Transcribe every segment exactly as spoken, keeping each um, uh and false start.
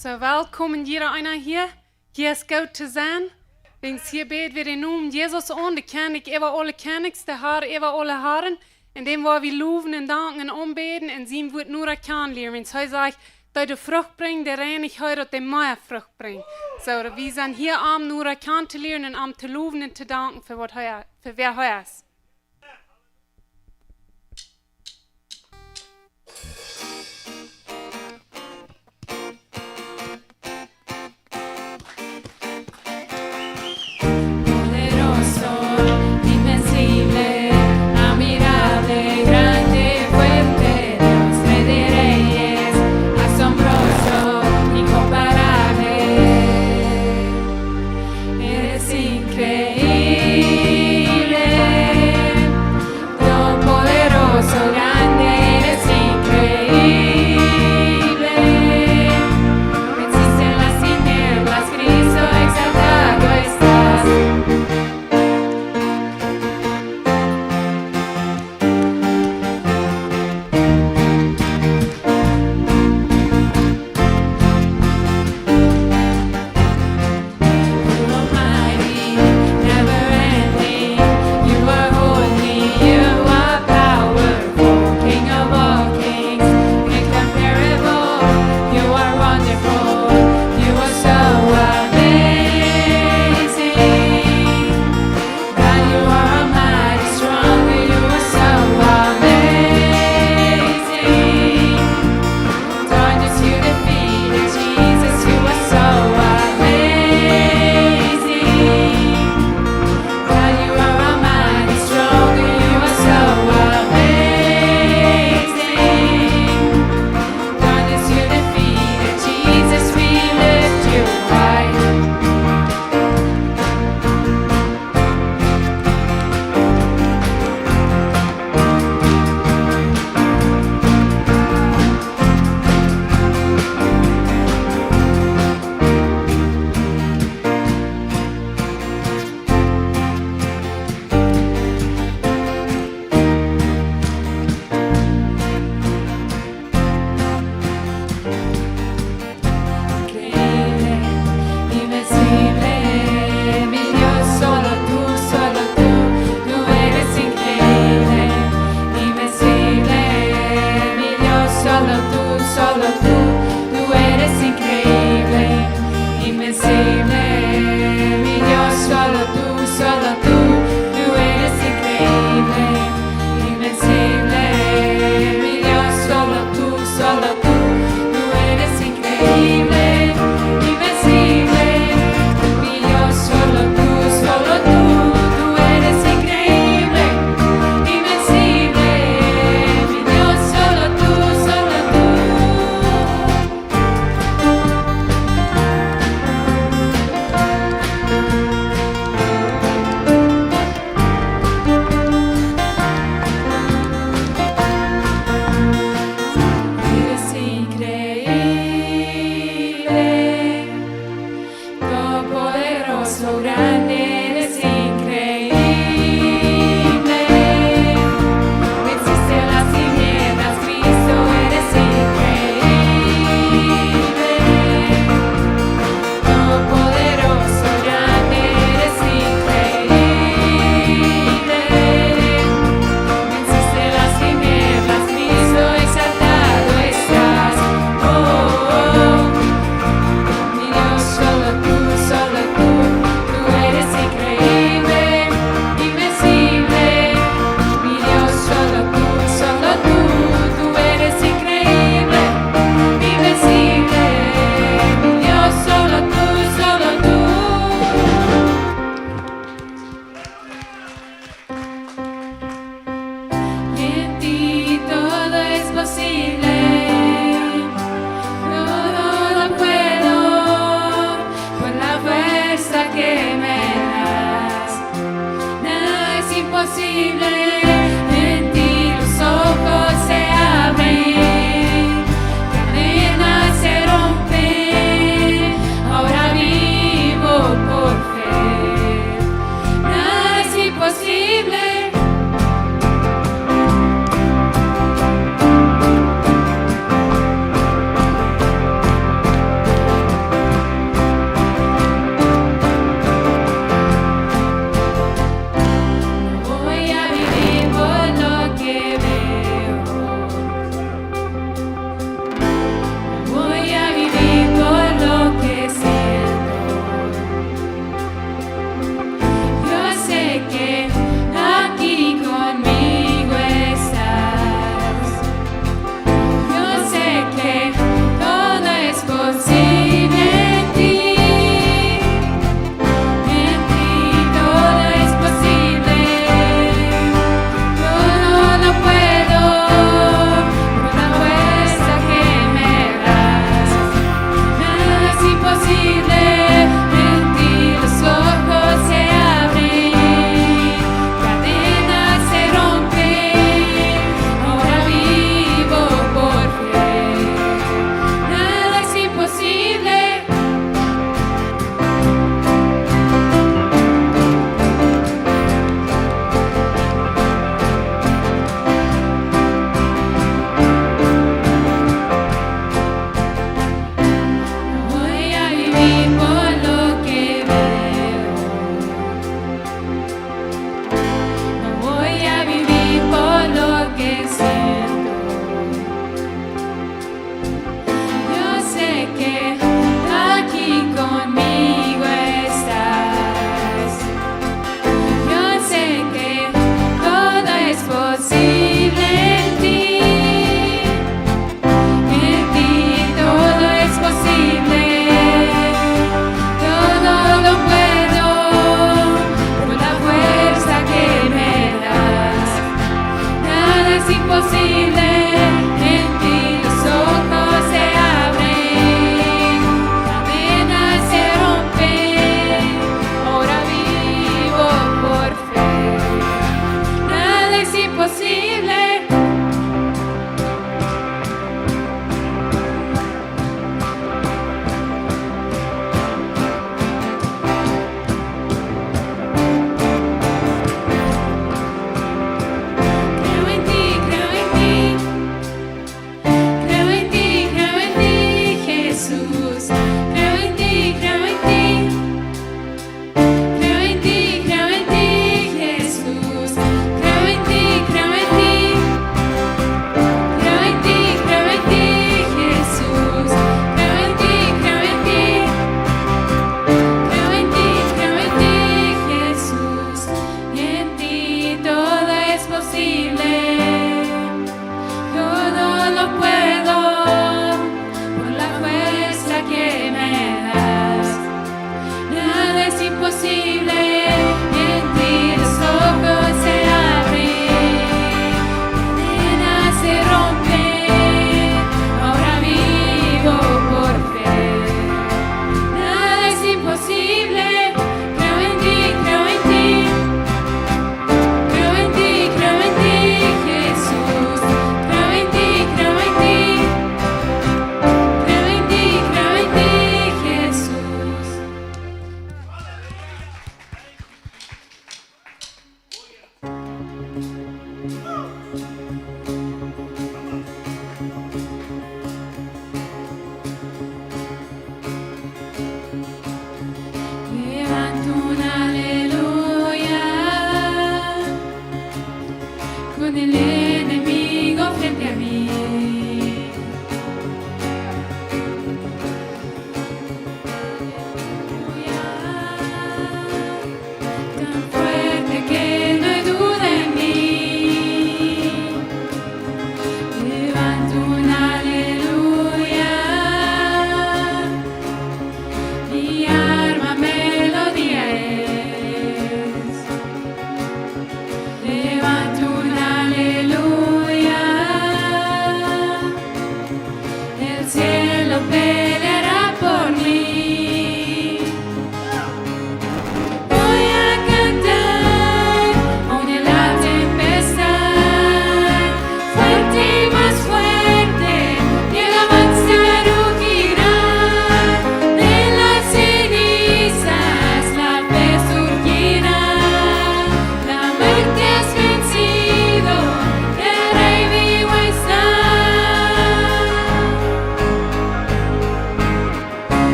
Soo, welkom jieda eena hia. Hia es goot to sennen. Wäajen hia bäd wie dän Nomen Jesus aun, dän Kjennich äwa aule Kjennichs, dän Har äwa aule Haren. Un dän woa wie lowen un danken un aunbäden un sien Wuat noda kjanen lieren. Wäajen hee sajcht, dee de Frucht brinjt, dee reinich hee, daut dee mea Frucht brinjt. Soo, wie sent hia om noda kjanen to lieren un om to lowen un to danken fa waut hee, fa wäa hee es. Poderoso, invencible, admirable, grande, fuerte, Dios de reyes, asombroso, incomparable. Eres increíble,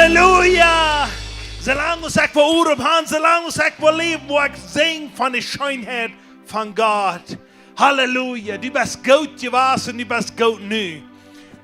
Halleluja! Soo lang aus ekj woa Odem han, soo lang aus ekj woa läwen, woa ekj sinjen von de Scheenheit von Gott. Halleluja! Du best goot jewast un du best goot nu.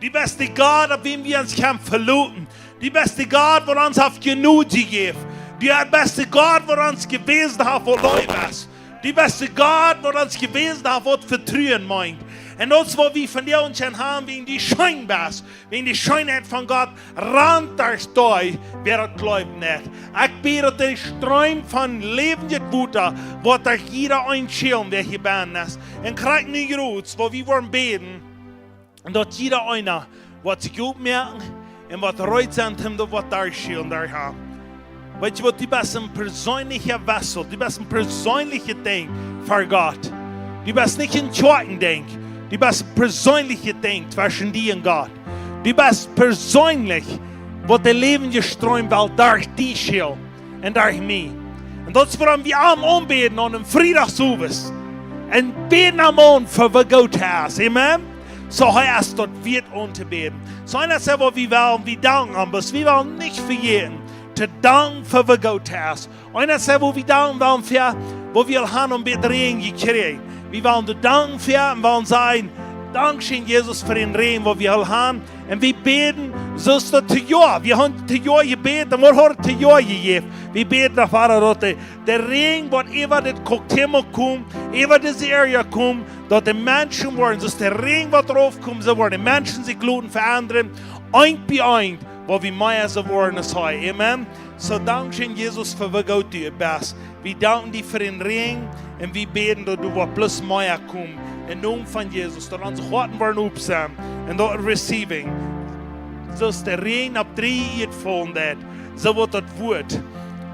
Du best de Gott, opp wäm wie ons kjennen veloten. Du best de Gott, waut ons haft Jnod jejäft. Du best de Gott, waut ons jewäsen haft, waut Leew es. Du best de Gott, waut ons jewäsen haft, waut Vetruen meent. Un daut es waut wie vondoag kjennen han, wäajen du scheen best, wäajen de Scheenheit von Gott rant derch dee, wäa daut jleewen deit. Ekj bäd, daut de Stroom von läwendjet Wota woat derch jieda eenen schälen, wäa hia bennen es. Un krakjt nu jrod, wua wie woaren bäden, un daut jieda eena woat sikj opmoaken un woat reed sennen, om daut waut derchschälen derch am. Weetst du waut, du best een perseenlicha Vessel, du best een perseenlichet Dinkj fa Gott. Du best nich een Kjoakjendinkj, du best een perseenlichet Dinkj tweschen die un Gott. Du best perseenlich, waut de läwendje Stroom well derch die schälen un derch mie. Un daut es wuarom wie am aunbäden aun eenen Friedach owes. Un bäden am aun fa waut goot es. Amen. Soo hee es daut wieet auntobäden. Soo eent es waut wie wellen, wie danken am, bloos wie wellen nich vejäten to danken fa waut goot es. Eent es waut wie danken wellen fa, waut wie aul han een bät Räajen jekjräajen. Wie wellen die danken fa un wellen sajen: Dankscheen, Jesus, fa dän Räajen, waut wie aul han. Un wie bäden, soo aus daut dit Joa. Wie han dit Joa jebät, un waut haft dit Joa jejäft? Wie bäden doafäa, daut de, de Räajen, waut äwa dit Cuauhtémoc kjemt, äwa dise area kjemt, daut de Menschen woaren, soo aus de Räajen, waut rauf kjemt, soo woaren de Menschen sikj loten veendren, eent bie eent, waut wie mea soo woaren aus hee. Amen. Soo, dankscheen, Jesus, fa waut goot du best. Wie danken die fa dän Räajen un wie bäden, daut du woascht bloos mea komen. Em Nomen von Jesus, daut onse Hoaten woaren op sennen un daut receiving. Soo aus de Räajen opp dreeje Ieed faulen deit, soo woat daut Wuat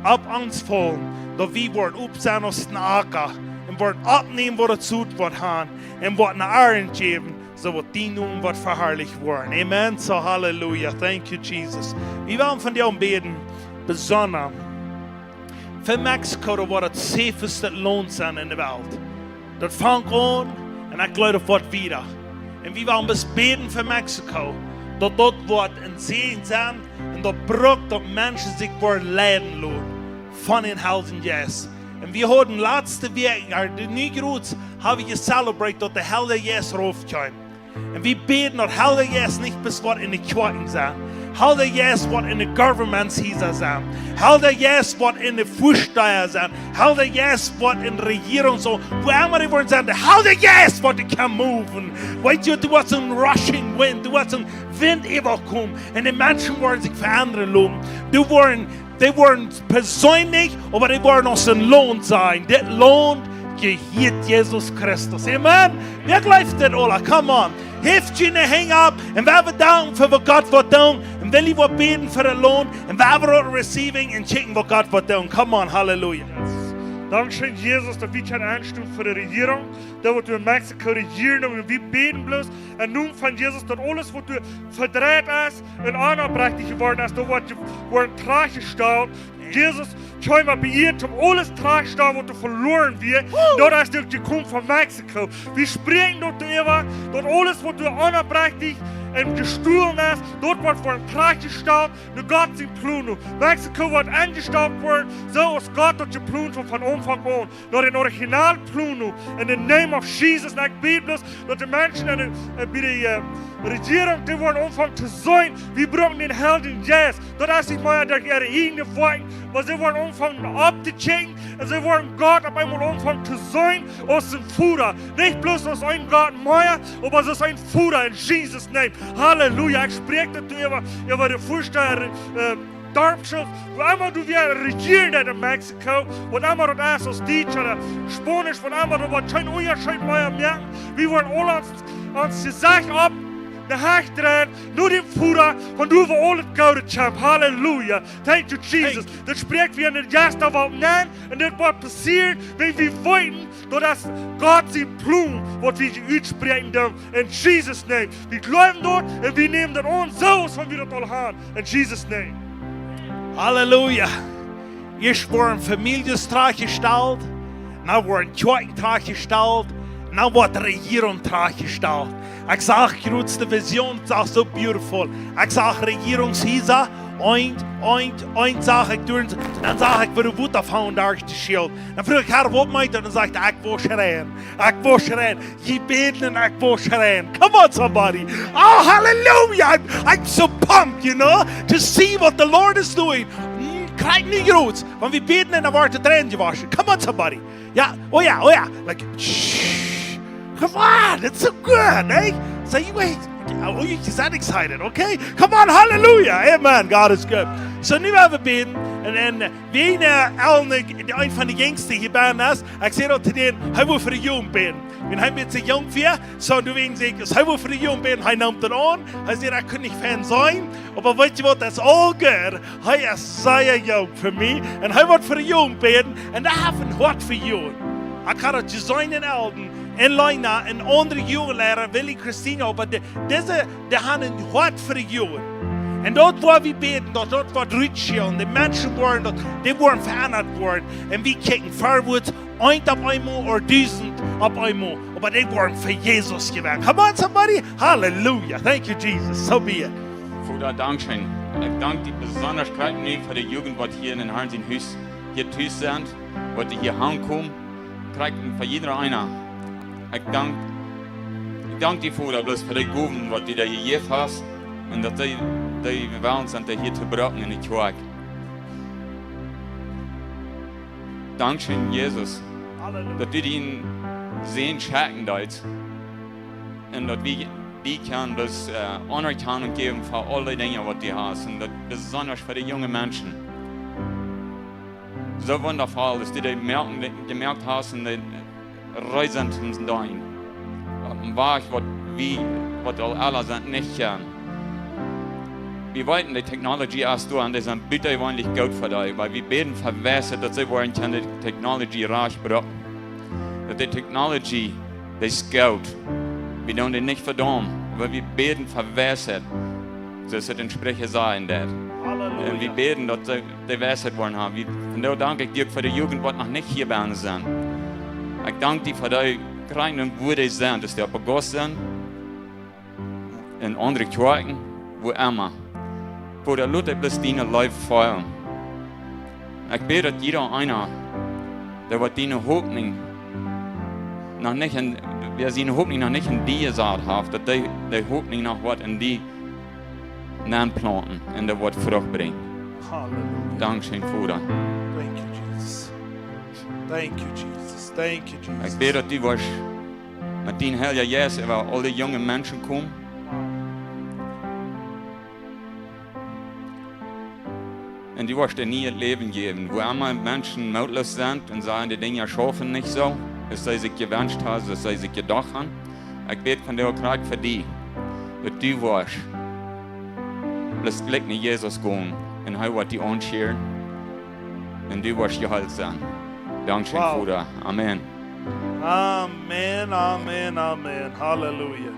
opp ons faulen, daut wie woaren op sennen aus een Acka un woaren oppnämen, waut daut Sot woat han un woat ne Arnt jäwen, soo woat dien Nomen woat veharlicht woaren. Amen. Soo, halleluja. Thank you, Jesus. Wie wellen vondoag bäden, besonda fa Mexiko, daut woat daut safeste Launt sennen enne Welt. Daut fangt aun un ekj jleew, daut woat wieda. Un wie wellen bloos bäden fa Mexiko, daut daut woat een Säajen sennen un daut brukt, daut Menschen sikj woaren leiden loten von dän Heiljen Jeist. Un wie hauden latste Wäakj, jo, de New Year's, haben wie gecelebrate, daut de Heilje Jeist rauf kjeem. Un wie bäden, daut Heilje Jeist nich bloos woat enne Kjoakjen sennen. Heilje Jeist woat enne Governments Hiesa sennen. Heilje Jeist woat enne Väastäda sennen. Heilje Jeist woat enne Rejierunk, soo, wua emma dee woaren sennen, de Heilje Jeist woat dee kjennen moven. Weetst du, du woascht een rushing wind, du woascht een Wint äwakomen. Un de Menschen woaren sikj veendren loten. Du woaren Dee woaren perseenlich, oba dee woaren aus een Launt sennen. Dit Launt jehieet Jesus Christus. Amen. Wäa jleeft dit, aula? Come on. Heft june Henj opp un wie bedanken fa waut Gott woat doonen. Un wie woaren bäden fa daut Launt. Un wie woaren receiving un kjikjen waut Gott woat doonen. Come on, halleluja. Dankscheen, Jesus, daut wie kjennen enstonen fa de Rejierunk. Daut waut doa en Mexiko rejieren, un wie bäden bloos em Nomen von Jesus, daut aules waut doa vedreit es un onoprajcht jeworden es, daut woat je-, woat trajchtjestalt. Jesus kjeem opp de Ieed, om aules trajchtostolen, waut doa veloaren wia. Daut es daut jekomen von Mexiko. Wie spräakjen daut doaräwa, daut aules waut doa onoprajcht un jestolen es, daut woat woaren trajchtjestalt no Gott sien Plon. Mexiko woat enjestalt woaren, soo aus Gott daut jeplont haud von Aunfank aun. No dän Originalplon, in the name of Jesus, un ekj bäd bloos, daut de Menschen en de, eh, bie de, eh, Rejierunk, dee woaren aunfangen to seenen, wie brucken dän Heiljen Jeist. Daut es nich mea derch äare ieejne Woakjen, oba see woaren aunfangen opptokjikjen, un see woaren Gott opp eemol aunfangen to seenen aus een Voda. Nich bloos aus een Gott mea, oba aus een Voda, in Jesus' name. Halleluja. Ekj spräakj daut doa äwa, äwa de Väastäda, eh, Darpsche, wua emma du wia rejieren en Mexiko, waut emma daut es, aus Dietsch ooda Spaunisch, waut emma, daut woat kjeen Unjascheet mea moaken. Wie woaren aula ons, ons Jesecht opp de Hecht dreien, no däm Voda, von doa wua aul daut Goode kjemt. Halleluja. Thank you, Jesus. Daut spräakj wie en de Jeistwelt nenn, un dit woat passieren, wan wie weeten, daut es Gott sien Plon, waut wie utspräakjen doonen. In Jesus' name. Wie jleewen daut un wie nämen daut aun, soo aus wan wie daut aul haben. In Jesus' name. Halleluja. Ieescht woaren Famieljes trajchtjestalt, dan woaren Kjoakjen trajchtjestalt, dan woat de Rejierunk trajchtjestalt. Ekj sach jrod de Vision, daut es so beautiful. Ekj sach Rejierungshiesa, Eent, eent, eent sach ekj doa, un dan sach ekj woo daut Wota fungen derch de Schild. Dan fruach ekj: "Herr, waut meent daut?" Dan sajcht hee: "Ekj woa schreien, ekj woa schreien. Jie bäden un ekj woa schreien." Come on, somebody. Oh, hallelujah. I'm, I'm so pumped, you know, to see what the Lord is doing. Mm, krakjt nu jrod. Wan wie bäden un dan woat et reinjewoschen. Come on, somebody. Yeah, oh yeah, oh yeah. Like, shh. Come on, it's so good, eh? So you wait. Oh, you just that excited, okay? Come on, hallelujah. Amen. God is good. So nu woa wie bäden. Un, un, äh, wie, äh, Ellen, äh, eent von de Jinjste hia bie ons, ekj säd daut to dän, hee wull fa de Jugend bäden. Wan hee een bät junk wia, so du weetst, ekj, aus hee wull fa de Jugend bäden, hee neem daut aun. Hee säd, ekj kunn nich Fan sennen, oba weetst du waut, that's all good. Hee es sea junk fa mie. Un hee wull fa de Jugend bäden. Un hee haft een Hoat fa Jugend. Ekj haud daut jeseenen en Ellen, en Lena, en aundre Jugendleida, Willy, Christina, oba de, dise, dee haben een Hoat fa de Jugend. Un daut woa wie bäden, daut daut woat rutschellen. De Menschen woaren daut, dee woaren veendat woaren. Un wie kjikjen verwoats, eent opp eemol ooda dusent opp eemol. Oba dee woaren fa Jesus jewennen. Come on, somebody. Hallelujah. Thank you, Jesus. So be it. Voda, dankscheen. Ekj dank die besonda krakjt nu fa de Jugend, waut hia en Harn sien Hus hia tus sent, waut dee hia aunkomen. Krakjt fa jieda eena. Ekj dank, ekj dank die, Voda, bloos fa de Gowen, waut du dee jejäft hast. Un daut dee, dee wellen sent, dee hia to brucken en de Kjoakj. Dankscheen, Jesus, Halleluja. Daut du dän Sän schekjen deetst. Un daut wie die kjennen bloos, äh, Aunerkjanunk jäwen fa aule Dinja, waut du hast. Un daut besonda fa de junge Menschen. Soo wundavoll, daut du dee moaken, dee jemoakt hast un dee reed sent toom deenen. Opp een Wajch, waut wie, waut aul aula sent, nich kjennen. Wie weeten, de Technology es doa un dee sent butajeweenlich goot fa die, oba wie bäden fa Weisheit, daut see woaren kjennen de Technology rajcht brucken. Daut de Technology, dee es goot. Wie doonen dee nich vedaumen, oba wie bäden fa Weisheit. Soo aus et en Spricha sajcht daut. Halleluja. Un wie bäden, daut see de Weisheit woaren haben. Wie, un doa dank ekj die uk fa de Jugend, waut noch nich hia bie ons sent. Ekj dank die fa dee krakjt nu, wua dee sent, daut dee opp de Gauss sent, en aundre Kjoakjen, wua emma. Voda, lot dee bloos diene Leew feelen. Ekj bäd, daut jieda eena, dee waut diene Hopninj noch nich en, wäa siene Hopninj noch nich en die jesat haft, daut dee, dee Hopninj noch woat en die nenplaunten un dee woat Frucht brinjen. Halleluja. Dankscheen, Voda. Thank you, Jesus. Thank you, Jesus. Thank you, Jesus. Ekj bäd, daut du woascht met dien Heilja Jeist äwa aule junge Menschen komen. Un du woascht een nieet Läwen jäwen. Wua emma Menschen mootloos sent un sajen, de Dinja schaufen nich soo, aus see sikj jewenscht haben, aus see sikj jedocht haben. Ekj bäd vondoag krakjt fa die, daut du woascht bloos jlikj no Jesus gonen un hee woat die aunscheren un du woascht jeheelt sennen. Dankscheen, wow. Voda. Amen. Amen, amen, amen. Halleluja.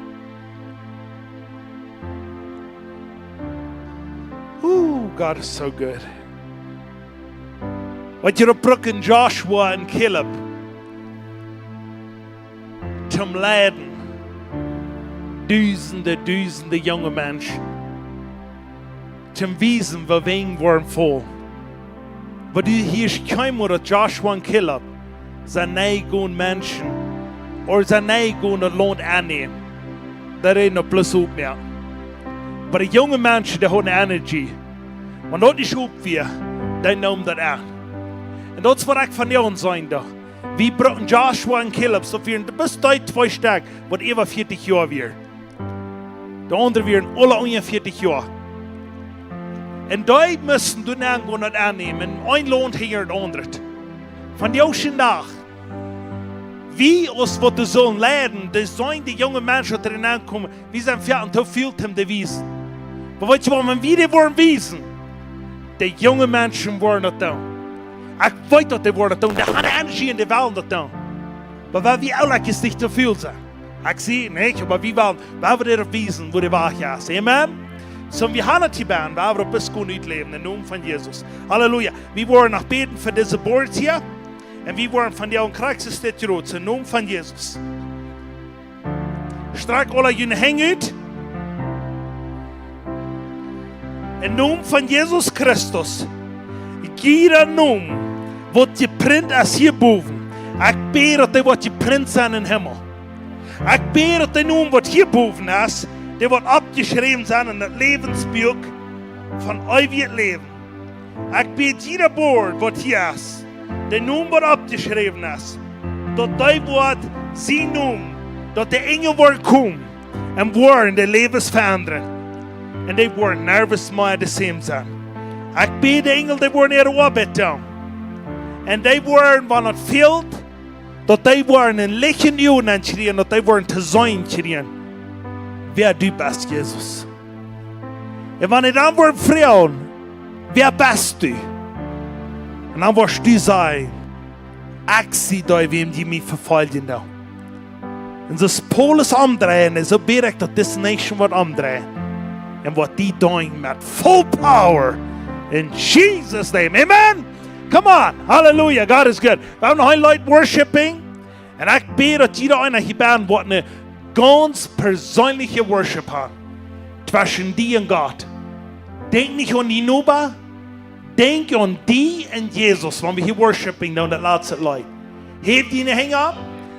Ooh, God is so good. Waut jie oppbrucken, Joshua un Caleb, toom leiden dusende, dusende junge Menschen, toom wiesen, woo Wenj woaren faulen. Oba du hieescht kjeenmol, daut Joshua un Caleb sent neigonen Menschen, ooda sent neigonen daut Launt aunnämen. Dee räden opp bloos oppmoaken. Oba de junge Menschen, dee hauden Energie. Wan daut nich opp wia, dee neemen daut aun. Un daut es waut ekj vondoag sajen doo. Wie brucken Joshua un Caleb, soo wieren bloos dee twee Stekj, waut äwa fieetich Joa wieren. De aundre wieren aula unja fieetich Joa. Un dee musten doa nenn gonen un aunnämen, un een Launt hinja daut aundre. Vondoag dän Dach, wie aus waut doa sullen leiden, dee sent de junge Menschen, waut doa nenn komen, wie sent foaken too väl toom dee wiesen. Oba weetst du waut, wan wie dee woaren wiesen, de junge Menschen woaren daut doonen. Ekj weet, daut dee woaren daut doonen. Dee haben Energie un dee wellen daut doonen. Oba wan wie elk es nich too väl sent. Ekj sie nich, oba wie wellen, wan wie daut wiesen, woo de Wajch es. Amen. Soo, wie haben et hia bie, wan wie daut bloos goot utläwen, em Nomen von Jesus. Halleluja. Wie woaren noch bäden fa dise Boards hia. Un wie woaren von die aun Christus dit Joa, em Nomen von Jesus. Strakjt aula june Henj ut. Em Nomen von Jesus Christus, jieda Nomen, waut jeprint es hia bowen, ekj bäd, daut dee woat jeprint sennen em Himmel. Ekj bäd, daut dee Nomen, waut hia bowen es, dee woat oppjeschräwen sennen en daut Läwensbuak von eewjet Läwen. Ekj bäd, jieda Board, waut hia es, dee Nomen, waut oppjeschräwen es, daut dee woat sien Nomen, daut de Enjel woaren komen un woaren de Läwes veendren. Un dee woaren nuscht mea de same sennen. Ekj bäd, de Enjel, dee woaren äare Oabeit doonen. Un dee woaren, wan et fält, daut dee woaren een Licht en äare Uagen kjrieen, daut dee woaren to seenen kjrieen, wäa du best, Jesus. Un wan dee dan woaren froagen: "Wäa best du?" Un dan woascht du sajen: "Ekj sie dee, wäm jie mie vefoljen doonen." Un soo aus Paulus omdreien, soo bäd ekj, daut dise nation woat omdreien un woat die deenen met full power. In Jesus' name. Amen. Come on. Hallelujah. God is good. Wie haben noch een Leet worshiping. Un ekj bäd, daut jieda eena hia benne woat een gaunz perseenelje Worship haben. Tweschen die un Gott. Denkj nich aun dien Noba. Denkj aun die un Jesus, wan wie hia worshiping doonen, daut latste Leet. Häw diene Henj opp.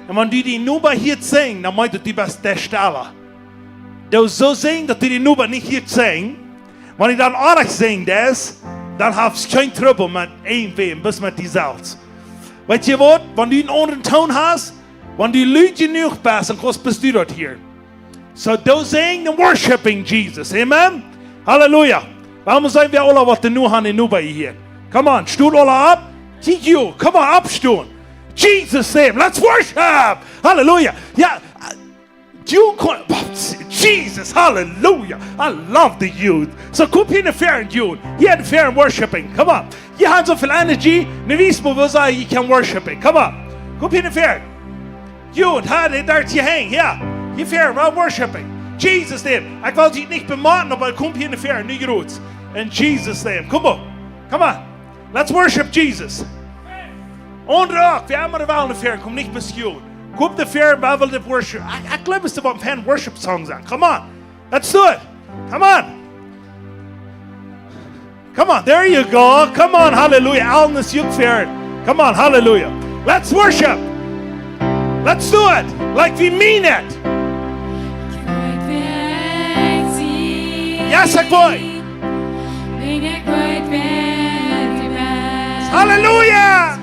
Un wan du dien Noba hieescht sinjen, dan meent daut, du best de Stella. Du soo sinjen, daut du dien Noba nich hieescht sinjen. Wan du dan oajch sinjen deist, dan hast du kjeen Trubbel met irjentwäm, bloos met die selfst. Weetst du waut? Wan du een aundren Toon hast, wan du lud jenuach best, dan kaust, best du daut hia. So, du sinjen un worshiping Jesus. Amen. Hallelujah. Wuarom sent wie aula, waut dee nu haben, nu bie hia? Come on, stot aula opp. T Q, come on, oppstonen. Jesus' name, let's worship. Hallelujah. Jo, äh, you can, Jesus, hallelujah. I love the youth. So, komm hia no väaren, youth. Hia no väaren worshiping. Come on. Jie haben soo väl energy. Nu wiest mie, woo see, you can worshiping. Come on. Komm hia no väaren. Jun, ha, dee doa hia hangen, jo. Hia väaren, wie worshiping. Jesus' name. Ekj well die nich bemotten, oba komm hia no väaren, nich groot. In Jesus' name. Come on. Come on. Let's worship Jesus. Aundre uk, wie haben de Wellen no väaren, komm nich bie Jun. Komm no väaren, wie wellen worship. Ekj, ekj jleew, et woat een fein worship song sennen. Come on. Let's do it. Come on. Come on, there you go. Come on, hallelujah. Aulem es uk fair. Come on, hallelujah. Let's worship. Let's do it like we mean it. Yes, I boy. Hallelujah.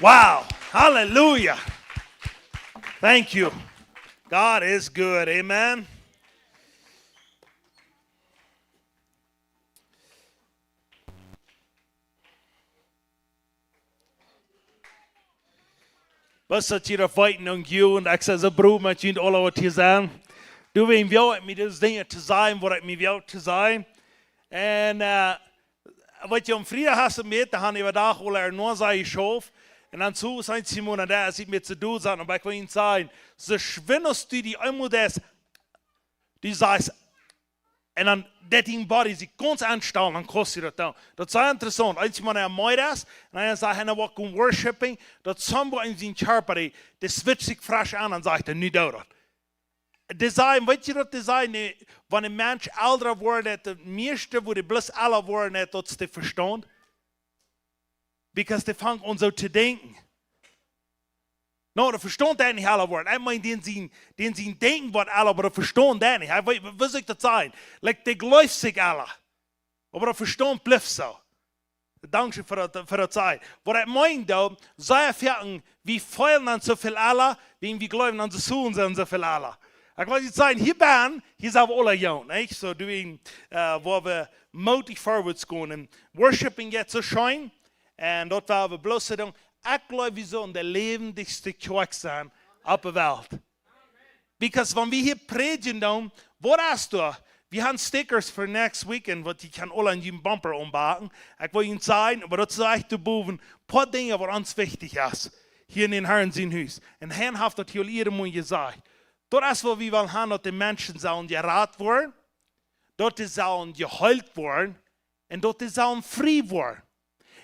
Wow. Hallelujah. Thank you. God is good. Amen. Waut es daut hia opp Weiten un Jugend? Ekj sie soo froo met junt aula waut hia sent. Du, wan wie mie dise Dinja to sajen, waut ekj mie well to sajen. Un, äh, waut jie aum Friedach hauden, met, dan haben wie doa aul ea noch sea jeschauft. Un dan soo sent Simon un doa es et mie to doonen, oba ekj well junt sajen, soo schwind aus du die eemol deist, du sajchst, un dan daut dien Body sikj gaunz aunstalt, dan kaust du daut doonen. Daut es interessaunt. Eent mol, hee meed daut, un dan sajcht hee, hee woat gonen worshipen, daut soo waut en sien Kjarpa, dee, dee switcht sikj fresch aun un sajcht, nu doo daut. Dee sajen, weetst du waut dee sajen? Nä, wan een Mensch elra woat, daut mieeschte, woo dee bloos elra woat, daut es de Vestaunt. Because dee fangt aun soo to denkjen. No, de Vestaunt deit nich elra woaren. Ekj meen, dän sien, dän sien Denkjen woat elra, oba de Vestaunt deit nich. Hee, woo, woo saul ekj daut sajen? Like, dee jleeft sikj elra. Oba de Vestaunt blift soo. Dankscheen fa daut, fa daut sajen. Waut ekj meen, doo, sea foaken, wie feelen ons soo väl elra, wan wie jleewen, onse Sielen sent soo väl elra. Ekj well junt sajen, hia bie, hia sent wie aula jung, nich? Soo, du, äh, woo wie mootich forwards gonen. Worshipen jeit soo scheen. Un daut woa wie bloos doonen. Ekj jleew, wie sellen de läwendjste Kjoakj sennen opp de Welt. Because wan wie hia prädjen, dan, waut es doa? Wie haben Stickers for next weekend, waut jie kjennen aula aun jun Bumper aunbrinjen. Ekj well junt sajen, oba daut sajcht doa bowen, poa Dinja, waut ons wichtich es, hia en dän Harn sien Hus. Un hee haft daut hia aul ea mol jesajcht. Daut es, waut wie wellen haben, daut de Menschen sellen jerat woaren, daut dee sellen jeheelt woaren, un daut dee sellen frie woaren.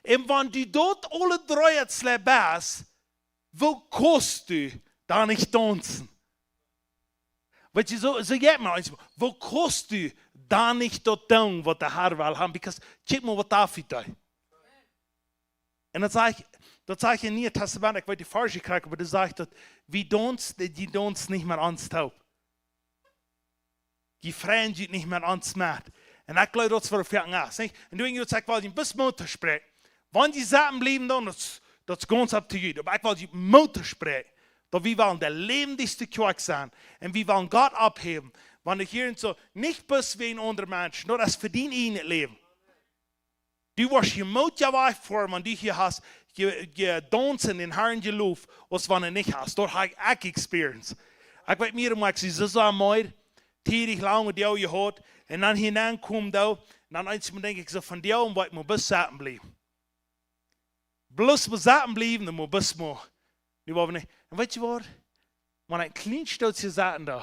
Un wan du daut aule dree soo best, woo kaust du dan nich daunzen? Weetst du, soo, soo jeit mie eent, woo kaust du dan nich daut doonen, waut de Har well haben? Because, kjikj mol, waut David deed. Un daut sajcht, daut sajcht em Nieen Tastament, ekj weet de Varsch nich krakjt, oba daut sajcht daut, wie daunzen, dee, dee daunzen nich met ons toop. Dee freien sikj nich met ons met. Un ekj jleew, daut es waut foaken es, nich? Un du, ekj well junt bloos Moot toospräakjen. Wan jie sitten bliewen, dan, daut, daut es gaunz up to you. Oba ekj well junt Moot toospräakjen, daut wie wellen de läwendjste Kjoakj sennen. Un wie wellen Gott opphäwen. Wan ekj hia soo, nich bloos wäajen aundre Menschen, daut es fa dien eejnet Läwen. Du woascht hia Moot jewoat haben, wan du hia hast je, jedaunzt un dän Harn jelowt, aus wan du nich hast. Daut hab ekj experience. Ekj weet mie, oba ekj sie soo, soo meed, tiedich lang Doag jehaut, un dan hia aunkomen, dan, dan eent mol denkj ekj soo von die, un waut mol bloos sitten bliewen. Bloos mol sitten bliewen, dan mol bloos mol. Nu woa wie nich. Un weetst du waut? Wan ekj een kjlien Stootje sitten doo,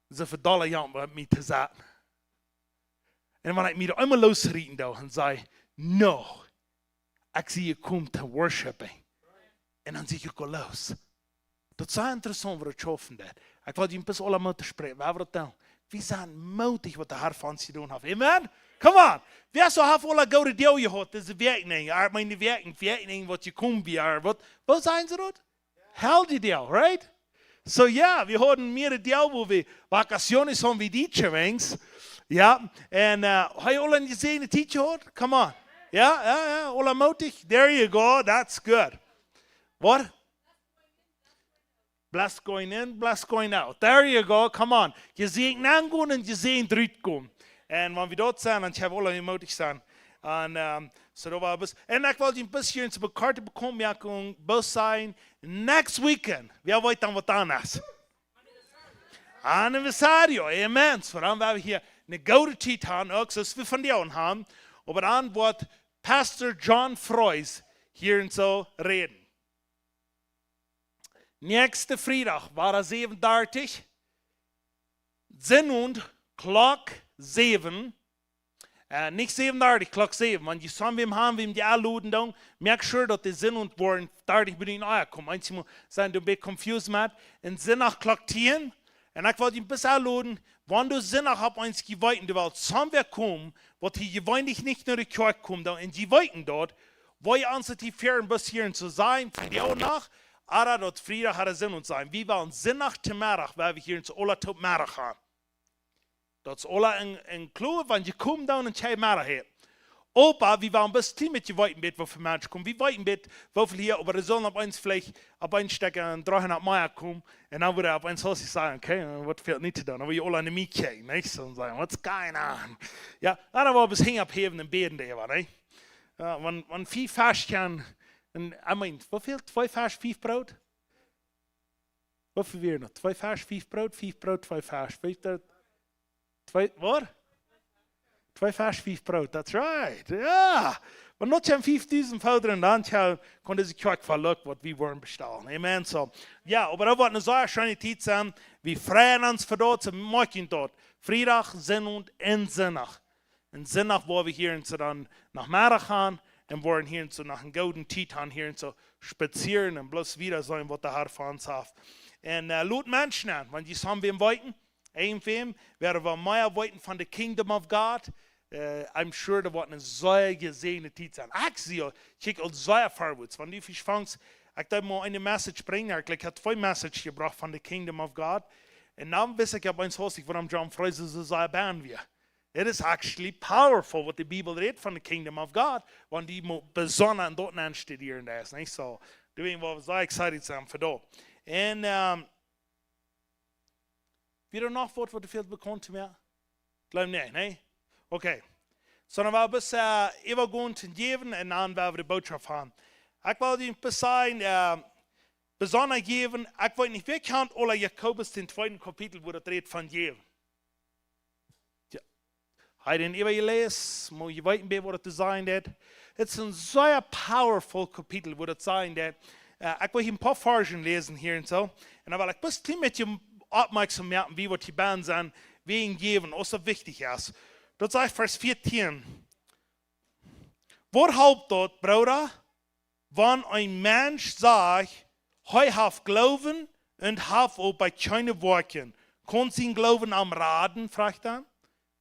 soo väl dolla jankat mie to sitten. Un wan ekj mie doa eemol loosrieten doo un saj, no, ekj sie jekomen to worshipen. Un dan sie ekj uk aul loos. Daut es interessaunt, waut daut schaufen deit. Ekj well junt bloos aula Moot toospräakjen, wie wellen daut doonen. Wie sent mootich, waut de Har fa ons jedonen haft. Amen? Come on. Wäa soo haft aula goode Doag jehaut, dise Wäakj, nä, ekj meen, dee Wäakj, Wäakj, waut jekomen wia, waut, woo sajen see daut? Holiday Doag, right? So, jo, wie hauden mea Doag, woo wie Vacaciones haben, wie Dietsche wenigstens. Jo, un, äh, hab jie aul eene jesäajende Tiet jehaut? Come on. Jo, jo, jo, aula mootich. There you go, that's good. Waut? Blessed going in, blessed going out. There you go, come on. Jesäajent nengonen un jesäajent rutkomen. Un wan wie daut sent, dan kjenn wie aula mootich sennen. Un, ähm, soo daut wia bloos, un ekj well junt een bät eene korte Bekauntmoakjunk bloos sajen. Next weekend, wäa weet dan, waut dan es? Aniversario, amen. Soo dan woa wie hia eene goode Tiet haben, uk soo aus wie vondoag haben. Oba dan woat Pastor John Froese hia soo räden. Näakjsten Friedach, wada säwen dartich. Sindach, Klock säwen. Äh, nich säwen dartich, Klock säwen. Wan jie soo wäm haben, wäm jie enloden doonen, moakt sure, daut dee Sindach woaren dartich Minuten ea komen. Eenje sent doa een bät confused met. Un Sindach, Klock tieen. Un ekj well junt bloos enloden, wan du Sindach opp eemol weetst, du west soo wäa komen, waut hia jeweenlich nich no de Kjoakj kjemt, dan, un jie weeten daut, woa jie ons daut hia väaren bloos hia soo sajen, vondoag Nacht, ooda daut Friedach ooda Sindach sennen. Wie wellen Sindach to Meddach, woa wie hia soo aula to Meddach haben. Daut es aula en, en kloa, wan jie komen dan un kjeen Meddach haben. Oba wie wieren bloos kjlien bät weeten, woo väl Menschen komen. Wie weeten, woo väl hia, oba doa sellen opp eemol veleicht opp een Stekj een dreehundat mea komen. Un dan wudd opp eemol soo sajen: "Okay, waut fält nu to doonen?" Dan woa wie aula no mie kjikjen, nich? Un sajen: "What's going on?" Jo, dan woa wie bloos Henj opphäwen un bäden doaräwa, nich? Jo, wan, wan fief Fesch kjennen, un, I mean, woo väl? Twee Fesch, fief Broot? Woo väl wieren daut? Twee Fesch, fief Broot, fief Broot, twee Fesch. Fief Broot, twee, waut? Twee Fesch, fief Broot, that's right. Jo. Wan daut kjennen fiefdusent foodren, dan kjennen, kaun dise Kjoakj veleicht waut wie woaren bestalen. Amen, so. Jo, oba daut woat eene sea scheene Tiet sennen. Wie freien ons fa daut, soo moakt junt daut. Friedach, Sindach un Sindach. Un Sindach woa wie hia un soo dan Nomeddach gonen un woaren hia un soo noch eene goode Tiet gonen, hia un soo spazieren un bloos wieda seenen, waut de Herr fa ons haft. Un, äh, lot Menschen aun, wan jie soo wäm weeten, irjentwäm, wäa wie mea weeten von the Kingdom of God, äh, I'm sure daut woat eene sea jesäajende Tiet sennen. Ekj see, ekj kjikj aul sea forwards, wan du veleicht fangst, ekj deed mol eene Message brinjen, ekj, ekj haud twee Message jebrocht von the Kingdom of God. Un dan wist ekj opp eemol, wuarom John Fraser soo sea bang wia. It is actually powerful waut de Bibel rät von the Kingdom of God, wan du mol besonda enn daut nenstudieren deist, nich? So, doawäajen woa wie sea excited sennen fa daut. Un, ähm, wia doa noch waut, waut väl bekaunt to mie? Jleew nich, nä? Okay. Sonda wie bloos, äh, äwagonen to jäwen un dan woa wie de Bootschoft gonen. Ekj well die bloos sajen, äh, besonda jäwen, ekj weet nich, wäa kjant aula Jakobus, dän tweeden Kapitel, wua daut rät von jäwen? Jo. Hab dän äwajeläst, mau jie weeten, waut daut to sajen haft. Daut es een sea powerful Kapitel, wua daut sajen haft. Äh, ekj well hia een poa Varzen läsen hia un soo. Un dan well ekj bloos een kjlien bät oppmoakjsom moaken, woo waut hia bie ons aun, wäajen jäwen, aus daut wichtich es. Daut sajcht Varsch vieetieen: "Waut halpt daut, Brooda, wan een Mensch sajcht, hee haft Gloowen un haft oba kjeene Woakjen? Kaun sien Gloowen am raden?" Froagt hee.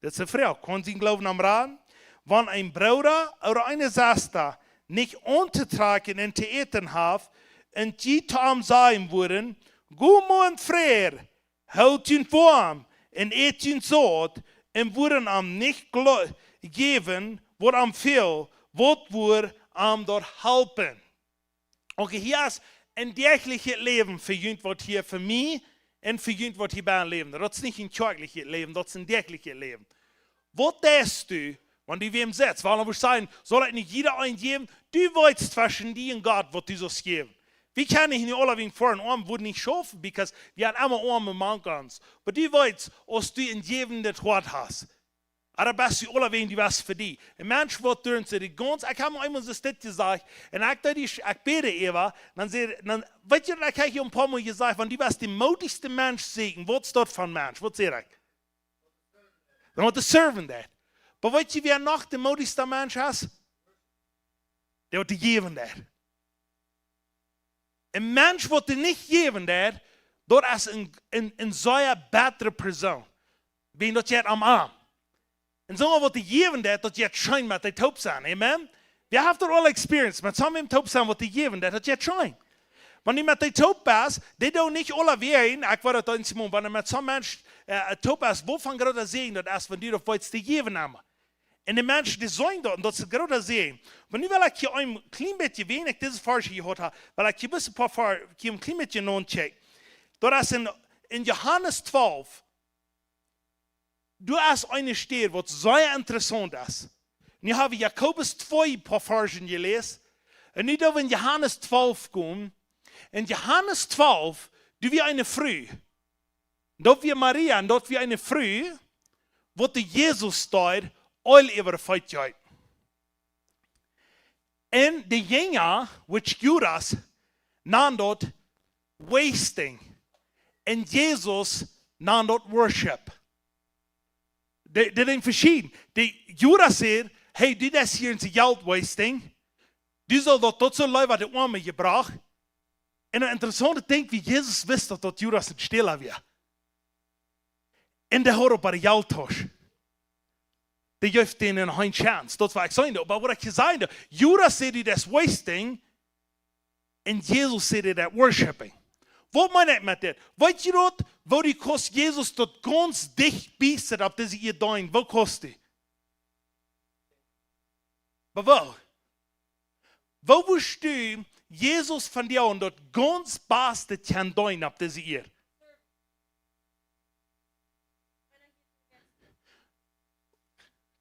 Daut es de Froag: Kaun sien Gloowen am raden? Wan een Brooda ooda eene Sesta nich auntotrakjen un to äten haft, un jie to am sajen wudden: "Go mau en Fräd, hoolt junt woam un ät junt saut", un wudden am nich glo-, jäwen, waut am fält, waut wudd am daut halpen? Okay, hia es een däachlichet Läwen fa junt, waut hia fa mie un fa junt, waut hia bie läwen. Daut es nich een kjoakjlichet Läwen, daut es een däachlichet Läwen. Waut deist du, wan du wäm sitst? Wuarom wudd ekj sajen, saul ekj nich jieda een jäwen? Du weetst tweschen die un Gott, waut du saust jäwen. Wie kjennen nich nu aulawäajen foaren, oam wudd nich schaufen, because wie haben emma Oame mank ons. Oba du weetst, aus du een jäwendet Hoat hast, ooda best du aulawäajen, du best fa die. Een Mensch woat derch de gaunze, ekj hab mol eemol soo dit jesajcht, un ekj deed die, ekj bäd äwa, dan säd, dan, weetst du, ekj hab hia een poa Mol jesajcht, wan du west dän moodichsten Mensch sieekjen, waut es daut fa een Mensch? Waut säd ekj? Dan waut de Servant deed. Oba weetst du, wäa noch de moodichste Mensch es? Dee waut de jäwen deed. Een Mensch waut de nich jäwen deed, daut es een, een, een sea bettre Persoon. Wäajen daut jeit om am. Un soone waut de jäwen deed, daut jeit scheen met dee toop sennen. Amen? Wie haben daut aula experienced, met soone toop sennen waut de jäwen deed, daut jeit scheen. Wan du met dee toop best, dee doonen nich aulawäajen, ekj weet daut eemol, wan du met soon Mensch, äh, toop best, waut fa een groota Säajen daut es, wan du daut weetst to jäwen emma. Un de Menschen, dee seenen daut, un daut es een groota Säajen. Oba nu well ekj hia een kjlien bät, wäajen ekj dise Varsch jehuat hab, well ekj hia bloos een poa Var-, hia een kjlien bät nochecken. Daut es en, en Johanes twalf. Doa es eene Städ, waut sea interessaunt es. Nu hab wie Jakobus twee poa Varzen jeläst. Un nu doo wie en Johanes twalf komen. En Johanes twalf, doa wia eene Fru. Daut wia Maria, un daut wia eene Fru, waut de Jesus deed Eelj äwa de Feet jeeten. Un de Jinja, which Judas, nand daut wasting. Un Jesus nand daut worship. Dee, dee deeden veschieden. De Judas säd: "Hey, du deist hia ons Jelt wasting. Du sust daut, daut soo leewa de Oame jebrocht." Un een interessauntet Dinkj, woo Jesus wist, daut, daut Judas een Stäla wia. Un dee haud opp de Jelttausch. Dee jeef dän eene Chance. Daut wia ekj sajen, oba waut ekj sajen, Judas säd: "Du deist wasting." Un Jesus säd: "Du deist worshipping." Waut meen ekj met dit? Weetst du daut, woo du kaust Jesus daut gaunz dicht bie sennen opp dise Ieed deenen? Woo kaust du? Oba woo? Woo wurscht du Jesus von die aun daut gaunz baste kjennen doonen opp dise Ieed?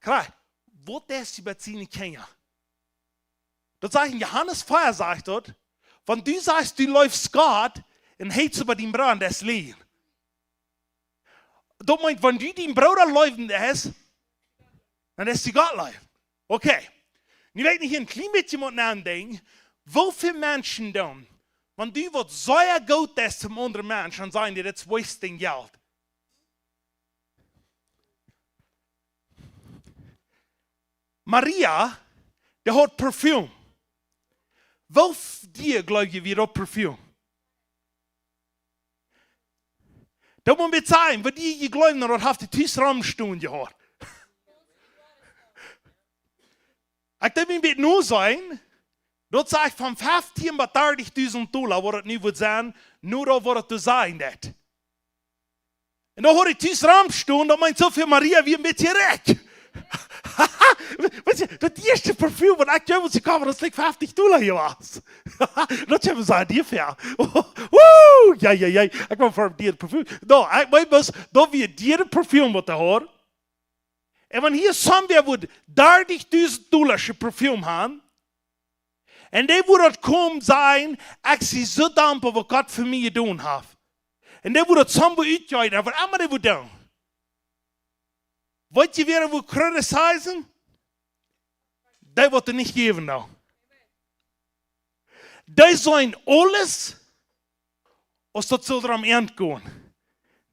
Krakjt, waut es hia bie siene Kjinja? Daut sajcht en Johanes vea, sajcht daut, wan du sajchst, du leefst Gott, un hatest oba dienen Brooda, daut es Läajen. Daut meent, wan du dienen Brooda leewen deist, dan deist du Gott leewen. Okay. Nu well ekj hia een kjlien bät mol nodenkjen, woo väl Menschen dan, wan du waut sea goot deist toom aundren Mensch, dan sajen dee, daut es wasting Jelt. Maria, dee haud Parfüm. Woo f-, dee, jleew jie, wia daut Parfüm? Daut mott eena sajen, waut dee jejleeft, daut haft dee tus romstonen jehaut. Ekj deed mie een bät noseenen, daut saj ekj von feftieen bat dartichdusent Dolla, waut daut nu wudd sennen, nu daut waut daut to sennen deit. Un dan haud ekj tus romstonen, daut meent soo fa Maria wia een bät rikj. Weetst du, daut ieeschte Parfüm, waut ekj jemols jekoft haud, daut es like feftieen Dolla jewast. Daut haft see die fa. Woo, jo, jo, jo. Ekj wea fa die Parfüm. No, ekj weet waut, daut wia die Parfüm waut hee haud. Un wan hia somebody wudd dartichdusent Dolla Parfüm haben, un dee wudd daut komen sajen, ekj sie soo dankboa waut Gott fa mie jedonen haft. Un dee wudd daut somebody utjeeten, waut emma dee wudd doonen. Waut jie wada wudd criticisen, dee waut daut nich jäwen doonen. Dee sent aules, aus daut saul doarom aungonen.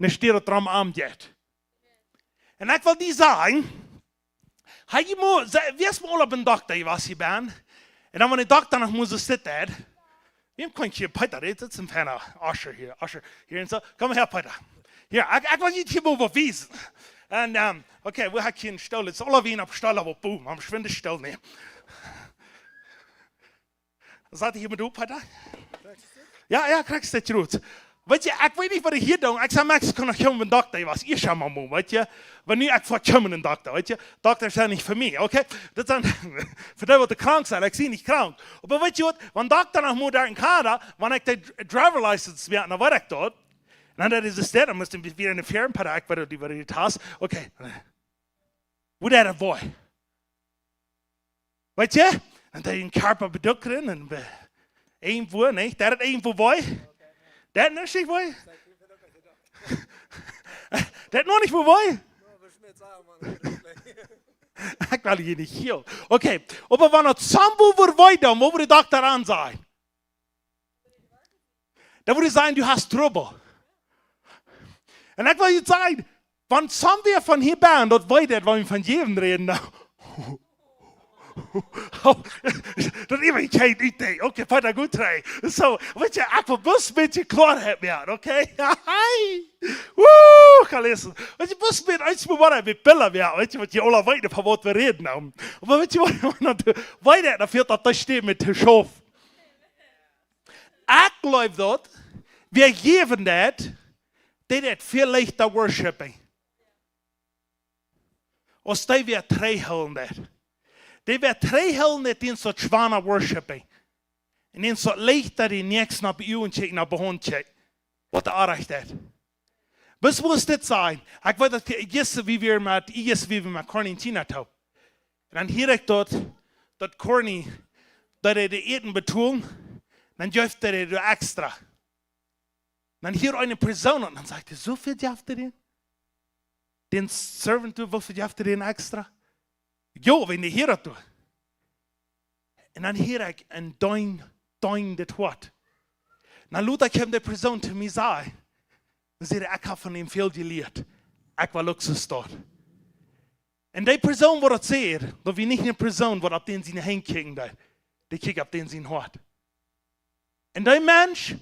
Nich daut doarom aunjeit. Un ekj well die sajen, hee, jie mo-, se-, wie es mol opp een Dokta jewast hia bie? Un dan wan de Dokta noch must sitten, wie een Kjleenje, Peter, dit es een fiena Usher hia, Usher hia un soo. Komm hia, Peter. Hia, ekj, ekj well die hia mol waut wiesen. Un, ehm, okay, woo hab ekj hia een Stool? Daut es aula wada opp Stool, oba boom, mau schwind Stool nämen. Saut hia met opp, Peter? Jo, jo, krakjt, daut es goot. Weetst du, ekj weet nich waut ekj hia doo. Ekj saj, Mexiko, noch kjeem een Dokta, ekj wea ieescht mol moot, weetst du. Wan nu ekj väa kjeem een Dokta, weetst du. Doktasch sent nich fa mie, okay? Daut sent fa dee waut krank sent, ekj sie nich krank. Oba weetst du waut, wan Dokta noch mott doa en Kanada, wan ekj de dr-, driver license wea, dan weet ekj daut. Un dan es daut, dan mott ekj wada en de Firma, Peter, ekj weet daut, dee wea die Tast. Okay. Woo daut wea. Weetst du? Un dee een Kjarpa beducken un be-, irjentwoo, nä? Daut haft irjentwoo wee. Daut haft nich wee. Daut haft noch nich wee. Ekj well hia nich hia. Okay, oba wan daut somebody wudd wee doonen, waut wudd de Dokta dan sajen? Dan wudd hee sajen, du hast Trubbel. Un ekj well die sajen, wan somebody von hia bie daut weet, wan wie von jäwen räden, dan. Daut es irjentwoo nich. Okay, weetst du, goot, hee. Soo, weetst du, ekj well bloos een bät Kloarheit moaken, okay? Woo, ekj well läsen. Weetst du, bloos een bät, ekj mott mau een bät Billa moaken, weetst du, waut jie aula weeten, von waut wie räden, dan. Oba weetst du waut, weetst du, daut fält daut, daut steit met de Schauf. Ekj jleew daut, wäa jäwen deit, dee deit väl leichta worshipen. Aus dee wäa trigjhoolen deit. Dee wäa trigjhoolen deit, dee es daut schwoara worshipen. Un dee es daut leichta, dee nuscht opp de Uagen kjikjen, opp de Haunt kjikjen. Waut de Oabeit deit. Bat mott dit sennen? Ekj weet daut, jistren wia wie met, jistren wia wie met Corny en China toop. Un dan hia ekj daut, daut Corny, daut hee daut Äten betolen, dan jeef hee daut extra. Dan hia eene Persoon un dan sajcht hee, soo väl jeft hee dän? Dän Servant, woo väl jeft hee dän extra? Jo, wan dee hia daut deit. Un dan hia ekj een dein, dein dit Hoat. Dan lota ekj am de Persoon to mie sajen. Dan säd hee, ekj hab von am väl jelieet. Ekj well uk soo stonen. Un dee Persoon waut daut säd, daut wia nich eene Persoon waut opp dän siene Henj kjikjen deed. Dee kjikjt opp dän sien Hoat. Un dee Mensch,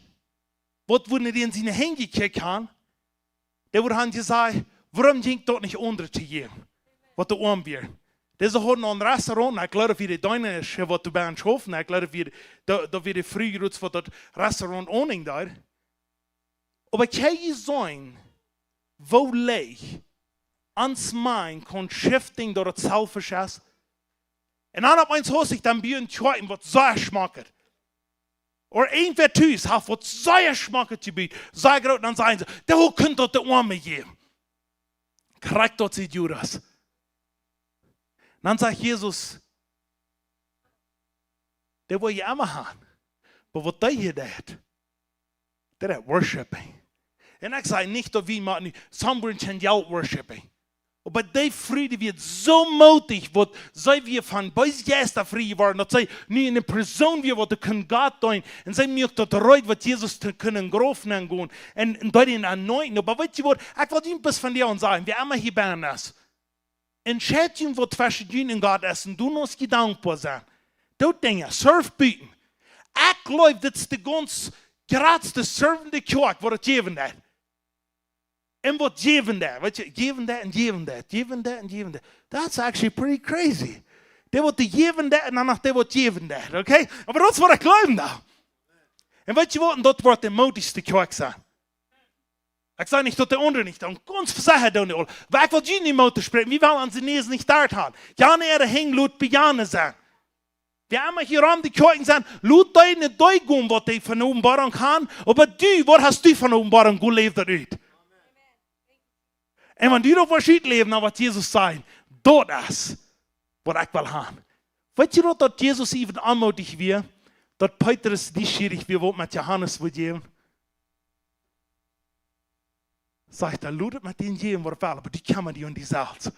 waut wia nich en siene Henj jekjikjt han, dee wudd han jesajcht, wuarom jinkj daut nich aundre to jäwen, waut doa oam wieren. Dise hauden een Restaurant, ekj jleew, wia de Deena es, waut doa bie an schauft, ekj jleew, wia de, doa wia de Fru, waut daut Restaurant owning deed. Oba kjenn jie seenen, woo leicht ons mind kaun shiften daut et selfish es? Un dan opp eemol haud ekj dan bie een Kjoakj waut sea schmock es. Ooda irjentwäa tus haud waut sea schmock es jebut, sea groot, un dan säden see: "Doa kunn daut de Oame jäwen." Krakjt daut säd Judas. Dan sajcht Jesus: "Dee well jie emma haben. Oba waut dee hia deed, dee deed worshipping." Un ekj saj nich daut wie mau nu, some were in Gentile worshipping. Oba dee Fru, dee wia soo mootich, waut see wia von beese Jeista frie jeworden, daut see nu eene Persoon wia, waut kunn Gott deenen. Un see muak daut reed, waut Jesus to kunnen Grauf nengonen. Un, un deed am anointen. Oba weetst du waut, ekj well junt bloos von die aun sajen, wäa emma hia bennen es, entscheid junt, waut tweschen junt un Gott es, un du motst die dankboa sennen. Doot Dinja, serve buten. Ekj jleew, dit es de gaunz jratste servende Kjoakj, waut et jäwen deed. Un waut jäwen deed, weetst du, jäwen deed un jäwen deed, jäwen deed un jäwen deed. That's actually pretty crazy. Dee waut dee jäwen deed un dan noch dee waut jäwen deed, okay? Oba daut es waut ekj jleew doa. Un weetst du waut, un daut woat de moodichste Kjoakj sennen. Ekj saj nich daut de aundre nich, dan gaunz secha doonen dee aul. Oba ekj well junt nich Moot toospräakjen, wie wellen onse Näs nich doa haben. Jane äare Henj lot bie jane sennen. Wäa emma hia rom de Kjoakjen sent, lot dee nich doa gonen, waut dee von Openboarunk haben, oba du, waut hast du von Openboarunk, woo läwst du daut ut? Un wan du daut woascht utläwen, dan woat Jesus sajen: "Daut es, waut ekj well haben." Weetst du daut, daut Jesus even aunmootich wia, daut Petrus nieschierich wia, waut met Johanes wudd jäwen? Sajcht hee: "Lot et met dän jäwen, waut et well, oba du kjemma die om die selfst."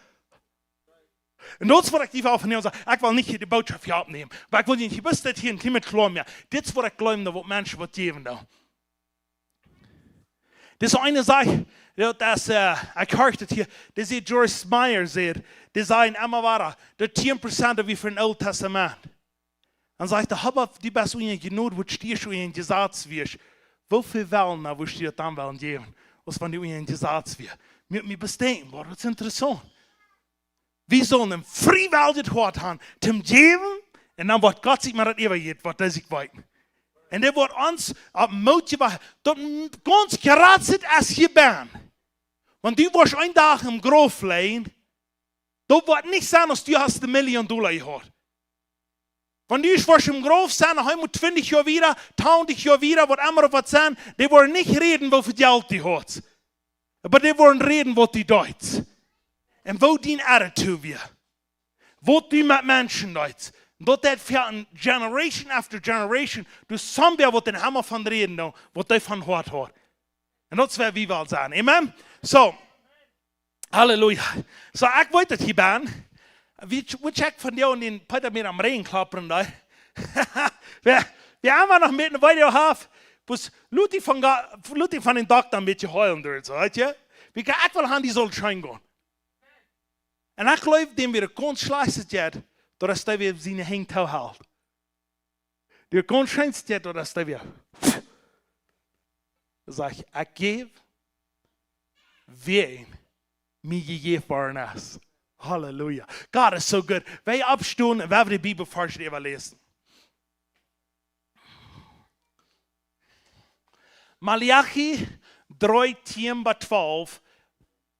Un daut es waut ekj die von vondoag saj. Ekj well nich hia de Bootschoft hia oppnämen, oba ekj well junt hia bloos dit hia een kjlien bät kloa moaken. Dit es waut ekj jleew, daut waut Menschen waut jäwen doonen. Dit es eene Sach, daut es, äh, ekj horch daut hia, dee säd, Joyce Meyer säd, dee säd en Amavara, daut tieen Prozent daut wia fa een Oolet Tastament. Dan sajcht hee: "Oba du best unja Jnod, waut stiesch unja een Jesaz wieescht. Woo väl wellen, na, woo stiesch dan wellen jäwen, aus wan du unja een Jesaz wieescht?" Mie, mie bestemt, boah, daut es interessaunt. Wie sellen een friewelljet Hoat haben, toom jäwen, un dan woat Gott sikj mau daut äwajäwen, waut hee sikj weet. Un dee woat ons opp Moot jewäa-, daut gaunz jratste es hia bennen. Wan du woascht een Dach em Grauf lijen, daut woat nich sennen, aus du hast de Million Dolla jehaut. Wan du woascht em Grauf sennen, hee mott twintich Joa wieda, twintich Joa wieda, waut emma waut sennen, dee woaren nich räden, woo väl Jelt du hast. Oba dee woaren räden, waut du deetst. Un woo dien Attitude wia. Waut du met Menschen deetst. Daut deit fa een generation after generation, du, somebody woat em Himmel von räden, no, waut hee von Hoat haud. Un daut es waut wie wellen sennen. Amen? So. Halleluja. So, ekj weet daut hia bennen. Wie, wie check von die un dän Peter mie aum Rigjen kloppen doa. Wäa, wäa emma noch een bät een Video haft, bloos lot die von Ga-, lot die von dän Dokta een bät hoolen doa, soo, weetst du? Wie ekj, ekj well haben, dee saul scheen gonen. Un ekj jleew, däm wia et gaunz schlajcht, daut hee wia siene Henj toohelt. Dee gaunz schlajcht, daut hee wia. Sajcht: "Ekj jäw, wäa mie jejäft worden es." Halleluja. God is so good. Wie oppstonen un wie woaren de Bibelvarsch äwaläsen. Maleachi dree, tieen bat twalf.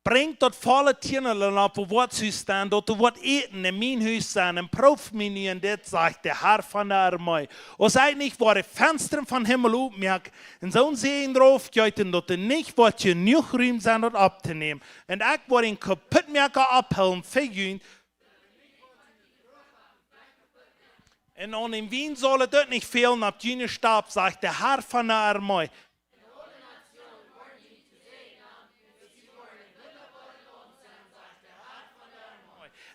Brinjt daut volle Tienel opp daut Wuatsthus, daut doa woat Äten en mien Hus sennen, un proowt mie nu en dit, sajcht de Herr von de Armee. Aus ekj nich woa de Fenstren vom Himmel opmoaken un soon Säajen doaropp jeeten, daut doa nich woat jenuach Rum sennen, daut opptonämen. Un ekj woa dän Kaputtmoaka oppholen fa junt, un aun dän Wien saul et uk nich fälen opp june Stap, sajcht de Herr von de Armee.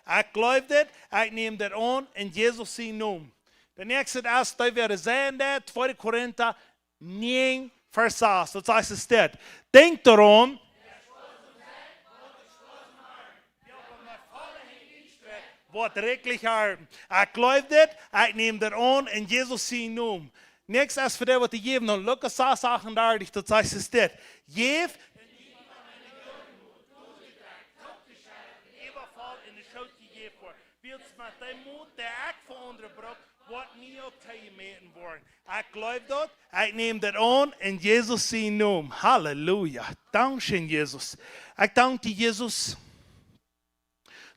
Ekj jleew dit, ekj näm dit aun en Jesus sienen Nomen. De näakjste es, dee woat sennen, tweede Korinta näajen, Varsch sas, daut sajcht et dit: "Denkjt doaraun, woat rikjlich haben." Ekj jleew dit, ekj näm dit aun en Jesus sienen Nomen. Näakjst es fa dee, waut dee jäwen, no Lukas sas achtendartich, daut sajcht et dit: "Jäft, äwavoll en de Schoot jejäft woaren." Wiels met dee Moot, dee ekj fa aundre bruk, woat mie uk toojemäten woaren. Ekj jleew daut, ekj näm daut aun en Jesus sienen Nomen. Halleluja. Dankscheen, Jesus. Ekj dank die, Jesus,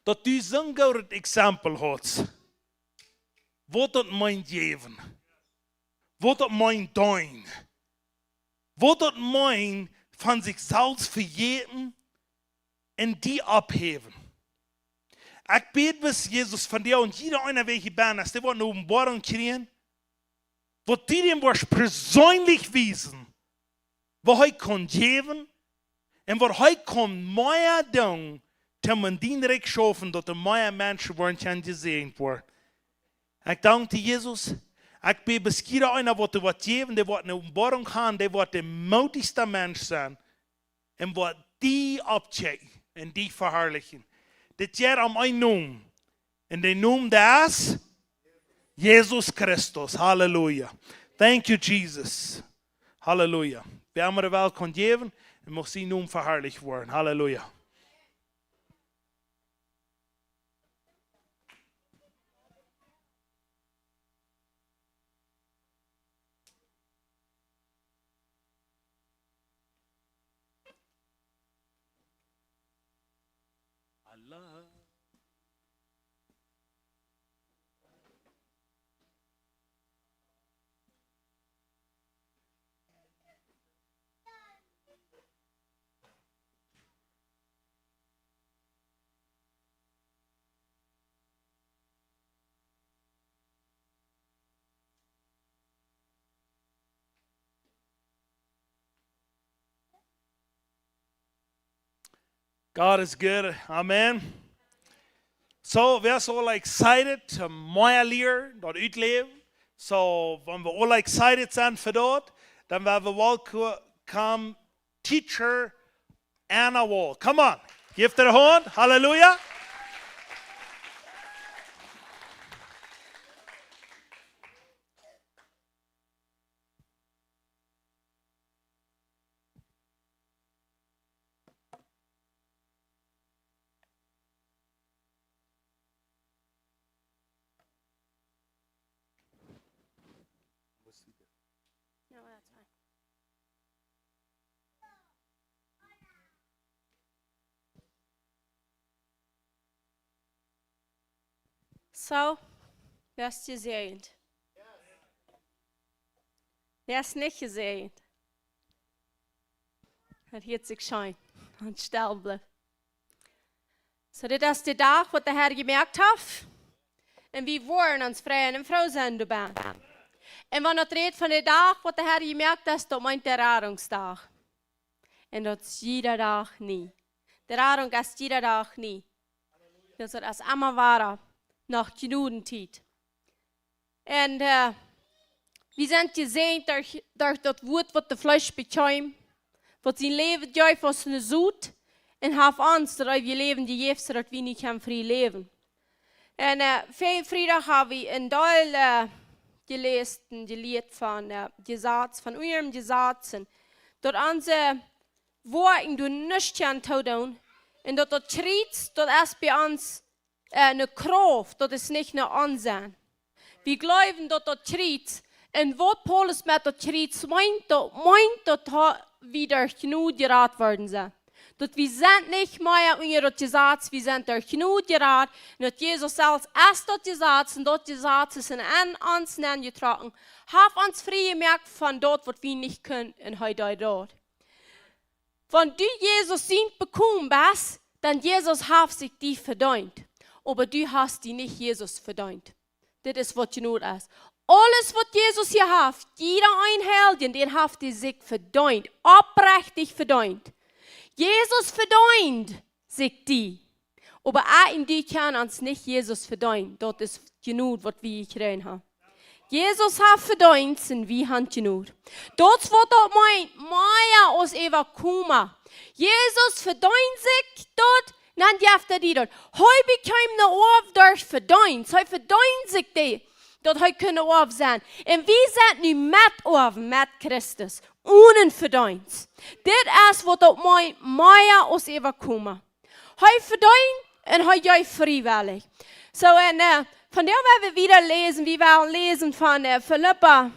daut du soon goodet Exempel haudst. waut daut meent jäwen, waut daut meent deenen, waut daut meent von sikj selfst vejäten un die opphäwen. Ekj bäd bloos, Jesus, von die un jieda eena, wäa hia bennen es, dee woat eene Openboarunk kjrieen, waut du däm woascht perseenlich wiesen, waut hee kaun jäwen un waut hee kaun mea doonen, toom en dien Rikj schaufen, daut doa mea Menschen woaren kjennen jesäajent woaren. Ekj dank die, Jesus. Ekj bäd bloos, jieda eena, waut doa woat jäwen, dee woat eene Openboarunk haben, dee woat de moodichste Mensch sennen un woat die oppkjikjen un die veharlichen. Dit jeit om eenen Nomen. Un de Nomen, daut es Jesus Christus. Halleluja. Thank you, Jesus. Halleluja. Wäa emma de Welt kaun jäwen, un mucht sien Nomen veharlicht woaren. Halleluja. God is good. Amen. So, wäa es aul excited to mea lieren, daut utläwen? So, wan wie aul excited sent fa daut, dan well wie welcome teacher Anna Wall. Come on. Jäft äa de Haunt. Halleluja. No, that's fine. So, wäa es jesäajent? Wäa es nich jesäajent? Daut hieet sikj scheen. Un stell bliewen. So, dit es de Dach, waut de Herr jemoakt haft. Un wie woaren ons freien un froo sennen doabennen. Un wan et rät von de Dach, waut de Herr jemoakt haft, daut meent de Radungsdach. Un daut es jieda Dach nie. De Radunk es jieda Dach nie. Daut es emma wada noch Jnodentiet. Un, äh, wie sent jesäajent derch, derch daut Wuat, waut daut Fleesch bekjeem, waut sien Läwen jeef aus ne Sot, un haft ons daut eewje Läwen jejäft, soo daut wie nu kjennen frie läwen. Un, äh, Frie-, Friedach hab wie een Deel, äh, jeläst un jelieet von, äh, Jesaz, von unjrem Jesaz, un daut onse Woakjen doa nuscht kjennen todoonen. Un daut daut Kjriez, daut es bie ons, äh, ne Krauft, daut es nich ne Onsenn. Wie jleewen daut daut Kjriez, un waut Paulus met daut Kjriez meent, daut meent daut ha-, wie derch Jnod jerat worden sent. Daut wie sent nich mea unja daut Jesaz, wie sent derch Jnod jerat, un daut Jesus selfst es daut Jesaz, un daut Jesaz es en, en ons nenjetrocken, haft ons frie jemoakt von daut, waut wie nich kjennen, un hee deed daut. Wan du Jesus sient bekomen best, dan Jesus haft sikj die vedeent. Oba du hast die nich Jesus vedeent. Dit es waut Jnod es. Aules waut Jesus hia haft, jieda een Heiljen, dän haft hee sikj vedeent. Oprechtich vedeent. Jesus vedeent sikj die. Oba ekj un du kjennen ons nich Jesus vedeenen. Daut es Jnod, waut wie jekjräajen haben. Jesus haft vedeent un wie haben Jnod. Daut es waut daut meent, mea aus äwakoma. Jesus vedeent sikj daut, dan jeft hee die daut. Hee bekjeem ne Oaw derch Vedeenst. Hee vedeent sikj dee, daut hee kunn Oaw sennen. Un wie sent nu Metoawen met Christus. Onen Vedeenst. Dit es waut daut meent, mea aus äwakoma. Hee vedeent un hee jeef friewellich. So, un, äh, vondoag woa wie wieda läsen, wie wellen läsen von, äh, Filippa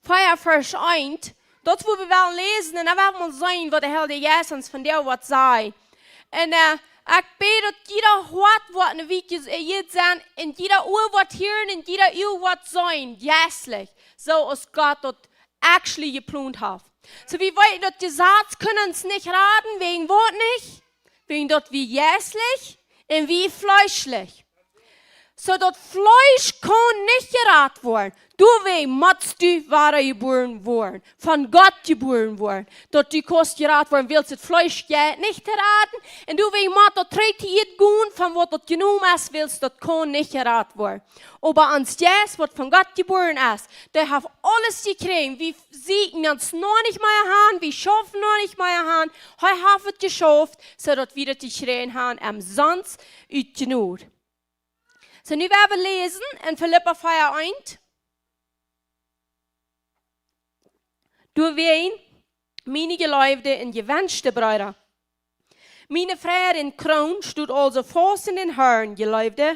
vea, Varsch eent. Daut woa wie wellen läsen un dan woa wie seenen waut de Heilje Jeist ons vondoag woat sajen. Un, äh, Ekj bäd, daut jieda Hoat woat ne Wäakj jes-, äh, hia sennen, un jieda Ua woat hieren, un jieda Uag woat seenen, jeistlich. Soo aus Gott daut actually jeplont haft. Soo, wie weeten, daut Jesaz kaun ons nich raden, wäajen waut nich? Wäajen daut wie jeistlich un wie fleeschlich. Soo daut Fleesch kaun nich jerat woaren. Doawäajen motst du wada jebuaren woaren. Von Gott jebuaren woaren. Daut du kaust jerat woaren, wiels daut Fleesch jeit nich to raden. Un doawäajen mott daut trigj to Ieed gonen, von waut daut jenomen es, wiels daut kaun nich jerat woaren. Oba ons Jeist, waut von Gott jebuaren es, dee haft aules jekjräajen. Wie sieekjen ons noch nich mea han, wie schaufen noch nich mea han. Hee haft et jeschauft, soo daut wie daut jekjräajen han, omsonst ut Jnod. Soo, nu woa wie läsen en Filippa vea eent. Doawäajen, miene jeleewde un jewenschte Breeda, miene Freid un Kroon, stot aulsoo faust en dän Harn, jeleewde.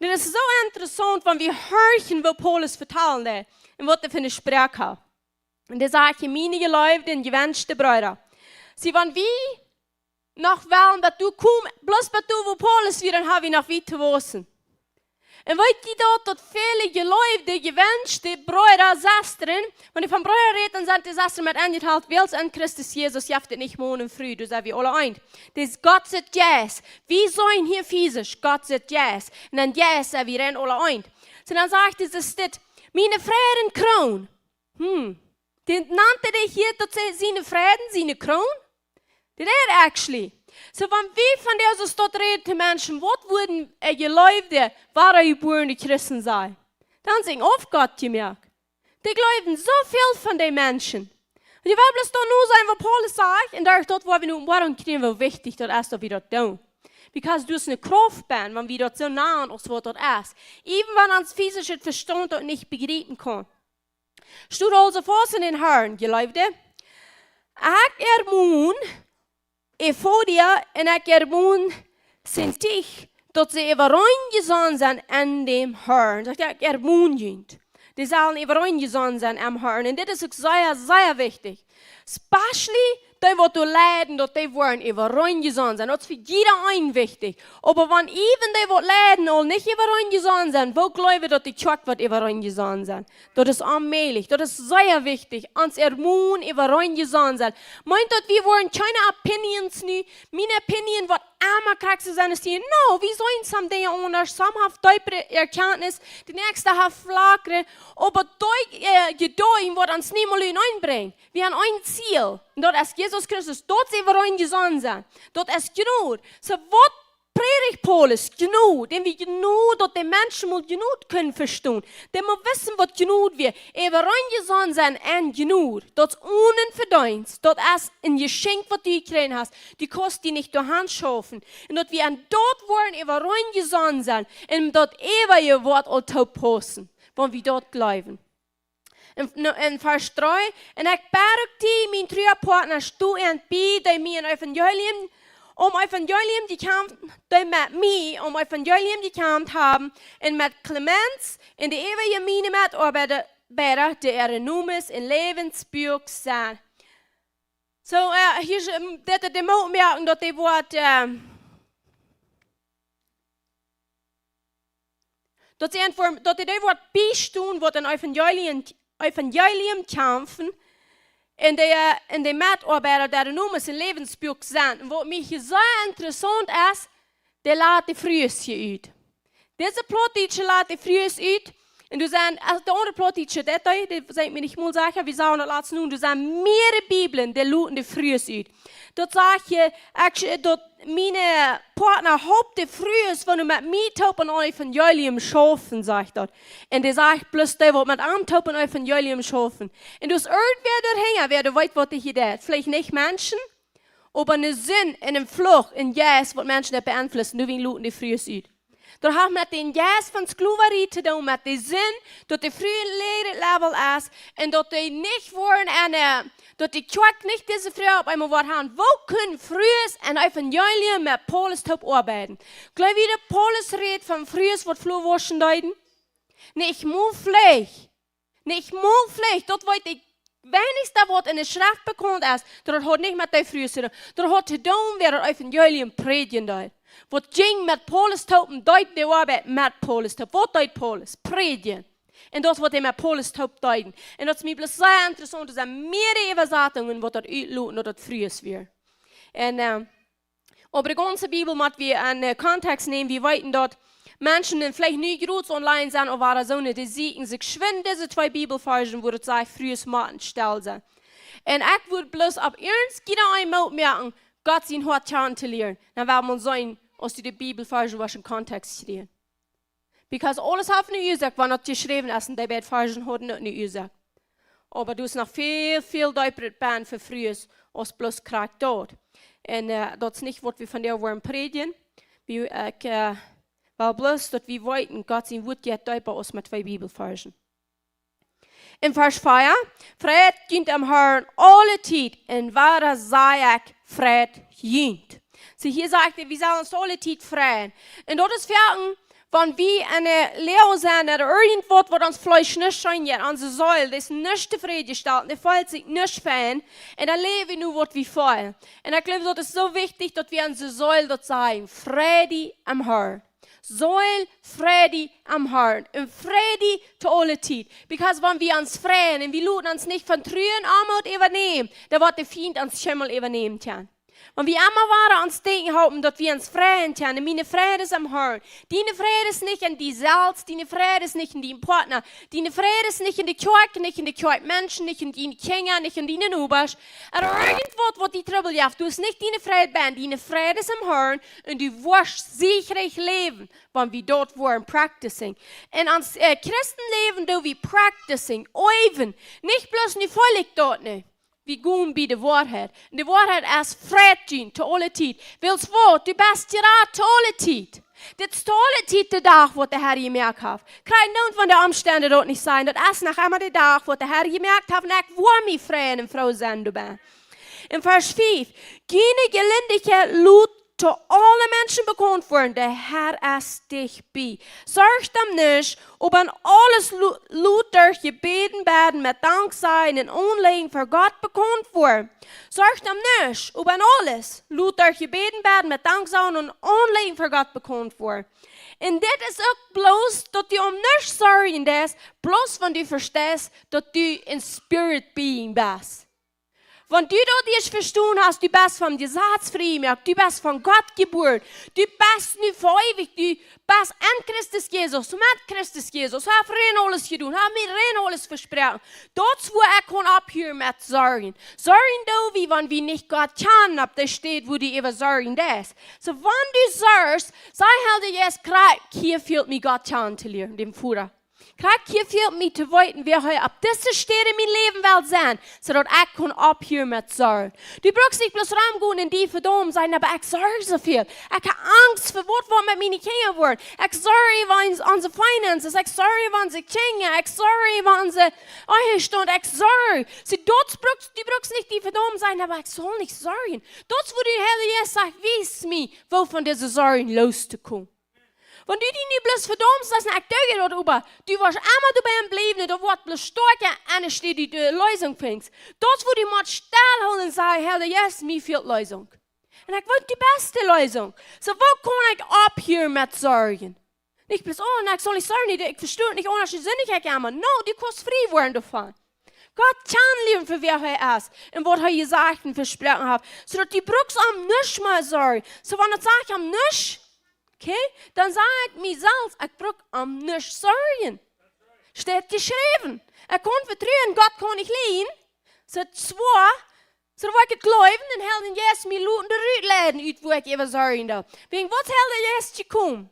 Dit es soo interessaunt, wan wie horchen, waut Paulus vetalen deed un waut hee fa ne Sproak haud. Un dee sajcht hia: miene jeleewde un jewenschte Breeda. See, wan wie noch wellen, daut du komm, bloos bat du, wua Paulus wia, dan ha wie noch wiet to wausen. Un weet jie daut, daut väle jeleewde, jewenschte Breeda, Sestren, wan wie von Breeda räden, dan sent dee Sestren met enjetalt, wiels en Christus Jesus jeft et nich Maun un Fru, doa sent wie aule eent. Daut es Gott sien Jeist. Wie sent hia physisch, Gott sien Jeist. Un en Jeist sent wie dan aule eent. Soo, dan sajcht hee dit: miene Freid un Kroon. Hm. Dee nand dee hia, daut see siene Freid un siene Kroon? Dee deed actually. Soo, wan wie von dee soo räden to Menschen, waut wudden, äh, jeleewde, wadajebuarne Christen sajen? Dan sent auf Gott jemoakt. Dee jleewen soo väl von dee Menschen. Un dee wellen bloos doa nu sennen, waut Paulus sajcht, un doa, daut woa wie nu morjen kjrieen, woo wichtich daut es, daut wie daut doonen. Because daut es ne Krauft, wan wie daut soo nanen, aus waut daut es. Even wan ons physisches Vestaunt daut nich bejriepen kaun. Stot aulsoo faust en dän Harn, jeleewde. Ekj ermon Evodia un ekj ermon Sintique, daut see äwareen jesonnen sent en däm Harn. Sajcht hee: ekj ermon junt. Dee sellen äwareen jesonnen sennen em Harn. Un dit es uk sea, sea wichtich. Especially dee, waut doa leiden, daut dee woaren äwareen jesonnen sennen. Daut es fa jieda een wichtich. Oba wan even dee, waut leiden, aul nich äwareen jesonnen sent, woo jleew jie, daut de Kjoakj woat äwareen jesonnen sennen? Daut es onmäajlich. Daut es sea wichtich. Ons ermon äwareen jesonnen sennen. Meent daut, wie woaren kjeene Opinions nu, miene Opinion woat emma krakjt soo sennen aus diene? No, wie sent some Dinja aundasch. Some haft deepere Erkjantnis, de näakjste haft flakjre. Oba dee, äh, Jedanken woat ons niemols uteneen brinjen. Wie haben een Ziel. Un daut es Jesus Christus. Daut sent wie äwareen jesonnen sennen. Daut es Jnod. Soo, waut prädicht Paulus? Jnod. Dän wie Jnod, daut de Menschen mol Jnod kjennen vestonen. Dee mol wisten, waut Jnod wia. Äwareen jesonnen sennen en Jnod. Daut es onen Vedeenst. Daut es een Jeschenkj, waut du jekjräajen hast. Du kaust die nich derchschaufen. Un daut wie en daut woaren äwareen jesonnen sennen. Un daut eewje Wuat aul toopaussen. Wan wie daut jleewen. En, en Varsch dree: un ekj bäd uk die, mien trua Poatna, sto an bie, dee mie em Evangelium, om Evangelium jekjamft, dee met mie om Evangelium jekjamft haben, un met Klemens un de äwrje miene Metoabeida, bie dee äare Nomes em Läwensbuak sent. Soo, äh, hia es, ähm, daut, daut de Moot moaken, daut dee woat, ähm, daut see entwäa-, daut dee, dee woat biestonen, waut em Evangelium, Evangelium kjamfen, un dee, äh, un de Metoabeida, dee äare Nomes em Läwensbuak sent. Un waut mie hia sea interessaunt es, dee lat de Frues hia ut. Dise Plautdietsche lat de Frues ut. Un doa sent, aulsoo de aundre Plautdietsche, dee, dee, dee sent mie nich mol secha, wie sellen daut latst nu, doa sent mearere Bibeln, dee loten de Frues ut. Daut sajcht hia, actually, daut miene Poatna halpt de Frues, wan dee met mie toop aun Evangelium schaufen, sajcht daut. Un dee sajcht bloos dee, waut met am toop aun Evangelium schaufen. Un doa es irjentwäa doahinja, wäa doa weet, waut dee hia deit. Veleicht nich Menschen, oba ne Sind un een Fluch, een Jeist, waut Menschen daut beenflusst, doawäajen loten de Frues ut. Daut haft met dän Jeist von Sklowarie to doonen, met de Sind, daut de Fru en läajret Level es, un daut dee nich woaren en, äh, daut de Kjoakj nich dise Fru opp eemol woat haben. Woo kjennen Frues em Evangelium met Paulus toop oabeiden? Jleew jie, daut Paulus rät von Frues, waut Flua wauschen deeden? Nich mol veleicht. Nich mol veleicht, daut weet ekj weinichste waut enne Schreft bekaunt es, daut haud nich met dee Frues to doonen. Daut haud to doonen wäa daut Evangelium prädjen deed. Waut jinkj met Paulus toop un deed de Oabeit met Paulus toop. Waut deed Paulus? Prädjen. Un daut es waut hee met Paulus toop deed. Un daut es mie bloos sea interessaunt, doa sent mearere Äwasatungen waut daut utloten daut daut Frues wieren. Un, äh, oba de gaunze Bibel mott wie en, äh, Kontext nämen, wie weeten daut Menschen, dee veleicht nu jrod online sent, ooda soone, dee sieekjen sikj schwind dise twee Bibelvarsch, wua daut sajcht, Frues motten stell sennen. Un ekj wudd bloos opp iernst jieda eenen Moot moaken, Gott sien Hoat kjanen to lieren. Dan woat maun seenen, aus du de Bibelvarsch woascht en Kontext kjrieen. Because aules haft eene Uasoak, wan daut jeschräwen es, un dee beid Varschen hauden uk eene Uasoak. Oba doa es noch väl, väl deepret benn fa Frues aus bloos krakjt daut. Un, äh, daut es nich waut wie vondoag wellen prädjen. Wie, äh, ekj, äh, well bloos daut wie weeten, Gott sien Wuat jeit deepa aus met twee Bibelvarschen. En Varsch vea, freit junt em Harn aule Tiet, un wada saj ekj, freit junt. See, hia sajcht hee, wie sellen ons aule Tiet freien. Un daut es foaken, wan wie enne Läajen sent, ooda irjentwaut waut ons Fleesch nich scheen jeit, onse Seel, dee es nich tofrädjestalt, dee feelt sikj nich fein, un dan läwen wie nu waut wie feelen. Un ekj jleew, daut es soo wichtich, daut wie onse Seel daut sajen, frei die em Harn. Seel, frei die em Harn. Un frei die to aule Tiet. Because wan wie ons freien un wie loten ons nich von Truen, Oamoot äwanämen, dan woat de Fient ons kjeenmol äwanämen kjennen. Wan wie emma wada ons denkjen haben, daut wie ons freien kjennen, un miene Freid es em Harn. Diene Freid es nich en die selfst, diene Freid es nich en dien Partner, diene Freid es nich en de Kjoakj, nich en de Kjoakjmenschen, nich en diene Kjinja, nich en diene Nobasch. Ooda irjentwaut waut die Trubbel jeft, du hast nich diene Freid benn, diene Freid es em Harn, un du woascht siechrich läwen, wan wie daut woaren practicing. En ons, äh, Christenläwen doo wie practicing, äwen. Nich bloos nu feel ekj daut nich. Wie gonen bie de Woarheit. Un de Woarheit es, freit junt to aule Tiet. Wiels waut? Du best jerat to aule Tiet. Dit es to aule Tiet de Dach waut de Herr jemoakt haft. Krakjt nu wan de Omstend daut nich sent, daut es noch emma de Dach waut de Herr jemoakt haft, un ekj woa mie freien un froo sennen doabie. En Varsch fief, Diene Jelindichkjeit lot to aule Menschen bekaunt woaren, de Herr es dicht bie. Sorcht om nuscht, oba en aules lo-, lot derch Jebäden, Bäden met Danksajen un Aunläajen ver Gott bekaunt woaren. Sorcht om nuscht, oba en aules lot derch Jebäden, Bäden met Danksajen un Aunläajen ver Gott bekaunt woaren. Un dit es uk bloos daut du om nuscht sorjen deist, bloos wan du vesteist daut du en spirit being best. Wan du daut ieescht vestonen hast, du best vom Jesaz frie jemoakt, du best von Gott jebuaren, du best nu fa eewich, du best en Christus Jesus, met Christus Jesus, hast rein aules jedonen, hast mie rein aules vesproaken. Daut es wua ekj kaun opphieren met sorjen. Sorjen doo wie, wan wie nich Gott kjanen opp de Städ wua du äwa sorjen deist. Soo, wan du sorjst, saj: Herr Jesus, krakjt hia fält mie Gott kjanen to lieren, däm Voda. Krakjt hia fält mie to weeten, wäa hee opp dise Städ en mien Läwen well sennen, soo daut ekj kaun opphieren met sorjen. Du brukst nich bloos romgonen un die vedaumen sajen: Oba ekj sorj soo väl. Ekj hab Angst fa waut woat met miene Kjinja woaren. Ekj sorj äwa onse finances. Ekj sorj äwa onse Kjinja. Ekj sorj äwa onse Ehestaunt. Ekj sorj. See, daut brukst, du brukst nich die vedaumen sajen: Oba ekj saul nich sorjen. Daut es wua de Herr Jesus sajcht: Wies mie, woo von dise Sorjen loos to komen. Wan du die nu bloos vedaumst, dan sajcht: Ekj doo daut, oba du woascht emma doabie bliewen, daut woat bloos stoakja, enne Städ du de Leesunk finjst. Daut es wua du motst stellhoolen un sajen: Herr Jesus, mie fält Leesunk. Un ekj weet de baste Leesunk. Soo, woo kaun ekj opphieren met sorjen? Nich bloos: Oh, nä, ekj saul nich sorjen, ekj vestonen nich, aundasch sindichkj ekj emma. No, du kaust frie woaren doavon. Gott kjanen lieren fa wäa hee es un waut hee jesajcht un vesproaken haft. Soo daut du brukst om nuscht mea sorjen. Soo, wan ekj saj: Om nuscht, okay, dan saj ekj mie selfst: Ekj bruk om nuscht sorjen. Steit jeschräwen. Ekj kaun vetruen, Gott kaun ekj lieden. Soo, soo woa ekj daut jleewen un Herr Jesus mie loten doa rut leiden, ut wua ekj äwa sorjen doo. Wäajen waut es Herr Jesus jekomen?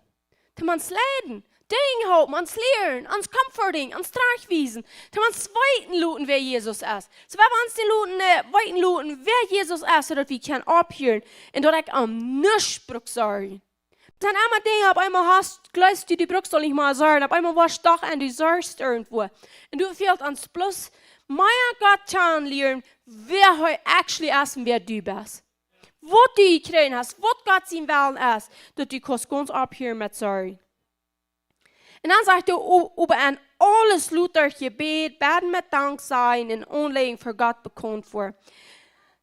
Toom ons leiden, Dinja halpen, ons lieren, ons comforting, ons trajchtwiesen, toom ons weeten loten wäa Jesus es. Soo, wan wie ons dee loten, äh, weeten loten wäa Jesus es, soo daut wie kjennen opphieren un daut ekj om nuscht bruk sorjen. Dan emma Dinja opp eemol hast, jleefst du, du brukst aul nich mea sorjen, opp eemol woascht doch en, du sorjst irjentwua. Un du fält ons bloos mea Gott kjanen lieren, wäa hee actually es un wäa du best. Waut du jekjräajen hast, waut Gott sien Wellen es, daut du kaust gaunz opphieren met sorjen. Un dan sajcht hee: "O-, oba en aules lot daut Jebäd, Bäden met Danksajen un Aunläajen ver Gott bekaunt woaren."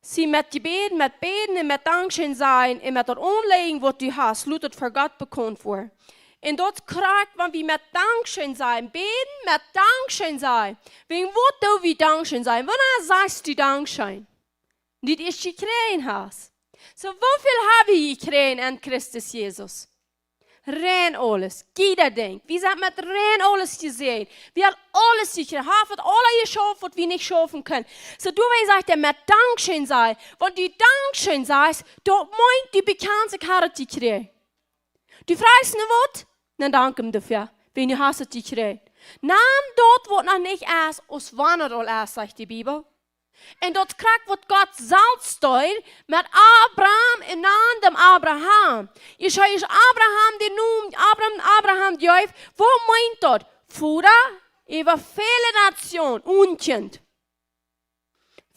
See, met Jebäd, met Bäden un met Dankscheen sajen un met daut Aunläajen waut du hast, lot daut ver Gott bekaunt woaren. Un daut krakjt, wan wie met Dankscheen sajen, bäden met Dankscheen sajen. Wäajen waut doo wie Dankscheen sajen? Wanea sajchst du Dankscheen? Daut du jekjräajen hast. Soo, woo väl hab wie jekjräajen en Christus Jesus? Rein aules, jieda Dinkj. Wie sent met rein aules jesäajent. Wie haben aules jekjräajen. Hee haft aules jeschauft waut wie nich schaufen kjennen. Soo, doawäajen sajcht hee met Dankscheen sajen. Wan du Dankscheen sajchst, daut meent, du bekjanst, ekj hab daut jekjräajen. Du frajchst no waut? Dan dank am doafäa, wan du hast daut jekjräajen. Nemm daut waut noch nich es, aus wan daut aul es, sajcht de Bibel. Un daut krakjt waut Gott selfst deed met Abraham un aun däm Abraham. Jeschieet Abraham, dee Nomen Abraham, Abraham jeef, waut meent daut? Voda äwa väle Natsjoonen, un Kjint.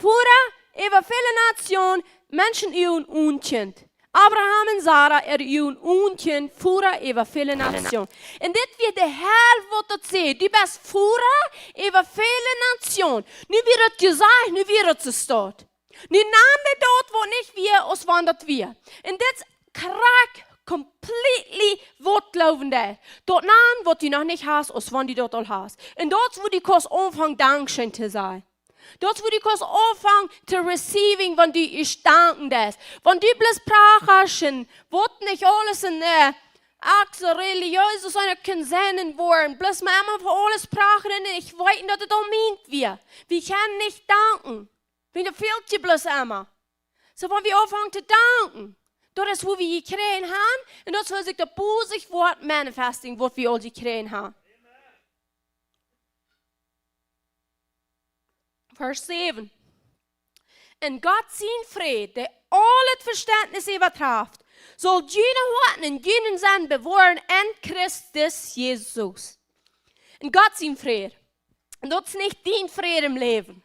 Voda äwa väle Natsjoonen, Menschen äa un Kjint. Abraham un Sara äa un Kjint, Voda äwa väle Natsjoonen. Un dit wia de Herr waut daut säd: "Du best Voda äwa väle Natsjoonen." Nu wia daut jesajcht, nu wia daut soo staut. Nu nemt hee daut waut nich wia, aus wan daut wia. Un dit krakjt completely waut Gloowen deit. Daut nemt waut du noch nich hast, aus wan du daut aul hast. Un daut es wua du kaust aunfangen Dankscheen to sajen. Daut es wua du kaust aunfangen to receiving, wan du ieescht danken deist. Wan du bloos prachnst un waut nich aules en, äh, ach, soo relijees aus eena kaun sennen woaren. Bloos mau emma fa aules prachen un nich weeten daut et aul meent wia. Wie kjennen nich danken. Wie fält je bloos emma. Soo, wan wie aunfangen to danken, daut es wua wie jekjräajen haben, un daut es wua sikj daut bosich woat manifesting, waut wie aul jekjräajen haben. Varsch säwen. Un Gott sien Fräd, dee aul daut Vestentnis äwatraft, saul june Hoaten un june Sennen bewoaren en Christus Jesus. Un Gott sien Fräd. Un daut es nich dien Fräd em Läwen.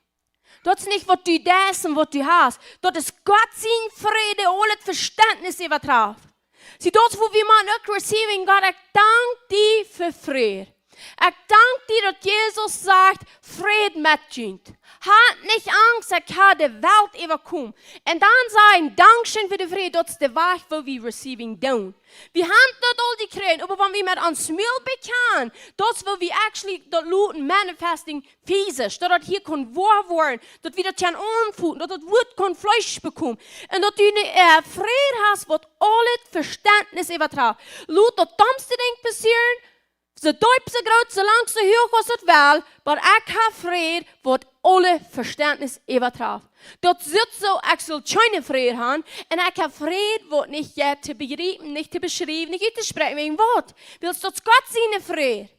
Daut es nich waut du deist un waut du hast. Daut es Gott sien Fräd, dee aul daut Vestentnis äwatraft. See, daut es wua wie mau uk receiving, Gott, ekj dank die fa Fräd. Ekj dank die daut Jesus sajcht: "Fräd met junt. Hat nich Angst, ekj hab de Welt äwakomen." Un dan sajen: "Dankscheen fa de Fräd", daut es de Wajch wua wie receiving doonen. Wie haben daut aul jekjräajen, oba wan wie met ons Mul bekjanen, daut es wua wie actually daut loten manifesting physisch, daut daut hia kaun woa woaren, daut wie daut kjennen aunfoten, daut daut Wuat kaun Fleesch bekomen. Un daut du ne, äh, Fräd hast waut aul daut Vestentnis äwatraft. Lot daut domste Dinkj passieren, soo deep, soo groot, soo lang, soo huach aus et well, oba ekj hab Fräd waut aul Vestentnis äwatraft. Daut sitt soo, ekj saul kjeenen Fräd haben, un ekj hab Fräd waut nich jeit to bejriepen, nich to beschriewen, nich uttospräakjen, wäajen waut? Wiels daut es Gott sien Fräd.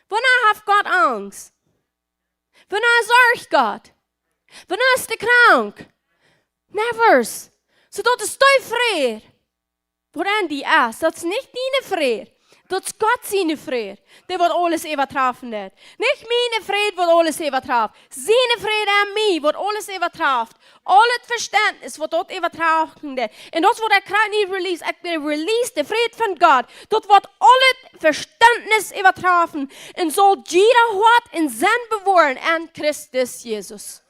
Wanea haft Gott Angst? Wanea sorcht Gott? Wanea es hee krank? Never. Soo, daut es dee Fräd waut en die es. Daut es nich dien Fräd. Daut es Gott sien Fräd, dee waut aules äwatrafen deit. Nich mien Fräd waut aules äwatraft. Sien Fräd en mie waut aules äwatraft. Aul daut Vestentnis waut daut äwatrafen deit. Un daut es waut ekj krakjt nu release. Ekj release de Fräd von Gott. Daut woat aul daut Vestentnis äwatrafen. Un saul jieda Hoat un Senn bewoaren en Christus Jesus.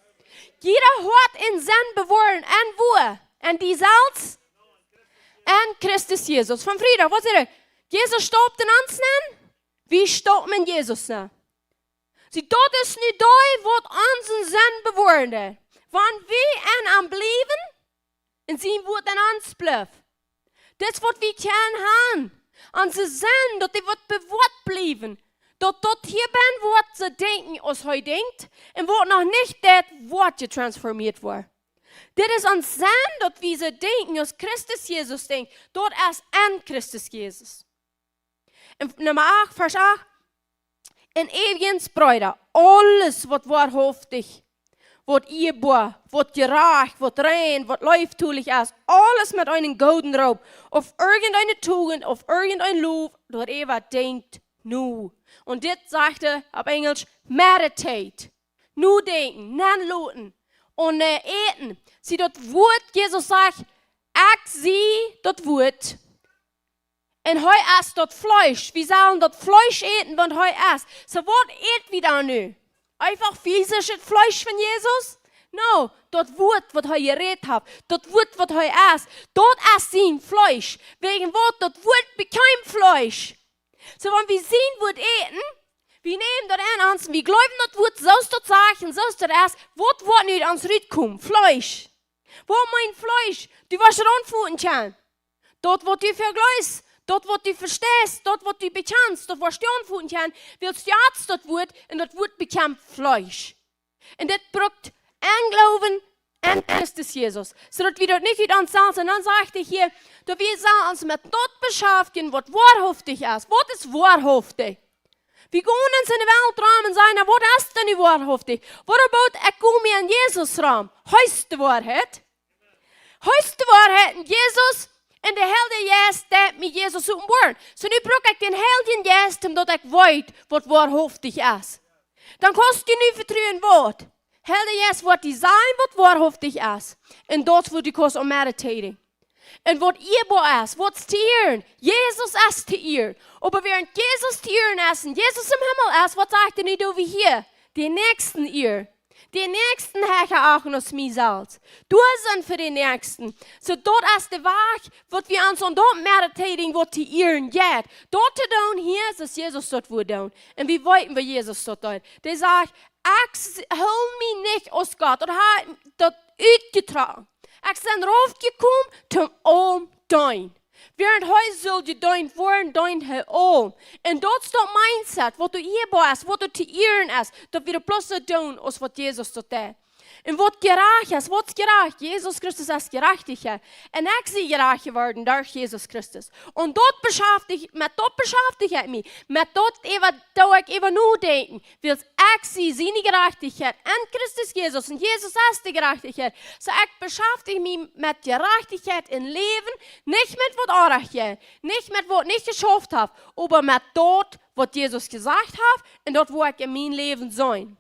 Jieda Hoat un Senn bewoaren en wua? En die selfst? En Christus Jesus. Von Friedach, waut säd hee? Jesus storf en ons Senn. Wie storwen en Jesus Senn. See, daut es nu dee waut onse Senn bewoaren deit. Wan wie en am bliewen, un sien Wuat en ons blift. Daut es waut wie kjennen haben. Onse Senn, daut dee woat bewoat bliewen. Daut, daut hia benn woat soo denkjen aus hee denkjt. Un waut noch nich deit, woat jetransformieet woaren. Dit es ons Senn, daut wie soo denkjen aus Christus Jesus denkjt. Daut es en Christus Jesus. En Numma acht, Varsch acht. Un äwens, Breeda, aules waut woarhauftich, waut ieeboa, waut jerajcht, waut rein, waut leeftolich es, aules met eenen gooden Roop, auf irjent eene Tugent, auf irjent een Lof, doaräwa denkjt no. Un dit sajcht hee opp Enjlisch, meditate. Nodenkjen, nenloten, un, äh, äten. See, daut Wuat, Jesus sajcht: "Ekj sie daut Wuat." Un hee es daut Fleesch. Wie sellen daut Fleesch äten, waut hee es. Soo, waut äten wie dan nu? Eefach physischet Fleesch von Jesus? No, daut Wuat, waut hee jerät haft. Daut Wuat, waut hee es. Daut es sien Fleesch. Wäajen waut? Daut Wuat bekjeem Fleesch. Soo, wan wie sien Wuat äten, wie nämen daut aun ons un wie jleewen daut Wuat, soo aus daut sajcht un soo aus daut es, waut woat nu ut ons rutkomen? Fleesch. Waut mien Fleesch? Du woascht raunfoten kjennen. Daut waut du vejleefst, daut waut du vesteist, daut waut du bekjanst, daut woascht du aunfoten kjennen, wiels du hast daut Wuat un daut Wuat bekjemt Fleesch. Un dit brukt Gloowen aun Christus Jesus. Soo daut wie daut nich ut ons selfst, un dan sajcht hee hia, daut wie sellen ons met daut beschaftjen, waut woarhauftich es. Waut es woarhauftich? Wie gonen en de Welt rom un sajen, na, waut es dan nu woarhauftich? What about, ekj go mea en Jesus rom? Heet de Woarheit? Heet de Woarheit en Jesus un de Heilje Jeist deit mie Jesus openboaren. Soo nu bruck ekj dän Heiljen Jeist, om daut ekj weet, waut woarhauftich es. Dan kaust du nu vetruen, waut? Heilje Jeist woat die sajen, waut woarhauftich es. Un daut woat die kaust aun mediteren. Un waut ieeboa es, waut es to ieren? Jesus es to ieren. Oba wäarent Jesus to ieren es un Jesus em Himmel es, waut sajcht hee nu, doo wie hia? Dän Näakjsten ieren. Dän Näakjsten hecha achten aus mie selfst. Doa sennen fa dän Näakjsten. Soo daut es de Wajch, waut wie ons aun daut mediteren, waut to ieren jeit. Daut to doonen hia, soo aus Jesus daut wudd doonen. Un wie weeten, woo Jesus daut deed. Dee sajcht, ekj s-, hool mie nich aus Gott. Daut haft daut utjetrocken. Ekj sie raufjekomen, toom aulem deenen. Wäarent hee sull jedeent woaren, deend hee aulem. Un daut es daut mindset, waut doa ieeboa es, waut doa to ieren es, daut wie bloos soo doonen, aus waut Jesus daut deed. Un waut jerajcht es, waut es jerajcht? Jesus Christus es Jerajchtichkjeit. Un ekj sie jerajcht jeworden derch Jesus Christus. Un daut beschaftich, met daut beschaftich ekj mie, met daut äwa, doo ekj äwa nodenkjen, wiels ekj sie siene Jerajchtichkjeit en Christus Jesus. Un Jesus es de Jerajchtichkjeit. Soo ekj beschaftich mie met Jerajchtichkjeit em Läwen, nich met waut orrajcht jeit, nich met waut nich jeschauft haft, oba met daut, waut Jesus jesajcht haft un daut, waut ekj en mien Läwen sie.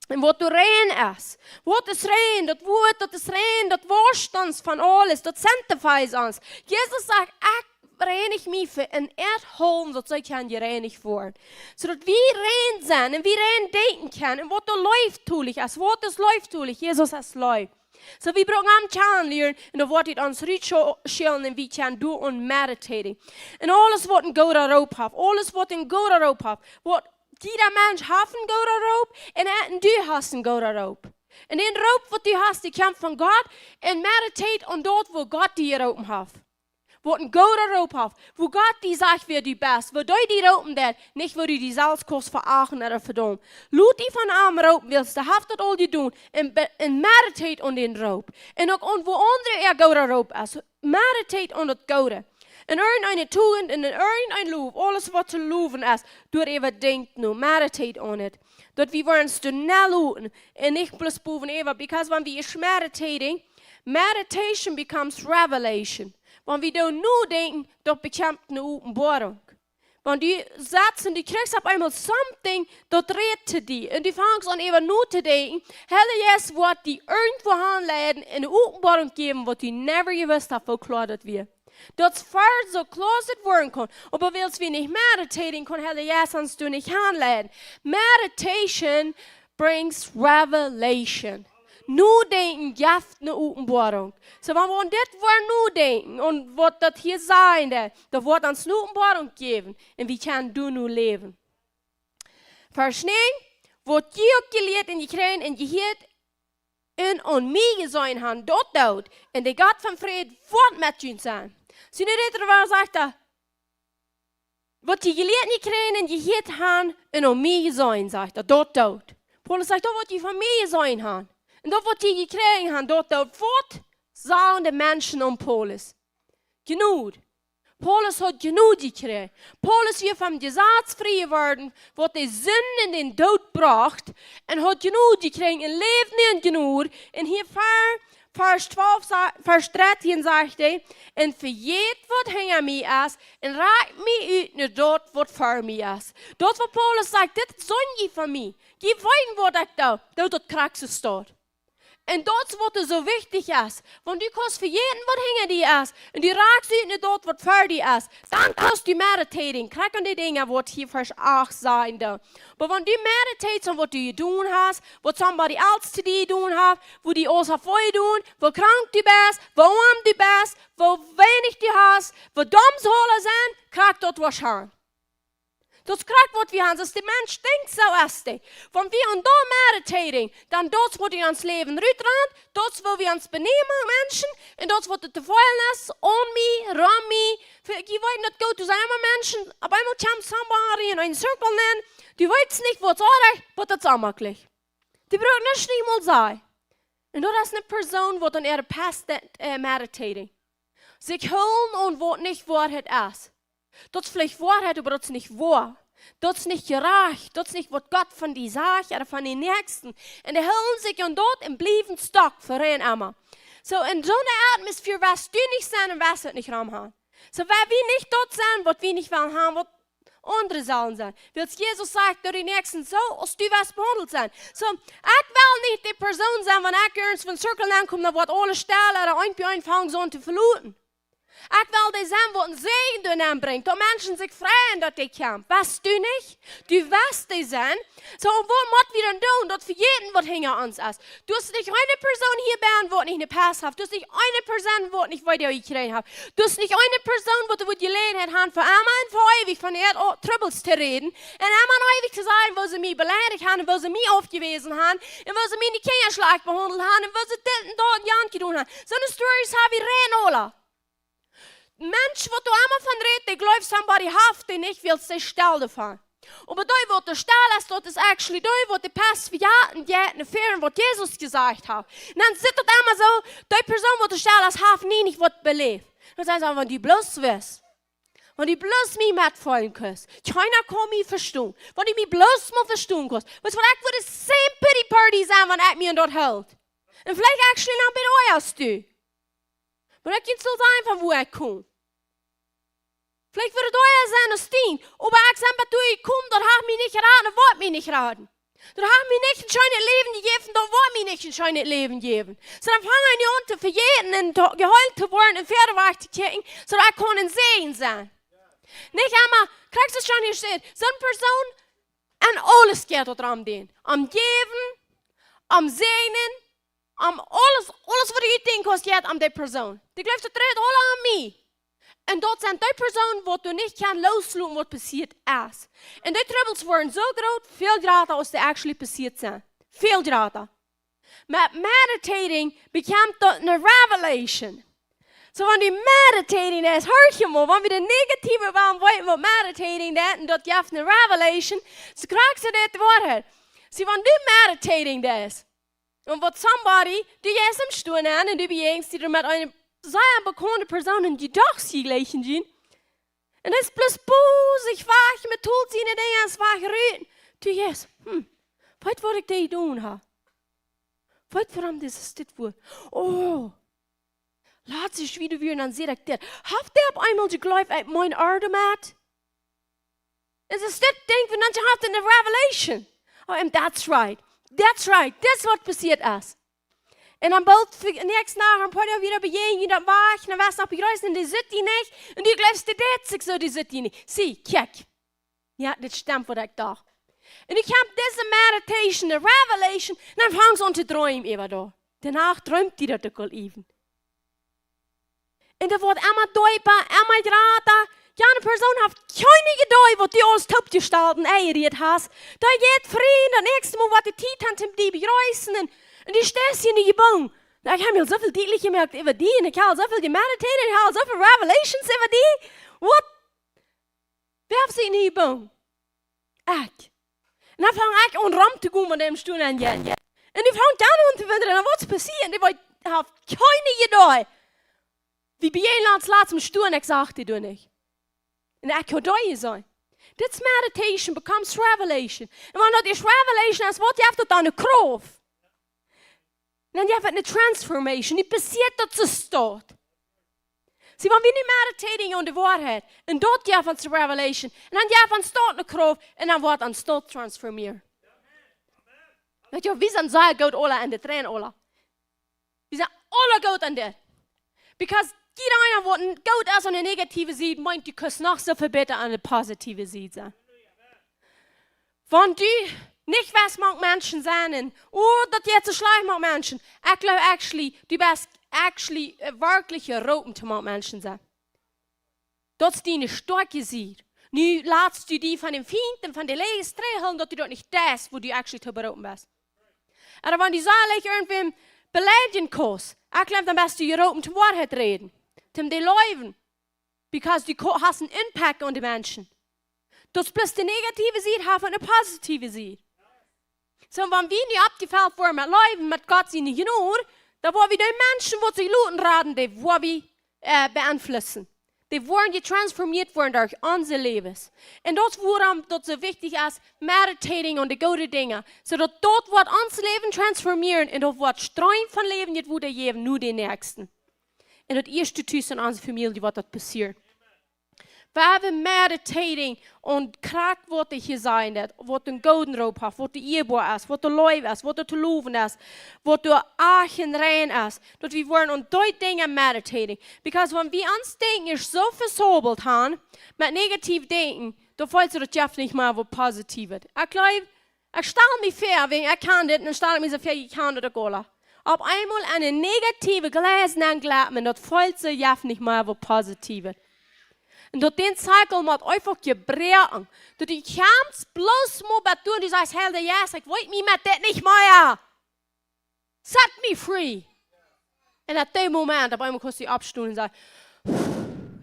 Un waut doa rein es. Waut es rein? Daut Wuat, daut es rein, daut wascht ons von aules, daut sanctifies ons. Jesus sajcht, ekj reinich mie fa en äa Holen, daut see kjennen jereinicht woaren. Soo daut wie rein sennen un wie rein denkjen kjennen un waut doa leeftolich es. Waut es leeftolich? Jesus es Leew. Soo wie brucken am kjanen lieren un dan woat hee ons rutschellen un wie kjennen doa aun mediteren. Un aules waut een gooda Roop haft, aules waut een gooda Roop haft, waut jieda Mensch haft een gooda Roop un, un du hast een gooda Roop. Un dän Roop waut du hast, dee kjemt von Gott un meditate aun daut, woo Gott die jeroopen haft. Waut een gooda Roop haft, woo Gott die sajcht, wäa du best, woo dee die roopen deed, nich woo du die selfst kaust veachten ooda vedaumen. Lot die von am roopen, wiels dee haft daut aul jedonen, un be-, un meditate aun dän Roop. Un uk aun woo aundre äa gooda Roop es, meditate aun daut Goode. Un irjenteene Tugend un irjenteen Low, aules waut to lowen es, doa äwa denkj no, meditate on it. Daut wie woaren ons doa nenloten un nich bloos bowen äwa, because wan wie ieescht meditating, meditation becomes revelation. Wan wie doa nodenkjen, daut bekjemt eene Openboarunk. Wan du setst un du kjrichst opp eemol something, daut rät to die. Un du fangst aun äwa notodenkjen, Heilja Jeist woat die irjentwua hanleiden un eene Openboarunk jäwen, waut du never jewist hast, woo kloa daut wia. Daut es ver soo kloa aus et woaren kaun. Oba wiels wie nich meditating, kaun Heilja Jeist ons doa nich hanleiden. Meditation brings revelation. Nodenkjen jeft eene Openboarunk. Soo, wan wie aun dit Wuat nodenkjen un waut daut hia sajen deit, dan woat ons eene Openboarunk jäwen un wie kjennen doa no läwen. Varsch näajen, waut jie uk jelieet un jekjräajen un jehieet un aun mie jeseenen han, daut doot, un de Gott von Fräd woat met junt sennen. Sien Räd, waut sajcht hee? Waut jie jelieet un jekjräajen un jehieet han un aun mie jeseenen, sajcht hee, daut doot. Paulus sajcht, daut waut jie von mie jeseenen han un daut waut jie jekjräajen han, daut doot. Waut sagen de Menschen aun Paulus? Jnod. Paulus haud Jnod jekjräajen. Paulus wia vom Jesaz frie jeworden, waut de Sind un dän Doot brocht, un haud Jnod jekjräajen un läwd nu en Jnod. Un hia ver, Varsch twalf sa-, Varsch dartieen sajcht hee: "Un vejät waut hinja mie es, un rakjt mie ut no daut waut ver mie es." Daut waut Paulus sajcht, dit sent jie von mie. Jie weeten waut ekj doo, doo daut krakjt soo. Un daut es waut soo wichtich es. Wan du kaust vejäten waut hinja die es, un du rakjst ut no daut waut ver die es, dan kaust du meditating, krakjt aun de Dinja waut hia Varsch acht sajen deit. Oba wan du meditatest aun waut du jedonen hast, waut somebody else to die jedonen haft, woo die aules haft wee jedonen, woo krank du best, woo oam du best, woo weinich du hast, woo domm see aula sent, krakjt daut woascht han. Daut es krakjt waut wie han, soo aus de Mensch denkjt, soo es dee. Wan wie aun daut meditating, dan daut es waut en ons Läwen rutrant, daut es woo wie ons benämen, Menschen, un daut es waut de Tefeel es, aun mie, rom mie. Jie weeten daut goot, doa sent emma Menschen, opp eemol kjemt somebody en een Zirkel nenn, du weetst nich waut es oajch, waut daut es onmaklich. Dee brukt nuscht nich mol sajen. Un daut es eene Persoon waut aun äare past, äh, meditating. Sikj hoolen aun waut nich Woarheit es. Daut es veleicht Woarheit, oba daut es nich woa. Daut es nich jerajcht. Daut es nich waut Gott von die sajcht ooda von dän Näakjsten. Un dee hoolen sikj aun daut un bliewen stuck fa emma. Soo, en soone Atmosphäre woascht du nich sennen un woascht daut nich rom han. Soo, wan wie nich daut sent, waut wie nich wellen han, waut aundre sellen sennen. Wiels Jesus sajcht, doa dän Näakjsten soo aus du woascht behaundelt sennen. Soo, ekj well nich dee Persoon sennen, wan ekj irjentwua en Zirkel nenn kom, dan woat aules stell, ooda irjentwäa aunfangt soo to veloten. Ekj well dee sennen, waut een Säajen doa nenn brinjt, daut Menschen sikj freien, daut dee kjemt. Woascht du nich? Du woascht dee sennen. Soo, waut mott wie dan doonen, daut vejäten waut hinja ons es? Du hast nich eene Persoon hia bennen, waut nich een Past haft. Du hast nich eene Persoon, waut nich Weedoag jekjräajen haft. Du hast nich eene Persoon, waut doa woat Jeläajenheit han, fa emma un fa eewich von äare Trubbels to räden. Un emma un eewich to sajen, woo see mie beleidicht han, un woo see mie aufjewäsen han, un woo see miene Kjinja schlajcht behaundelt han, un woo see dit un daut un jant jedonen han. Soone Stories ha wie rein aula. Mensch, waut doa emma von rät, dee jleeft, somebody haft dee nich, wiels dee stell doavon. Oba dee, waut doa stell es, daut es actually dee, waut de Past vejäten deit, no wieda waut Jesus jesajcht haft. Un dan sitt daut emma soo, dee Persoon, waut doa stell es, haft nie nich waut beläft. Dan sajen see, wan du bloos wist, wan du bloos mie metfeelen kaust, kjeena kaun mie vestonen, wan du mie bloos mol vestonen kaust. Weetst waut, ekj wudd same pity party sennen, wan ekj mie aun daut hilt. Un veleicht actually noch bäta aus du. Oba ekj kaun sajen, von wua ekj kom. Veleicht wudd daut ea sennen aus dien, oba ekj sie bat doa jekomen, daut haft mie nich jeraden, daut woat mie nich raden. Daut haft mie nich een scheenet Läwen jejäft, daut woat mie nich een scheenet Läwen jäwen. Soo dan fang ekj nu aun to vejäten un to, jeheelt to woaren un wieda wajch to kjikjen, soo daut ekj kaun een Säajen sennen. Nich emma, krakjt soo aus Johnny sajcht, soone Persoon, un aules jeit daut rom dän. Om jäwen, om säajnen, om aules, aules waut du denkjst, jeit om dee Persoon. Dee jleeft, daut dreit aula om mie. Un daut sent dee Persoonen, waut du nich kaust loosloten, waut passieet es. Un dee Trubbels woaren soo groot, väl jrata aus dee actually passieet sent. Väl jrata. Met meditating bekjemt daut eene revelation. Soo, wan du meditating deist, horch mol, wan wie de negative wellen weeten, waut meditating deit, un daut jeft eene revelation, soo krakjt soo deit de Woarheit. Soo, wan du meditating deist, un waut somebody, du jeist em Stua nenn un du bejäajenst die met eene sea bekaunde Persoon un du dochst, see jlikjen die. Un dee es bloos bosich wajch, met Tools siene Dinja es wajch rut. Du jeist, hm, weetst waut ekj dee jedonen ha? Weetst wuarom dit es dit Wort? Oh, latst du wada wieren, dan säd ekj dit. Haft dee opp eemol jejleeft, ekj meen Oaja met? Es daut Dinkj, wan dan haft eene revelation. Oh, and that's right. That's right. Dit es waut passieet es. Un dan boolt näakjsten Dach, een poa Doag wieda bejäajen, dan wajch, dan woascht noch bejreessen, un dee sitt die nich, un du jleefst, dee deit sikj soo, dee sitt die nich. See, kjikj. Jo, dit stemt waut ekj docht. Un ekj hab dise meditation, de revelation, un dan fangst du aun to dreemen äwa daut. De Nacht dreemt die daut uk aul even. Un daut woat emma deepa, emma jrata. Jane Persoon haft kjeene Iedee, waut du aules toopjestalt un enjerieet hast. Dee jeit frie, daut näakjste Mol woat dee Tiet han, om die to bejreessen. Un, un du steist hia en de Jebung. Na, ekj hab mie aul sooväl dietlich jemoakt äwa die, un ekj hab aul sooväl jemediteet, un ekj hab aul sooväl revelations äwa die. Waut? Wäa haft sikj en de Jebung? Ekj. Un dan fang ekj aun rom to gonen met däm Stua nenn. Un dee fangt dan aun to wundren, waut es passieet? Un dee weet, haft kjeene Iedee. Wie bie ons latst em Stua, ekj sach dee doa nich. Un ekj haud dee jeseenen. Dit es meditation becomes revelation. Un wan daut es revelation, es waut jeft daut dan? Eene Krauft. Dan jeft et eene transformation. Dee passieet daut soo staut. See, wan wie nu meditating aun de Woarheit, un daut jeft ons revelation, un dan jeft ons daut eene Krauft, un dan woat ons daut transformieren. Weetst du, wie sent sea goot aula en de Tränen aula. Wie sent aule goot aun dit. Because jieda eena waut goot es aun de negative Sied, meent, du kaust noch soo väl bäta aun de positive Sied sennen. Wan du nich west mank Menschen sennen, oh, daut jeit soo schlajcht mank Menschen. Ekj jleew actually, du best actually, äh, werkjlich jeroopen to mank Menschen sennen. Daut es diene stoakje Sied. Nu latst du die von dän Fient un von de Läajes trigjhoolen, daut du daut nich deist, wua du actually to beroopen best. Ooda wan du soo leicht irjentwäm beleidjen kaust, ekj jleew, dan best du jeroopen toom Woarheit räden, toom dee leewen. Because du ko-, hast een Impact aun de Menschen. Daut es bloos de negative Sied, haft eene positive Sied. Soo, wan wie nu oppjefelt woaren met Läwen, met Gott siene Jnod, dan woa wie de Menschen, waut sikj loten raden, dee woa wie, äh, beeinflussen. Dee woaren jetransformieet woaren derch onse Läwes. Un daut es wuarom daut soo wichtich es, meditating aun de goode Dinja. Soo daut daut woat ons Läwen transformieren un daut woat Stroom von Läwen, dit woat jäwen no dän Näakjsten. Un daut ieeschte tus en onse Famielje woat daut passieren. Wan wie meditating aun krakjt waut ekj hia saj, daut waut een gooden Roop haft, waut doa ieeboa es, waut doa leew es, waut doa to lowen es, waut doa ajcht un rein es, daut wie woaren aun dee Dinja meditating. Because wan wie ons Denkjen soo vesabelt haben met negativ Denkjen, dan feelt sikj daut jeft nich mea waut positief. Ekj jleew, ekj stal mie väa, wäajen ekj kaun dit, dan stal ekj mie soo väa, ekj kaun daut uk aula. Opp eemol en een negative Gleis nenjleepen, daut feelt sikj jeft nich mea waut positief. Un daut dän Zirkel mott eefach jebroaken. Daut du kjemst bloos mau bat doa un du sajchst: "Heilja Jeist, ekj weet mie met dit nich mea. Set me free." Un opp dän Moment, opp eemol kaust du oppstonen un sajen: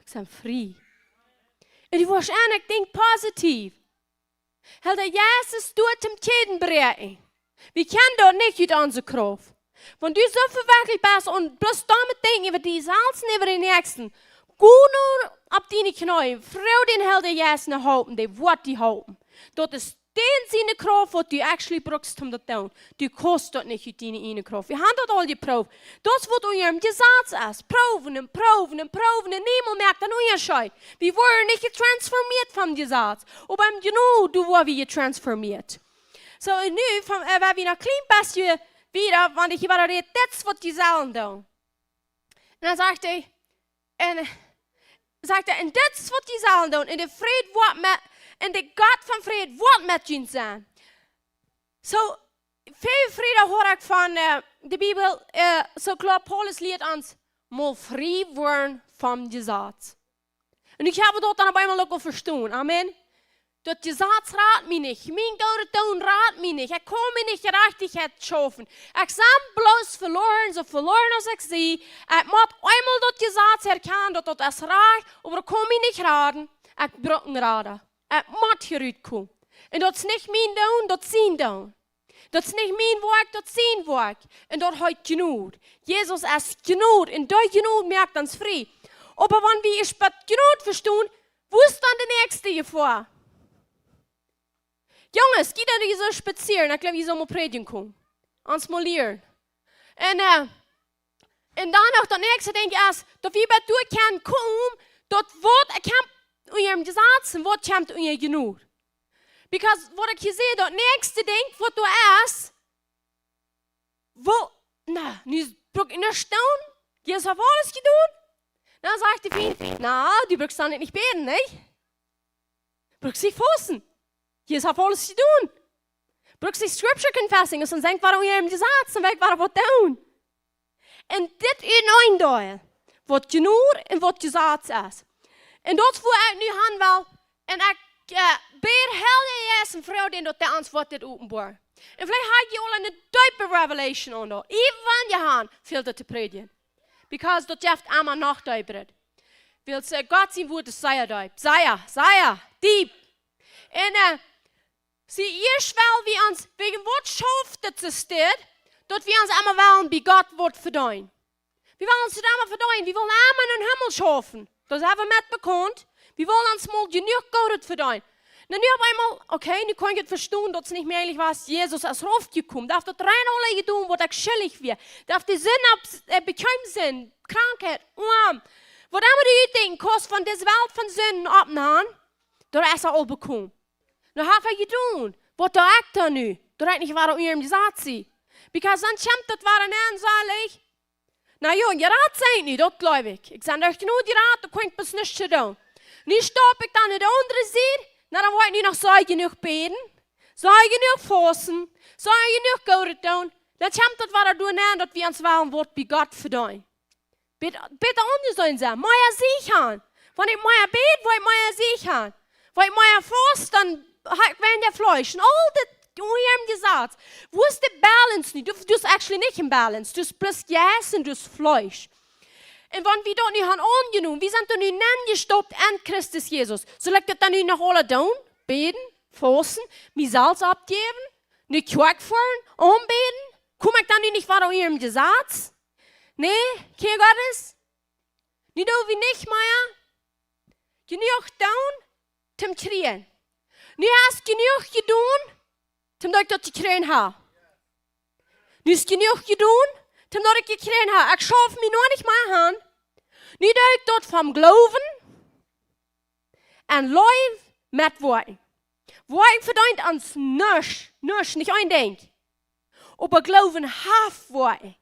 "Ekj sie free." Un du woascht en, ekj denkj positief. Heilja Jeist es doa toom Kjäden bräakjen. Wie kjennen daut nich ut onse Krauft. Wan du soo vewekjelt best un bloos doamet denkjst äwa die selfst un äwa dän Näakjsten, go nu opp diene Kjneeen, froag dän Heiljen Jeist no Help, dee woat die halpen. Daut es dän siene Krauft, waut du actually brukst, om daut to doonen. Du kaust daut nich ut diene ieejne Krauft. Wie haben daut aul jeprooft. Daut es waut unja däm Jesaz es. Proowen un proowen un proowen un niemols moakt daut een Unjascheet. Wie woaren nich jetransformieet vom Jesaz. Oba em Jnod, doa woa wie jetransformieet. Soo, un nu, von, äh, wan wie noch een kjlien bät wieda, wan ekj hia wada räd, daut es waut jie sellen doonen. Un dan sajcht hee, un, sajcht hee, un dit es waut jie sellen doonen. Un de Fräd woat met, un de Gott von Fräd woat met junt sennen. Soo, väl Fräd hia haud ekj von, äh, de Bibel, äh, soo kloa, Paulus lieet ons, mol frie woaren vom Jesaz. Un ekj hab daut dan opp eemol uk aul vestonen. Amen. Daut Jesaz rat mie nich. Mien goodet Doonen rat mie nich. Ekj kaun mie nich Jerajchtichkjeit schaufen. Ekj sie bloos veloaren, soo veloaren aus ekj sie. Ekj mott eemol daut Jesaz erkjanen, daut daut es rajcht, oba daut kaun mie nich raden. Ekj bruk een Rada. Ekj mott hia rutkomen. Un daut es nich mien Doonen, daut es sien Doonen. Daut es nich mien Woakj, daut es sien Woakj. Un daut heet Jnod. Jesus es Jnod. Un dee Jnod moakt ons frie. Oba wan wie ieescht waut Jnod vestonen, woo es dan de näakjste Jefoa? Junges, jie doonen hia soo spazieren, ekj jleew, jie sellen mol prädjen komen. Ons mol lieren. Un, äh, un dan noch daut näakjste Dinkj es, daut wie bat doa kjennen komen, daut waut kjemt unja däm Jesaz un waut kjemt unja Jnod. Because waut ekj hia see, daut näakjste Dinkj waut doa es, woo, na, nu bruk ekj nuscht doonen, Jesus haft aules jedonen. Dan sajcht de Fient, na, du brukst dan nich bäden, nä? Brukst nich fausten. Jesus haft aules jedonen. Brukst nich Scripture confessing, es dan denkj, wuarom hia em Jesaz, dan weet ekj, wuarom waut doonen. Un dit es een Deel, waut Jnod un waut Jesaz es. Un daut es wua ekj nu han well, un ekj, äh, bäd Heilja Jeist un froag dän daut hee ons woat dit openboaren. Un veleicht hab jie aul eene deepe Revelation aun daut. Even wan jie han, fält et to prädjen. Because daut jeft emma noch deepret. Wiels, äh, Gott sien Wort es sea deep. Sea, sea deep. Un, äh, see, ieescht well wie ons, wäajen waut schauft et soo stell, daut wie ons emma wellen bie Gott waut vedeenen. Wie wellen ons daut emma vedeenen. Wie wellen emma en dän Himmel schaufen. Daut es eefach met bekaunt. Wie wellen ons mol jenuach Goodet vedeenen. Dan nu opp eemol, okay, nu kaun ekj et vestonen, daut es nich mea eejentlich waut Jesus es raufjekomen. Daut haft daut rein aula jedonen, waut ekj schuldich wia. Daut haft de Sind opp, äh, bekjeem Sind, Krankheit, oam. Waut emma du utdenkjen kaust von dise Welt von Sind oppnanen, daut es aul bekomen. Nu haft hee jedonen. Waut doo ekj dan nu? Daut ekj nich wada unja däm Jesaz sie. Because dan kjemt daut wada nenn, saj ekj, Na jo, jerat sie ekj nu, daut gleew ekj. Ekj sie derch Jnod jerat, doa kaun ekj bloos nuscht doonen. Nu stap ekj dan no de aundre Sied, na dan woa ekj nu noch sea jenuach bäden, sea jenuach fausten, sea jenuach Goodet doonen. Dan kjemt daut wada doa nenn, daut wie ons wellen waut bie Gott vedeenen. Bät-, bäta aunjeseenen sennen, mea Sieg han. Wan ekj mea bäd, woa ekj mea Sieg han. Wan ekj mea fast, dan ha ekj weinja Fleesch. Un aul dit, du hia em Jesaz. Wua es de Balance nu? Du, du hast actually nich een Balance. Du hast bloos Jeist un du hast Fleesch. Un wan wie daut nu han aunjenomen, wie sent doa nu nenjestopt en Christus Jesus. Saul ekj daut dan nu noch aula doonen? Bäden, fausten, mie selfst oppjäwen, no de Kjoakj foaren, aunbäden? Kom ekj dan nu nich wada unja dän Jesaz? Nä, Kjinja Gottes? Nu doo wie nich mea jenuach doonen, toom kjrieen. Nu hast jenuach jedonen, toom daut ekj daut jekjräajen ha. Nu es jenuach jedonen, toom daut ekj jekjräajen ha. Ekj schauf mie noch nich mea aun. Nu doo ekj daut vom Gloowen un Leew met Woakjen. Woakjen vedeent ons nuscht, nuscht, nich een Dinkj. Oba Gloowen haft Woakjen.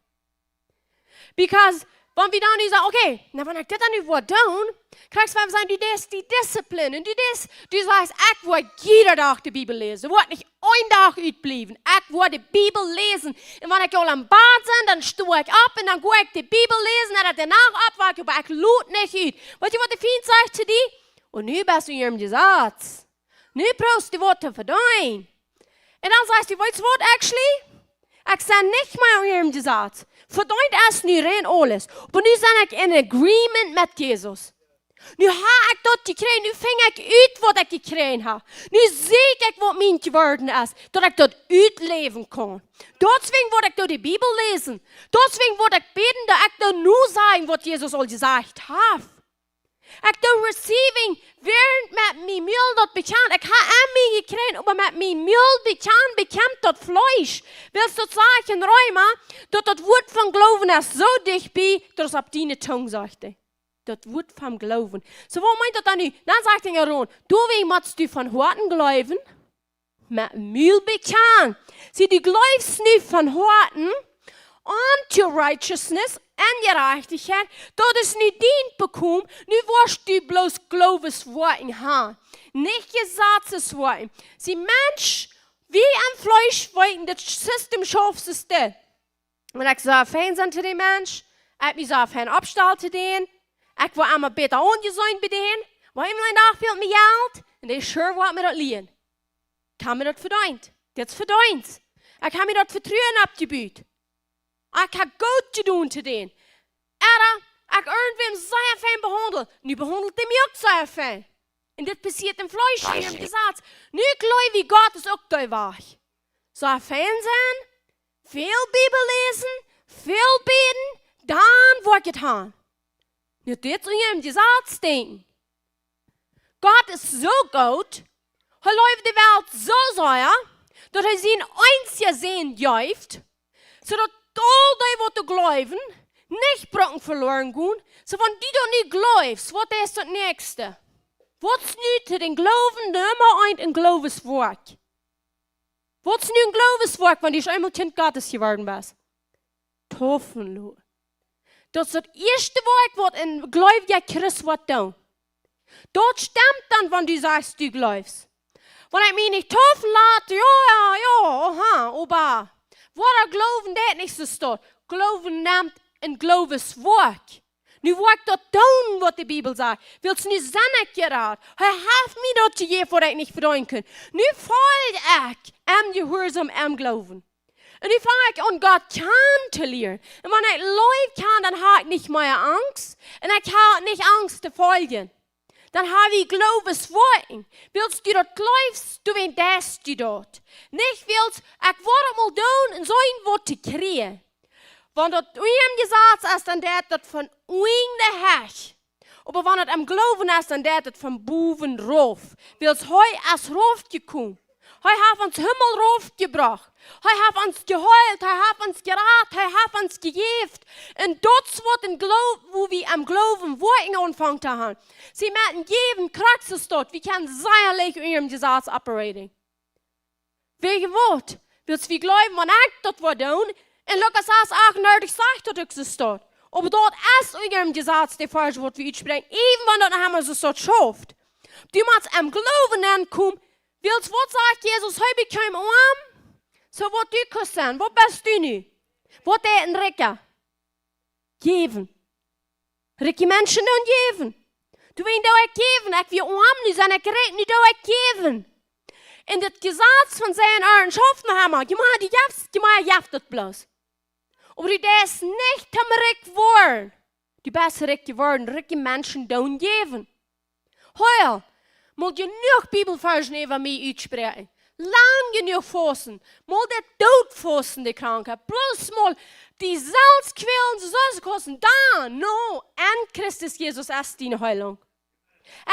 Because, wan wie dan nu sajen, okay, na, wan ekj dit dan nu woa doonen, krakjt soo aus wie sajen, du deist die Discipline, un du deist, du sajchst, ekj woa jieda Dach de Bibel läsen, woa nich een Dach utbliewen, ekj woa de Bibel läsen, un wan ekj aul em Bad sie, dan sto ekj opp un dan go ekj de Bibel läsen, un dan doano oppwaken, oba ekj lot nich ut. Weetst du waut de Fient sajcht to die? Un nu best du hia em Jesaz. Nu proowst du waut to vedeenen. Un dan sajchst du, weetst du waut, actually? Ekj sie nich mea unja dän Jesaz. Vedeent es nu rein aules. Oba nu sie ekj in agreement met Jesus. Nu ha ekj daut jekjräajen, nu finj ekj ut waut ekj jekjräajen ha. Nu see ekj waut mient jeworden es, daut ekj daut utläwen kaun. Daut es wuarom woa ekj doa de Bibel läsen. Daut es wuarom woa ekj bäden, daut ekj doa nu saj waut Jesus aul jesajcht haft. Ekj doo receiving, wäarent met mien Mul daut bekjan. Ekj ha en mie jekjräajen, oba met mien Mul bekjan, bekjampt daut Fleesch. Wiels daut sajcht en Reema, daut daut Wuat vom Gloowen es soo dicht bie, daut es opp diene Tung, sajcht hee. Daut Wuat vom Gloowen. Soo, waut meent daut dan nu? Dan sajcht hee doa, doawäajen motst du von Hoaten jleewen, met Mul bekjanen. See, du jleefst nu von Hoaten unto righteousness un Jerajchtichkjeit, daut es nu dien Bekomen, nu woascht du bloos Glooweswoakjen han. Nich Jesazeswoakjen. See, Mensch, wie em Fleesch weeten, daut System schauft soo stell. Un ekj saj fein sennen to dän Mensch, ekj mie saj fein oppstalen to dän, ekj well emma bäta aunjeseenen bie dän, oba eemol een Dach fält mie Jelt, un dee sure woat mie daut lieen. Ekj ha mie daut vedeent. Dit es vedeent. Ekj ha mie daut Vetruen oppjebut. Ekj ha goot jedonen to dän. Oda ekj ha irjentwäm sea fein behaundelt. Nu behaundelt dee mie uk sea fein. Un dit passieet em Fleesch, nich em Jesaz. Nu jleew ekj, Gott es uk doa wajch. Soo fein sennen, väl Bibel läsen, väl bäden, dan woa ekj et han. Nu dit es unja dän Jesaz denkjen. Gott es soo goot, hee leeft de Welt soo sea, daut hee sienen eensjen Sän jeef, soo daut aul dee waut doa jleewen, nich bruken veloren gonen. Soo wan du daut nu jleefst, waut es daut näakjste? Waut es nu to dän Gloowen Numma eent en Glooweswoakj? Waut es nu en Glooweswoakj, wan du eemol Kjint Gottes jeworden best? Deepen loten. Daut es daut ieeschte Woakj waut een jleewja Christ woat doonen. Daut stemt dan, wan du sajchst, du jleefst. Wan ekj mie nich deepen lot, jo, jo, jo, oha, oba woa ekj Gloowen, daut nich soo steit. Gloowen nemt een Glooweswoakj. Nu woa ekj daut doonen waut de Bibel sajcht. Wiels nu sie ekj jerat. Hee haft mie daut jejäft waut ekj nich vedeenen kunn. Nu folj ekj em Jehuarsaum, em Gloowen. Un nu fang ekj aun Gott kjanen to lieren. Un wan ekj Leew kjan, dan ha ekj nich mea Angst. Un ekj ha nich Angst to foljen. Dan ha wie Glooweswoakjen. Wiels du daut jleefst, du weetst daut. Nich wiels ekj woa daut mol doonen un soo waut to kjrieen. Wan daut unja dän Jesaz es, dan deit daut von unjen derch. Oba wan et em Gloowen es, dan deit et von bowen rauf. Wiels hee es raufjekomen. Hee haft ons Himmel raufjebrocht. Hee haft ons jeheelt, hee haft ons jerat, hee haft ons jejäft. Un daut es waut em Gloow-, wua wie em Gloowen Woakjen aunfangen to han. See, met een jäwen Krux es daut, wie kjennen sea leicht unja dän Jesaz operating. Wäajen waut? Wiels wie jleewen, wan ekj daut woa doonen, un Lukas sas achtundartich sajcht daut uk soo steit. Oba daut es unja däm Jesaz, de Varsch, waut wie utspräakjen, even wan daut noch emma soo schauft. Du motst em Gloowen aunkomen, wiels waut sajcht Jesus, hee wort oam, soo waut du kaust sennen, waut best du nu? Waut deed een Rikja? Jäwen. Rikje Menschen doonen jäwen. Du, wan doo ekj jäwen, ekj wia oam, nu sie ekj rikj, nu doo ekj jäwen. Un daut Jesaz von seenen Oaren schauft noch emma, je mea du jefst, je mea jeft et bloos. Oba du deist nich toom rikj woaren. Du best rikj jeworden, rikje Menschen doonen jäwen. Hia, mol jenuach Bibelvarsch äwa mie utspräakjen. Lang jenuach fausten. Mol de Doot fausten, de Krankheit. Bloos mol die selfst kjwälen, soo aus kosten. Dan, no, en Christus Jesus es diene Heilunk.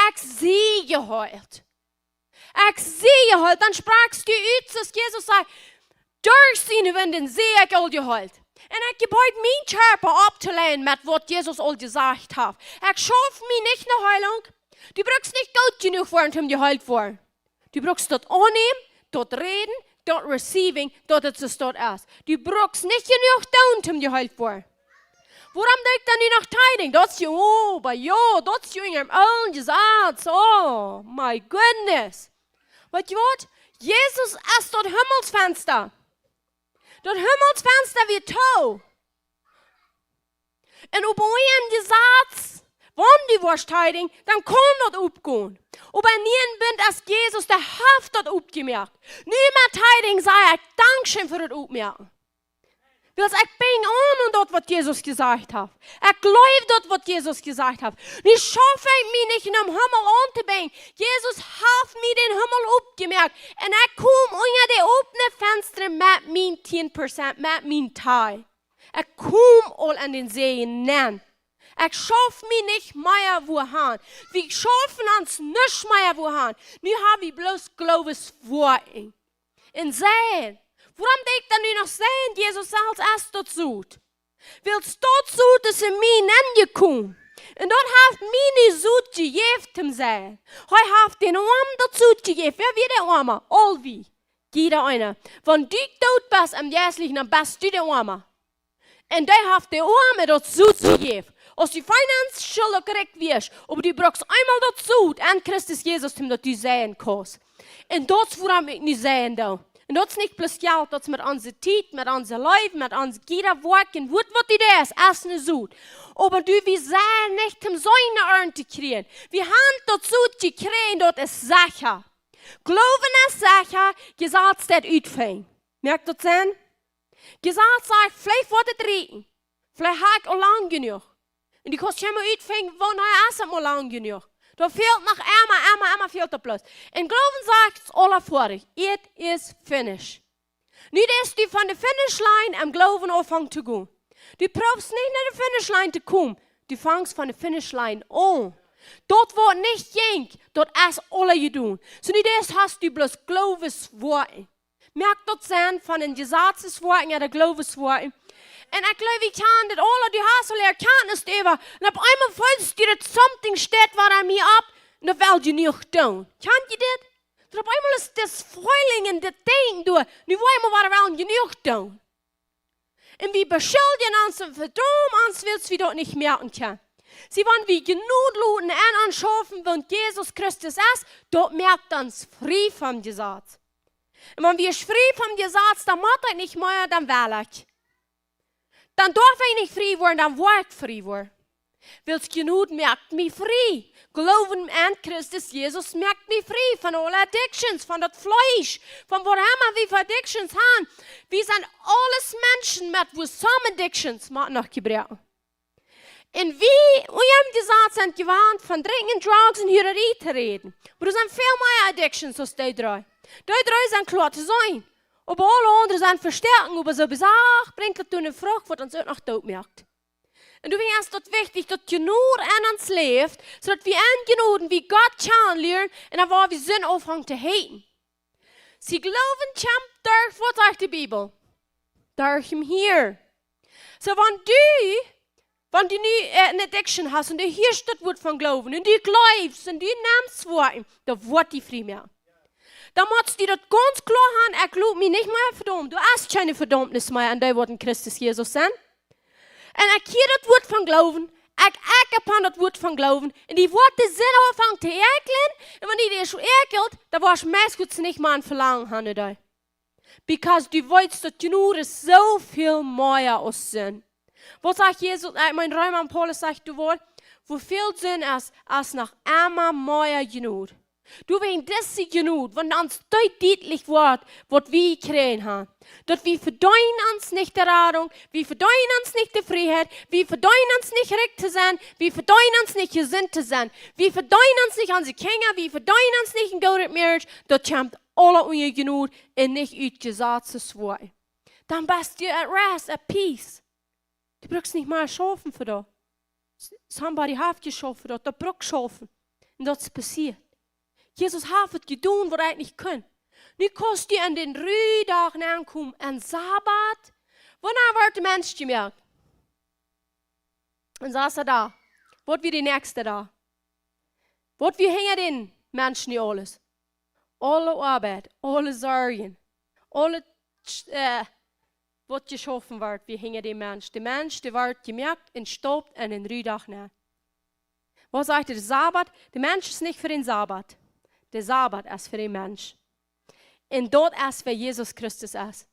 Ekj sie jeheelt. Ekj sie jeheelt, dan sprakst du ut, soo aus Jesus säd, derch siene Wunden sie ekj aul jeheelt. Un ekj jebäd mienen Kjarpa opptoleiden met waut Jesus aul jesajcht haft. Ekj schauf mie nich no Heilunk. Du brukst nich goot jenuach woaren, om jeheelt woaren. Du brukst daut aunnämen, daut räden, daut receiving, daut et soo es. Du brukst nich jenuach doonen, om jeheelt woaren. Wuarom doo ekj dan nu noch Tithing? Daut es je, oh, oba jo, daut es je unja däm oolen Jesaz. Oh, my goodness. Weetst du waut? Jesus es daut Himmelsfensta. Daut Himmelsfensta wia too. Un opp een Jesaz, wan du woascht Tithing, dan kaun daut oppgonen. Oba en dän Bunt es Jesus, dee haft daut oppjemoakt. Nu met Tithing saj ekj, dankscheen fa daut Oppmoaken. Wiels ekj binj aun aun daut, waut Jesus jesajcht haft. Ekj jleew daut, waut Jesus jesajcht haft. Nu schauf ekj mie nich, om Himmel aun to binjen. Jesus haft mie dän Himmel oppjemoakt. Un ekj kom unja de opne Fensta met mien tieen Prozent, met mien Tithe. Ekj kom aul aun dän Säajen nenn. Ekj schauf mie nich mea wua han. Wie schaufen ons nich mea wua han. Nu ha wie bloos Glooweswoakjen. Un seien. Wuarom doo ekj dan nu noch seien, Jesus, aus es daut Sot? Wiels daut Sot es en mie nenjekomen. Un daut haft mie nu Sot jejäft toom seien. Hee haft dän Oamen daut Sot jejäft. Wäa wia de Oama? Aul wie. Jieda eena. Wan du doot best em Jeistlichen, dan best du de Oama. Un dee haft de Oame daut Sot jejäft. Aus du financial uk rikj wieescht, oba du brukst eemol daut Sot aun Christus Jesus, om daut du seien kaust. Un daut es wuarom ekj nu seien doo. Un daut es nich bloos Jelt, daut es met onse Tiet, met onse Leew, met onse Gieda, Woakjen, waut, waut du deist, es een Sot. Oba du, wie seien nich om soone Arnt to kjrieen. Wie han daut Sot jekjräajen, daut es secha. Gloowen es secha, Jesaz deit utfinjen. Moakt daut Senn? Jesaz sajcht, veleicht woat et räakjnen. Veleicht ha ekj aul lang jenuach. Un du kaust emma utfinjen, wanea es et mol lang jenuach. Doa fält noch emma, emma, emma fält daut bloos. Un Gloowen sajcht, es aula foadich. It is finished. Nu deist du von de Finish Line em Gloowen aunfangen to gonen. Du proowst nich no de Finish Line to komen. Du fangst von de Finish Line aun. Daut woat nich jinkj, daut es aula jedonen. Soo nu deist hast du bloos Glooweswoakjen. Moakt daut Senn von een Jesazeswoakjen ooda Glooweswoakjen? Un ekj jleew, wie kjanen dit aula, du hast aul Erkjantnis doaräwa. Un opp eemol feelst du daut something steit waut aun mie opp. Un daut well du nich doonen. Kjant jie dit? Daut opp eemol es daut Feeling un daut Denkjen doa. Nu woa wie mau waut well jenuach doonen. Un wie beschuldjen ons un vedaumen ons, wiels wie daut nich moaken kjennen. See, wan wie Jnod loten aun ons schaufen, wiels Jesus Christus es, daut moakt ons frie vom Jesaz. Un wan wie frie vom Jesaz, dan mott ekj nich mea, dan well ekj. Dan darf ekj nich frie woaren, dan woa ekj frie woaren. Wiels Jnod moakt mie frie. Gloowen aun Christus Jesus moakt mie frie von aule addictions, von daut Fleesch, von waut emma wie fa addictions han. Wie sent aules Menschen met woo some addictions, mau noch jebroaken. Un wie, wie haben jesajcht, sent jewant von drinkjen, drugs un Hurerie to räden. Oba doa sent väl mea addictions aus dee dree. Dee dree sent kloa to seenen. Oba aule aundre sent vestäakjen, oba soo besacht brinjt daut doa eene Frucht, waut ons uk noch doot moakt. Un doawäajen es daut wichtich, daut Jnod aun ons läft, soo daut wie aun Jnod, wie Gott kjanen lieren, un dan woa wie Sind aunfangen to haten. See, Gloowen kjemt derch, waut sajcht de Bibel? Derch am Hieren. Soo, wan du, wan du nu, äh, eene Addiction hast un du hieescht daut Wuat von Gloowen un du jleefst un du nemst Woakjen, dan woat die frie moaken. Dan motst du daut gaunz kloa han, ekj lot mie nich mea vedaumen. Doa es kjeene Vedaumnis mea aun dee, waut en Christus Jesus sent. Un ekj hia daut Wuat von Gloowen, ekj, ekj opp aun daut Wuat von Gloowen, un die woat de Sind aunfangen to äakjlen, un wan die dee soo äakjelt, dan woascht meist nich mea een Velangen han no dee. Because du weetst, daut Jnod es soo väl mea aus Sind. Waut sajcht Jesus? Ekj meen, Reema un Paulus sajcht doa woll, woo väl Sind es, es noch emma mea Jnod. Du, wan dise Jnod, wan ons daut dietlich woat, waut wie jekjräajen han, daut wie vedeenen ons nich de Radunk, wie vedeenen ons nich de Frieheit, wie vedeenen ons nich rikj to sennen, wie vedeenen ons nich jesunt to sennen, wie vedeenen ons nich onse Kjinja, wie vedeenen ons nich een goodet Marriage, daut kjemt aula unja Jnod un nich ut Jesazes Woakjen. Dan best du at rest, at peace. Du brukst nich mea schaufen fa daut. S-, somebody haft jeschauft fa daut, daut brukt schaufen. Un daut es passieet. Jesus haft daut jedonen, waut hee nich kunn. Nu kaust du aun dän Ruhdach aunkomen, aum Sabbat. Wanea woat de Mensch jemoakt? Aum sasten Dach. Waut wia de näakjste Dach? Waut wia hinja dän Mensch nu aules? Aule Oabeit, aule Sorjen, aule, äh, waut jeschaufen woat, wia hinja dän Mensch. De Mensch, dee woat jemoakt un stopt aun dän Ruhdach nenn. Waut sajcht de Sabbat? De Mensch es nich fa dän Sabbat. De Sabbat es fa dän Mensch. Un daut es, wäa Jesus Christus es.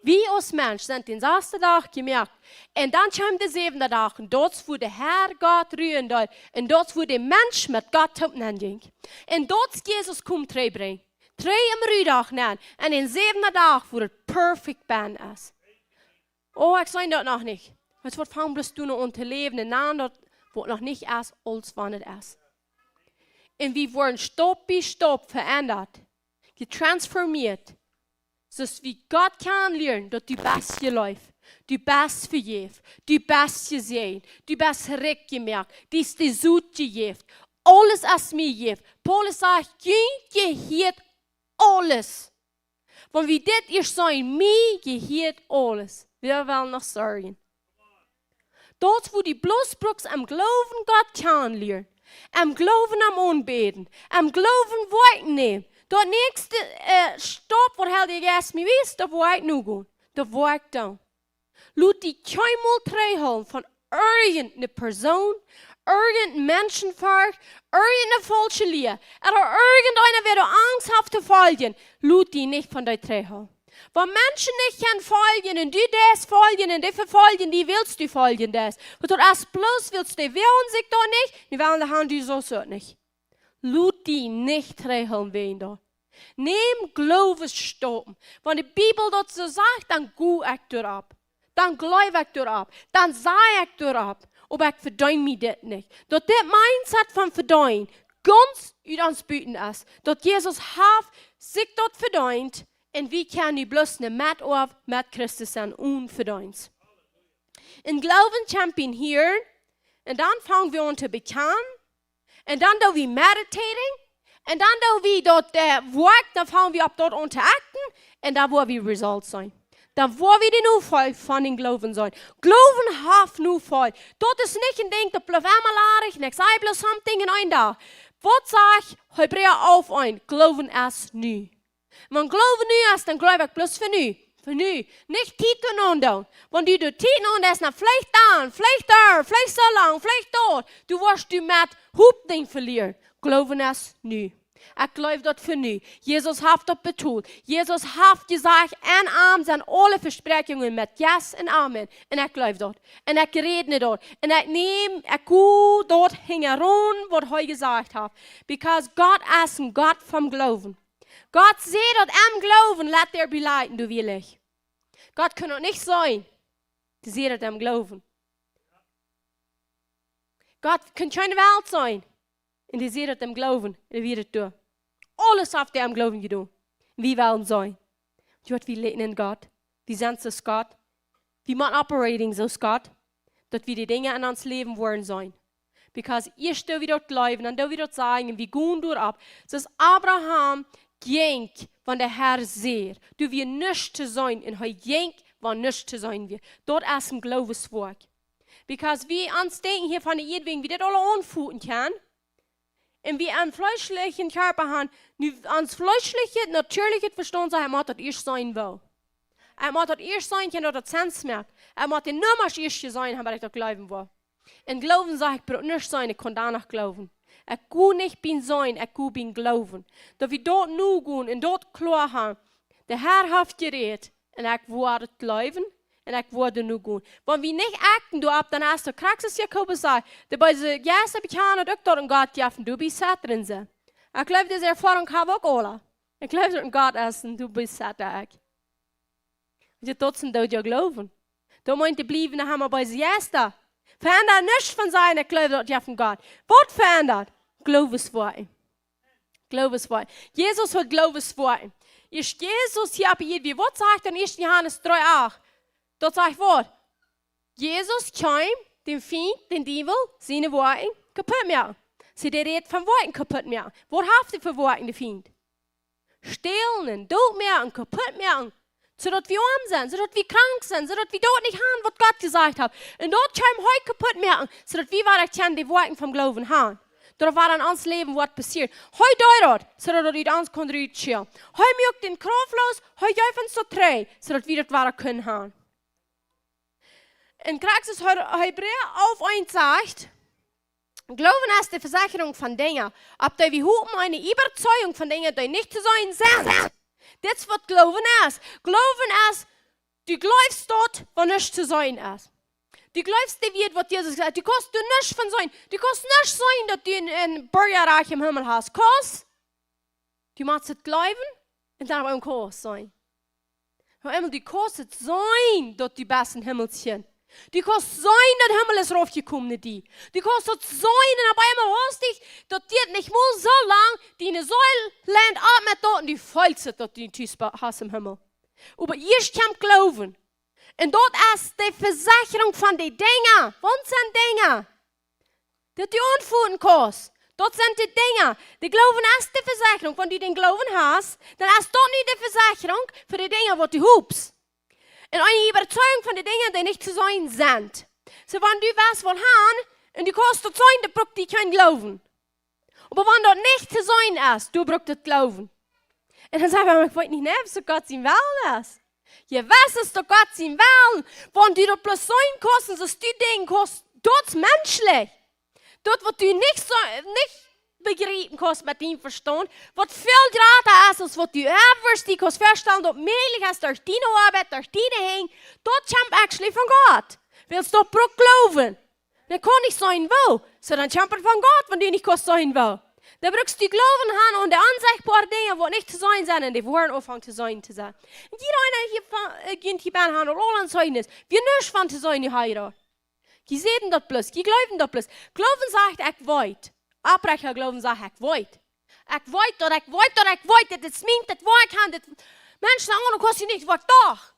Wie aus Mensch sent dän sasten Dach jemoakt. Un dan kjeem de säwenda Dach. Un daut es wua de Herr Gott ruen deed. Un daut es wua de Mensch met Gott toop nenn jinkj. Un daut es Jesus kjeem trigj brinjen. Trigj em Ruhdach nenn. Un dän säwenda Dach, wua daut perfekt bennen es. Oh, ekj sie daut noch nich. Weetst waut, fang bloos nu aun to läwen un dan daut, waut noch nich es, aus wan et es. Un wie woaren Staup bie Staup veendat, jetransformieet, soo aus wie Gott kjanen lieren, daut du best jeleeft, du best vejäft, du best jesäajent, du best rikj jemoakt, die es de Sot jejäft. Aules es mie jejäft. Paulus sajcht, junt jehieet aules. Wan wie dit ieescht seenen, mie jehieet aules. Wäa well noch sorjen? Daut es wua du bloos brukst em Gloowen Gott kjanen lieren. Em Gloowen am aunbäden. Em Gloowen Woakjen nämen. Daut näakjste, äh, Staup, waut Heilja Jeist mie wiest, daut woa ekj nu gonen. Daut woa ekj doonen. Lot die kjeenmol trigjhoolen von irjent eene Persoon, irjent een Menschenvolkj, irjent eene faulsche Lia, ooda irjent eena, wäa du Angst hast to foljen, lot die nich von dee trigjhoolen. Wan Menschen nich kjennen foljen un du deist foljen un dee vefoljen die, wiels du foljen deist. Waut daut es bloos, wiels dee wellen sikj doa nich, dee wellen de Hand die soo nich. Lot die nich trigjhoolen wäajen daut. Nemm Gloowesstaupen. Wan de Bibel daut soo sajcht, dan go ekj doaropp. Dan gleew ekj doaropp. Dan saj ekj doaropp. Oba ekj vedeen mie dit nich. Daut dit mindset von vedeenen gaunz ut ons buten es. Daut Jesus haft sikj daut vedeent un wie kjennen nu bloos ne Metoabeida met Christus sennen, onvedeent. Un Gloowen kjemt bie hieren. Un dan fang wie aun to bekjanen. Un dan doo wie meditating. Un dan doo wie daut, äh, Woakj, dan fang wie opp daut aun to achten. Un dan woa wie results seenen. Dan woa wie de Nofolj von dän Gloowen seenen. Gloowen haft Nofolj. Daut es nich een Dinkj, daut blift emma ladich, un ekj saj bloos something en een Dach. Waut sajcht Hebräa alf eent? Gloowen es nu. Wan Gloowen nu es, dan gleew ekj bloos fa nu. Fa nu. Nich Tiet aundoonen. Wan du de Tiet aundeist, dan veleicht dan, veleicht doa, veleicht soo lang, veleicht doa. Du woascht die met Hopninj velieren. Gloowen es nu. Ekj gleew daut fa nu. Jesus haft daut betolt. Jesus haft jesajcht, en am sent aule Vespräakjungen met yes un amen. Un ekj gleew daut. Un ekj räd no daut. Un ekj näm, ekj go daut hinjaraun, waut hee jesajcht haft. Because Gott es een Gott vom Gloowen. Gott sajcht daut em Gloowen, let there be light, un doa wia Licht. Gott kunn daut nich seenen. Dee sajcht daut em Gloowen. Gott kunn kjeene Welt seenen. Un dee sajcht daut em Gloowen. Un dee wia daut doa. Aules haft hee em Gloowen jedonen. Un wie wellen seenen. Waut wie lieden en Gott. Wie sent soo aus Gott. Wie motten operating soo aus Gott. Daut wie de Dinja en ons Läwen woaren seenen. Because ieescht doo wie daut gleewen, dan doo wie daut sajen, un wie gonen doaropp. Soo aus Abraham jinkj, wan de Herr säd, doa wia nuscht to seenen, un hee jinkj, wan nuscht to seenen wia. Daut es een Glooweswoakj. Because wie ons denkjen hia von de Ieed, wäajen wie dit aula aunfoten kjennen, un wie een fleeschlichen Kjarpa han, nu ons fleeschlichet, natieelichet Vestaunt sajcht, hee mott daut ieescht seenen woo. Ekj mott daut ieescht seenen kjennen, daut daut Sens moakt. Ekj mott de Nummasch ieescht jeseenen haben, daut ekj daut jleewen woa. Un Gloowen, saj ekj, bruck nuscht seenen, ekj kaun doano jleewen. Ekj go nich biem seenen, ekj go biem Gloowen. Daut wie daut nu gonen un daut kloa haben. De Herr haft jerät un ekj woa daut jleewen un ekj woa doano gonen. Wan wie nich akjten doaropp, dan es daut krakjt soo aus Jakobus sajcht, de beese Jeista bekjanen daut uk daut een Gott jeft un doabie sat drin sennen. Ekj jleew, dise Erfoarunk hab ekj uk aula. Ekj jleew daut een Gott es un doabie sat ekj. Dit daut sent doa jo Gloowen. Doa meent de bliewen, dan haben wie beese Jeista. Veendat nuscht von sennen, ekj jleew daut jeft een Gott. Waut veendat? Gloowenswoakjen. Gloowenswoakjen. Jesus haud Gloowenswoakjen. Ieescht Jesus hia opp Ieed wia, waut sajcht dan ieescht Johanes dree acht? Daut sajcht waut? Jesus kjeem, däm Fient, däm Diewel, siene Woakjen kaputt moaken. See, dee rät von Woakjen kaputt moaken. Waut haft hee fa Woakjen, de Fient? Stälen, doot moaken, kaputt moaken. Soo daut wie oam sent, soo daut wie krank sent, soo daut wie daut nich haben, waut Gott jesajcht haft. Un daut kjeem hee kaputt moaken, soo daut wie wada kjennen de Woakjen vom Gloowen haben. Daut wada en ons Läwen waut passieren. Hee deed daut, soo daut daut ut ons kunn rutschälen. Hee muak dän Krauftlosen, hee jeef ons daut trigj, soo daut wie daut wada kunnen haben. En krakjt soo aus He-, Hebräa alf eent sajcht, Gloowen es de Vesecherunk von Dinja, opp dee wie hopen, eene Äwazeichunk von Dinja, dee nich to seenen sent. Dit es waut Gloowen es. Gloowen es, du jleefst daut, waut nich to seenen es. Du jleefst de Wieed, waut Jesus jesajcht haft. Du kaust doa nuscht von seenen. Du kaust nuscht seenen, daut du een, een Bieedja em Himmel hast. Kaust? Du motst et jleewen un dan opp eemol kaust seenen. Opp eemol, du kaust et seenen, daut du best em Himmel sent. Du kaust seenen, daut Himmel es raufjekomen no die. Du kaust daut seenen un opp eemol hast du, daut diet nich mol soo lang, diene Seel lient opp met daut un du feelst et, daut du tus be-, hast em Himmel. Oba ieescht kjemt Gloowen. Un daut es de Vesecherunk von de Dinja. Waut sent Dinja? Daut du aunfoten kaust. Daut sent de Dinja. De Gloowen es de Vesecherunk. Wan du dän Gloowen hast, dan es daut nu de Vesecherunk fa de Dinja, waut du hopst. Un eene Äwazeichunk von de Dinja, dee nich to seenen sent. Soo, wan du west waut haben, un du kaust daut seenen, dan bruckt die kjeen Gloowen. Oba wan daut nich to seenen es, du bruckst daut Gloowen. Un dan sajcht eena, ekj weet nich, nä, waut Gott sien Wellen es. Jie weeten, daut Gott sien Wellen, wan du daut bloos seenen kaust, soo aus du denkjen kaust, daut es menschlich. Daut waut du nich soo, nich bejriepen kaust met dien Vestaunt, waut väl jrata es aus waut du ever die kaust väastalen, daut mäajlich es derch diene Oabeit, derch diene Henj, daut kjemt actually von Gott. Wiels daut bruckt Gloowen. Dan kaun nich seenen woo. Soo, dan kjemt et von Gott, wan du nich kaust seenen woo. Dan bruckst du Gloowen haben aun de onsechtboare Dinja, waut nich to seenen sent, un dee woaren aunfangen to seenen to sennen. Un jieda eena hia von, äh, jie hia bie haben aul een Zeichnis. Wie nuscht von to seenen, hia. Jie seenen daut bloos, jie jleewen daut bloos. Gloowen sajcht, ekj weet. Opprechta Gloowen sajcht, ekj weet. Ekj weet daut, ekj weet daut, ekj weet, dit es mient, dit woa ekj haben, dit, Mensch, na, nu kaust du nich, waut doch.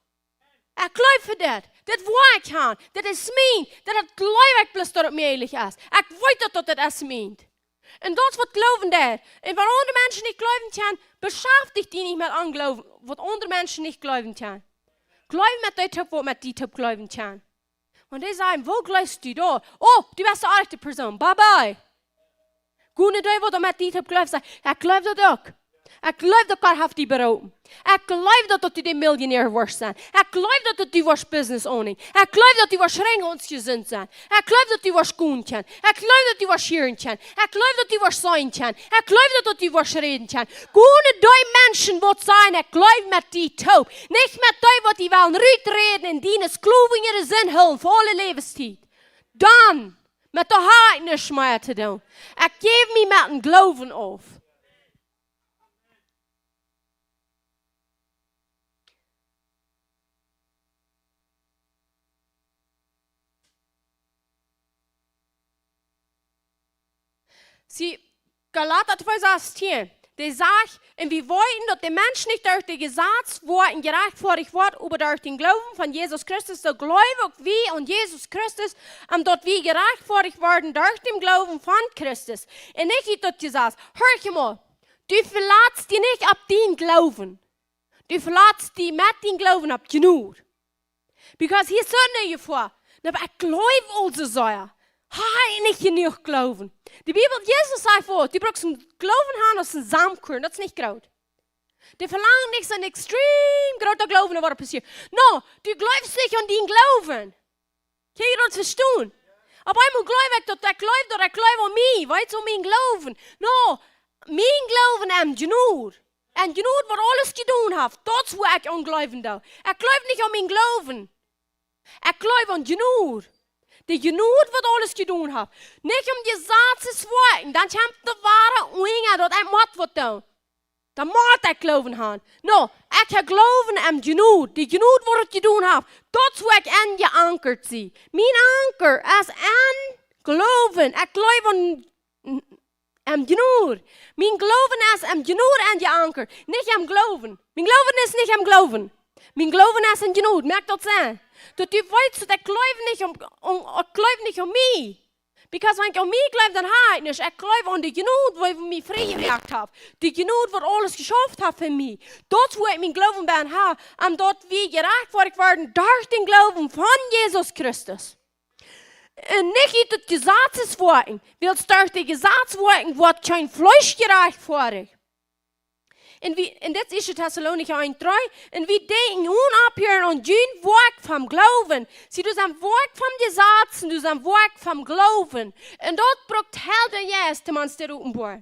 Ekj jleew fa dit. Dit woa ekj haben. Dit es mient. Dit, daut jleew ekj bloos, daut et mäajlich es. Ekj weet daut, daut et es mient. Un daut es waut Gloowen deit. Un wan aundre Menschen nich jleewen kjennen, beschaftich die nich met aun Gloowen, waut aundre Menschen nich jleewen kjennen. Jleew met dee toop, waut met die toop jleewen kjennen. Wan dee sajen, woo jleefst du daut? Oh, du best de rajchte Persoon. Bye bye. Go no dee, waut met die toop jleeft, saj, ekj jleew daut uk. Ekj jleew daut Gott haft die beroopen. Ekj jleew daut, daut du de Millionär woascht sennen. Ekj jleew daut, daut du woascht Business owning. Ekj jleew daut du woascht rikj un jesunt sennen. Ekj jleew daut du woascht gonen kjennen. Ekj jleew daut du woascht hieren kjennen. Ekj jleew daut du woascht seenen kjennen. Ekj jleew daut, daut du woascht räden kjennen. Go no dee Menschen, waut sajen, ekj jleew met die toop. Nich met dee, waut die wellen ruträden un die en Sklowen äare Sind hoolen fa aule Läwenstiet. Dan met dee ha ekj nuscht mea to doonen. Ekj jäw mie met dän Gloowen auf. See, Galata twee sastieen, dee sajcht, un wie weeten, daut de Mensch nich derch daut Jesaz woat jerechtfoadicht woat, oba derch dän Gloowen aun Jesus Christus. Soo jleew uk wie aun Jesus Christus, om daut wie jerechtfoadicht woaren derch dän Gloowen aun Christus. Un nich ut daut Jesaz. Hia mol, du veletst die nich opp dienen Gloowen. Du veletst die met dienen Gloowen opp Jnod. Because hia es soone Jefoa. Oba ekj jleew aulsoo sea. Ha ekj nich jenuach Gloowen? De Bibel, Jesus sajcht, woo, du bruckst een Gloowen haben aus een Samkoren. Daut es nich groot. Dee velangen nich soon extrem groota Gloowen, waut passieren. No, du jleefst nich aun dän Gloowen. Kaun jie daut vestonen? Opp eemol jleew ekj daut, ekj jleew daut, ekj jleew aun mie, weetst, aun mienen Gloowen. No, mien Gloowen aun Jnod. Aun Jnod, waut aules jedonen haft. Daut es, wua ekj aun jleewen doo. Ekj jleew nich aun mienen Gloowen. Ekj jleew aun Jnod. De Jnod, waut aules jedonen haft. Nich om Jesazes Woakjen. Dan kjemt de woare Unja, daut ekj mott waut doonen. Dan mott ekj Gloowen haben. No, ekj hab Gloowen aun Jnod. De Jnod, waut et jedonen haft. Daut es, wua ekj aun jeankat sie. Mien Anka es aun Gloowen. Ekj jleew aun, aun Jnod. Mien Gloowen es aun Jnod aunjeankat. Nich aun Gloowen. Mien Gloowen es nich aun Gloowen. Mien Gloowen es aun Jnod. Moakt daut Senn? Daut du weetst, daut ekj jleew nich aun, aun, ekj jleew nich aun mie. Because wan ekj aun mie jleew, dan hab ekj nuscht. Ekj jleew aun de Jnod, waut mie frie jemoakt haft. De Jnod, waut aules jeschauft haft fa mie. Daut es, wua ekj mienen Gloowen bie hab. Aun daut wie jerajchtfoadicht woaren derch dän Gloowen aun Jesus Christus. Un nich ut daut Jesazes Woakjen. Wiels derch daut Jesaz Woakjen woat kjeen Fleesch jerajchtfoadicht. Un wie, un dit es ieeschte Tessalonicha eent dree, un wie denkjen onophieerlich aun jun Woakj vom Gloowen. See, daut es een Woakj vom Jesaz, un daut es een Woakj vom Gloowen. Un daut brukt Heilja Jeist, om ons to openboaren.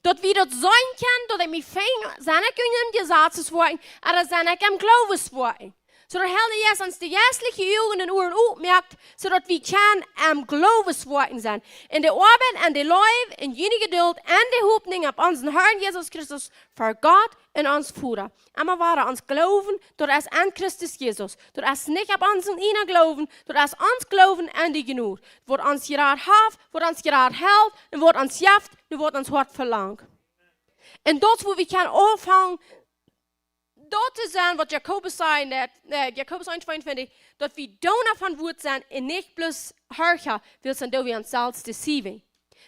Daut wie daut seenen kjennen, daut ekj mie finj, sie ekj en dän Jesazes Woakjen, ooda sie ekj em Gloowen Woakjen. Soo daut Heilja Jeist ons de jeistliche Uagen un Uaren opmoakt, soo daut wie kjennen em Gloowen Woakjen sennen. En de Oabeit, en de Leew, en june Jedult, en de Hopninj opp onsen Harn Jesus Christus, fa Gott un ons Voda. Emma wada ons Gloowen, daut es aun Christus Jesus. Daut es nich opp onsen eejnen Gloowen, daut es ons Gloowen aun de Jnod. Waut ons jerat haft, waut ons jerat helt, un waut ons jeft, un waut ons Hoat velangt. Un daut es, wua wie kjennen aunfangen, daut to sennen, waut Jakobus säd, daut, äh, Jakobus eent tweeuntwintich, daut wie Doona von Wuat sent un nich bloos Horcha, wiels dan doo wie ons selfst deceiven.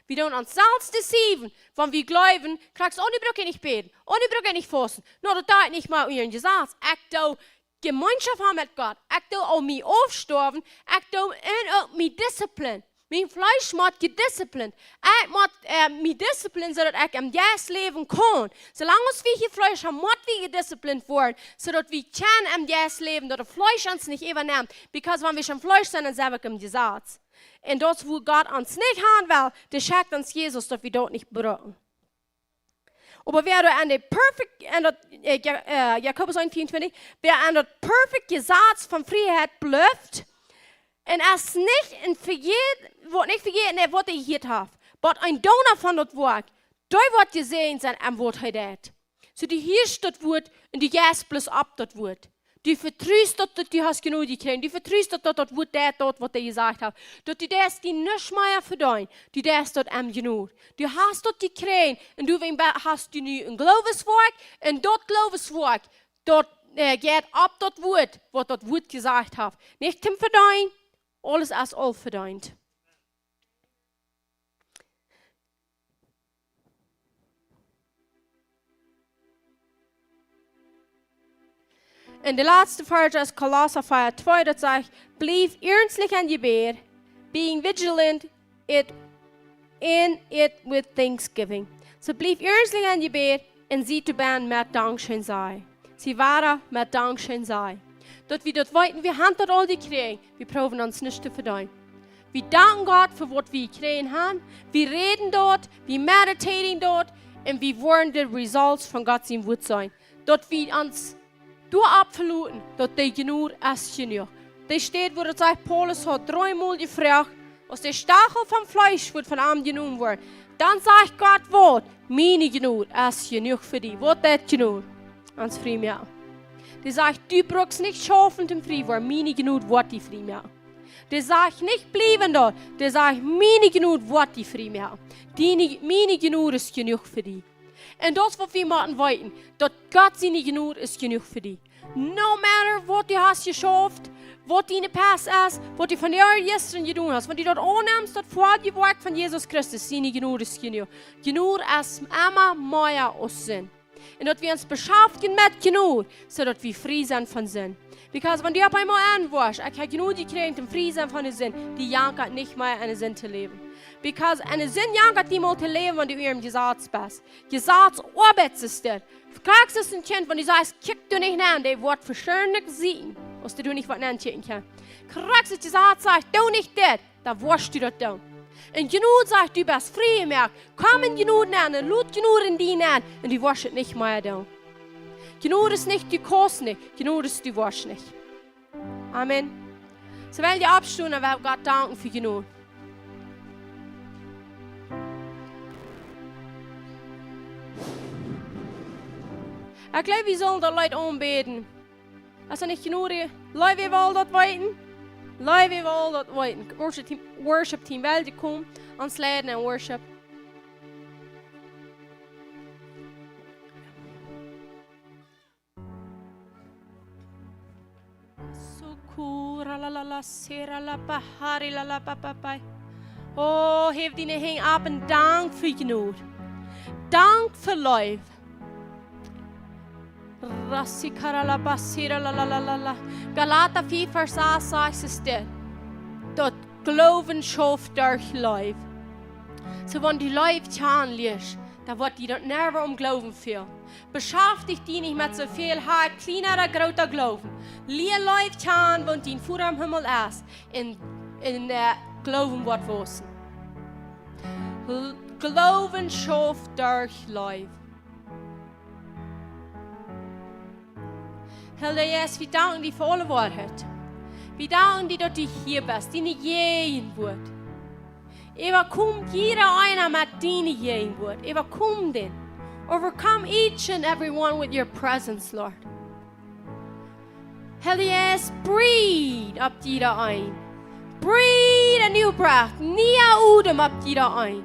Wie doonen ons selfst deceiven, wan wie jleewen, krakjt soo, nu bruck ekj nich bäden, nu bruck ekj nich fausten. No, daut deit nich mea äwa een Jesaz. Ekj doo Jemeenschoft haben met Gott. Ekj doo aul mie aufstoawen. Ekj doo en uk mie discipline. Mien Fleesch mott jedisciplined. Ekj mott, äh, mie discipline, soo daut ekj em Jeist läwen kaun. Soo lang aus wie hia Fleesch haben, mott wie jedisciplined woaren, soo daut wie kjennen em Jeist läwen, daut daut Fleesch ons nich äwanemt. Because wan wie em Fleesch sent, dan sent wie em Jesaz. Un daut es, wua Gott ons nich haben well, dee schekjt ons Jesus, daut wie daut nich brucken. Oba wäa doa aun de perfect, aun daut, äh, Ja-, äh, Jakobus eent veeruntwintich, wäa aun daut perfect Jesaz von Frieheit blift, un es nich en vejät, woat nich vejäten, waut hee jehieet haft, oba een Doona von daut Woakj, dee woat jesäajent sennen aun waut hee deit. Soo, du hieescht daut Woakj un du jeist bloos opp daut Woakj. Du vetrust daut, daut du hast Jnod jekjräajen. Du vetrust daut, daut daut Woakj deit, daut waut hee jesajcht haft. Daut du deist die nuscht mea vedeenen. Du deist daut aun Jnod. Du hast daut jekjräajen. Un du, wan be-, hast du nu een Glooweswoakj. Un daut Glooweswoakj, daut, äh, jeit opp daut Woakj, waut daut Woakj jesajcht haft. Nich toom vedeenen. Aules es aul vedeent. Un de latste Varsch es Kolossa vea twee, daut sajcht: "Blieft iernstlich em Jebäd, being vigilant it, in it with thanksgiving." Soo, blieft iernstlich em Jebäd un siet doabie met Dankscheen sajen. Sie wada met Dankscheen sajen. Daut wie daut weeten, wie haben daut aul jekjräajen, wie proowen ons nich to vedeenen. Wie danken Gott fa waut wie jekjräajen haben. Wie räden daut, wie mediteren daut un wie woaren de results von Gott sien Wuat seenen. Daut wie ons doaropp veloten, daut de Jnod es jenuach. Dee Städ, wua daut sajcht, Paulus haud dreemol jefroacht, aus de Stachel vom Fleesch wudd von am jenomen woaren, dan sajcht Gott waut: "Miene Jnod es jenuach fa die." Waut deit Jnod? Ons frie moaken. Dee sajcht: "Du bruckst nich schaufen toom frie woaren, miene Jnod woat die frie moaken." Dee sajcht nich: "Bliew doa." Dee sajcht: "Miene Jnod woat die frie moaken. Diene, miene Jnod es jenuach fa die." Un daut es waut wie motten weeten, daut Gott siene Jnod es jenuach fa die. No matter waut du hast jeschauft, waut diene past es, waut du vondoag, jistren jedonen hast, wan du daut aunnemst, daut volle Woakj von Jesus Christus, siene Jnod es jenuach. Jnod es emma mea aus Sind. Un daut wie ons beschaftjen met Jnod, soo daut wie frie sent von Sind. Because wan du opp eemol aunwoascht, ekj hab Jnod jekjräajen toom frie sennen von de Sind, die jankat nich mea enne Sind to läwen. Because enne Sind jankat die mol to läwen, wan du unja Jesaz best. Jesaz oabeit soo. Krakjt soo aus een Kjint, wan du sajchst, kjikj doa nich nenn, dee woat woarschienlich sieekjen, aus dee doa nich waut nenn kjikjen kaun. Krakjt soo aus Jesaz sajcht, doo nich dit, dan woascht du daut doonen. Un Jnod sajcht, du best frie jemoakt. Komm en Jnod nenn un lot Jnod en die nenn un du woascht et nich mea doonen. Jnod es nich, du kaust nich. Jnod es, du woascht nich. Amen. Soo well wie oppstonen un well wie Gott danken fa Jnod. Ekj jleew, wie sellen daut Leet aunbäden. Es daut nich Jnod? Lot wie aul daut weeten. Lot wie aul daut weeten. Worship Team, Worship Team, well jie komen, ons leiden en Worship. Sukura la la la, sera la pahari la la papapai. O, hef diene Henj opp un dank fa Jnod. Dank fa Leew. Rasikara la basira la la la la la. Galata fief Varsch sas sajcht et dit: Daut Gloowen schauft derch Leew. Soo, wan du Leew kjanen lieescht, dan woat die daut never om Gloowen fälen. Beschaftich die nich met soo väl, ha, kjliena ooda groota Gloowen. Lia Leew kjanen, wan dien Voda em Himmel es, un, un, äh, Gloowen woat wausen. L-, Gloowen schauft derch Leew. Heilja Jeist, wie danken die fa aule Woarheit. Wie danken die, daut du hia best, diene Jäajenwoat. Äwakomm jieda eena met diene Jäajenwoat. Äwakomm dän. Overcome each and every one with your presence, Lord. Heilja Jeist, breathe opp jieda een. Breathe a new breath. Niea Odem opp jieda een.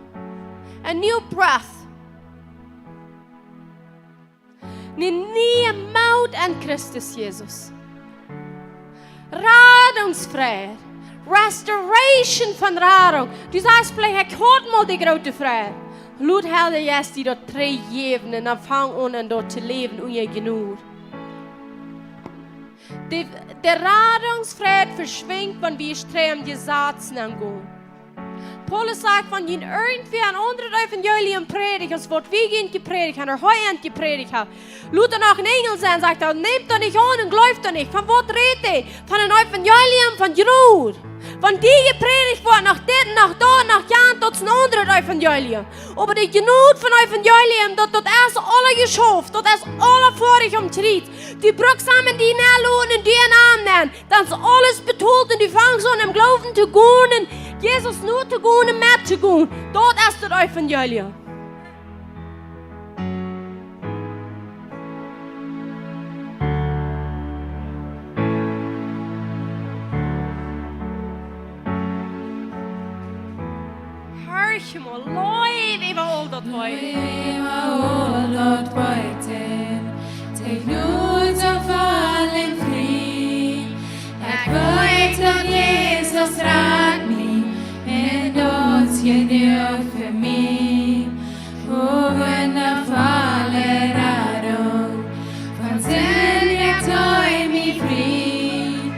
A new breath. Een niea Moot en Christus Jesus. Radungsfräd. Restoration von Radunk. Du sajchst veleicht, ekj haud mol de groote Fräd. Lot Heilja Jeist die daut trigjjäwen un dan fang aun, aun daut to läwen, unja Jnod. De, de Radungsfräd veschwinjt, wan wie strem Jesazen aungonen. Paulus sajcht, wan junt irjentwäa een aundret Evangelium prädicht, aus waut wie junt jeprädicht haben, ooda hee junt jeprädicht haft, lot doa noch een Enjel sennen, sajcht hee, nämt daut nich aun un jleeft daut nich. Von waut rät hee? Von een Evangelium von Jnod. Wan die jeprädicht woat, noch dit, noch daut, noch jant, daut es een aundret Evangelium. Oba de Jnod von Evangelium, daut, daut es aule jeschauft, daut es aule foadich aum Kjriez. Du brukst am en die nenn loten un du en am nenn. Dan es aules betolt un du fangst aun em Gloowen to gonen, Jesus notogonen, mettogonen. Daut es daut Evangelium. Horch mol, Leew äwa aul daut Leet. Äwa aul daut Leet. Tech nut auf allen Frieden. Ekj weet daut Jesus rat mie un daut es jenuach fa mie. O wundafolle Radunk, von Sind es hee mie frie.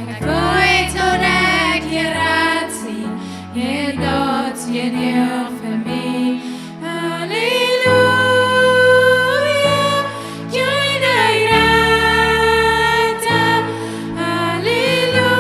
Ekj weet daut ekj jerat sie, un daut es jenuach fa mie. Halleluja, june Rata. Halleluja,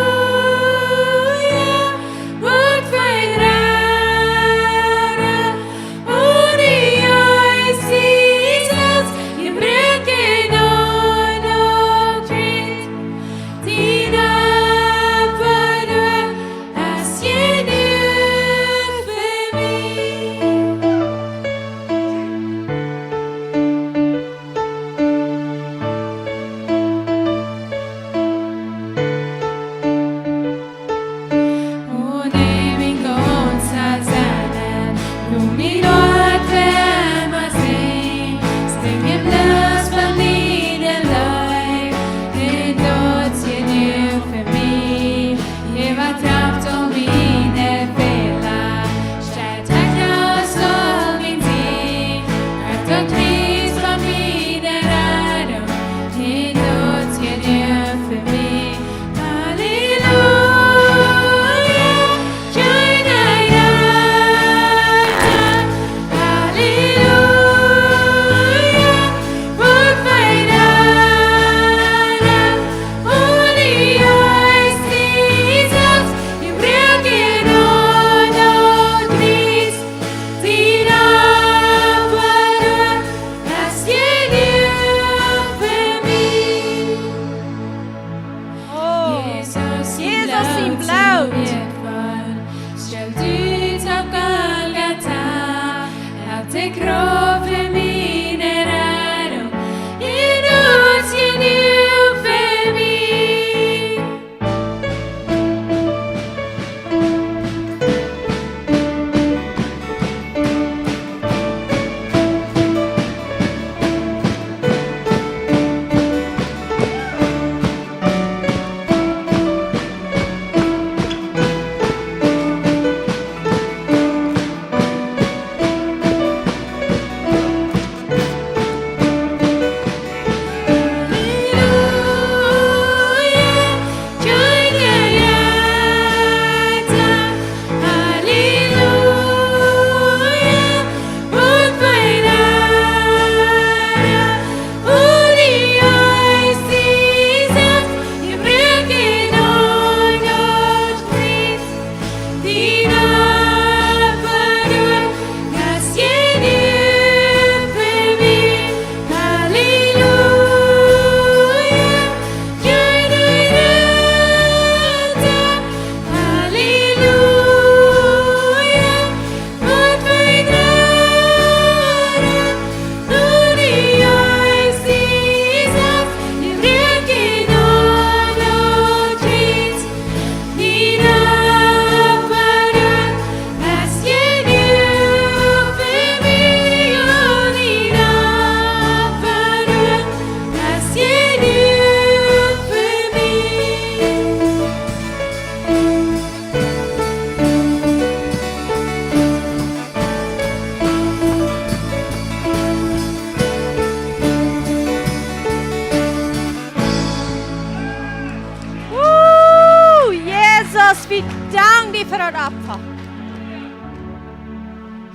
Dank die fa daut Opfa.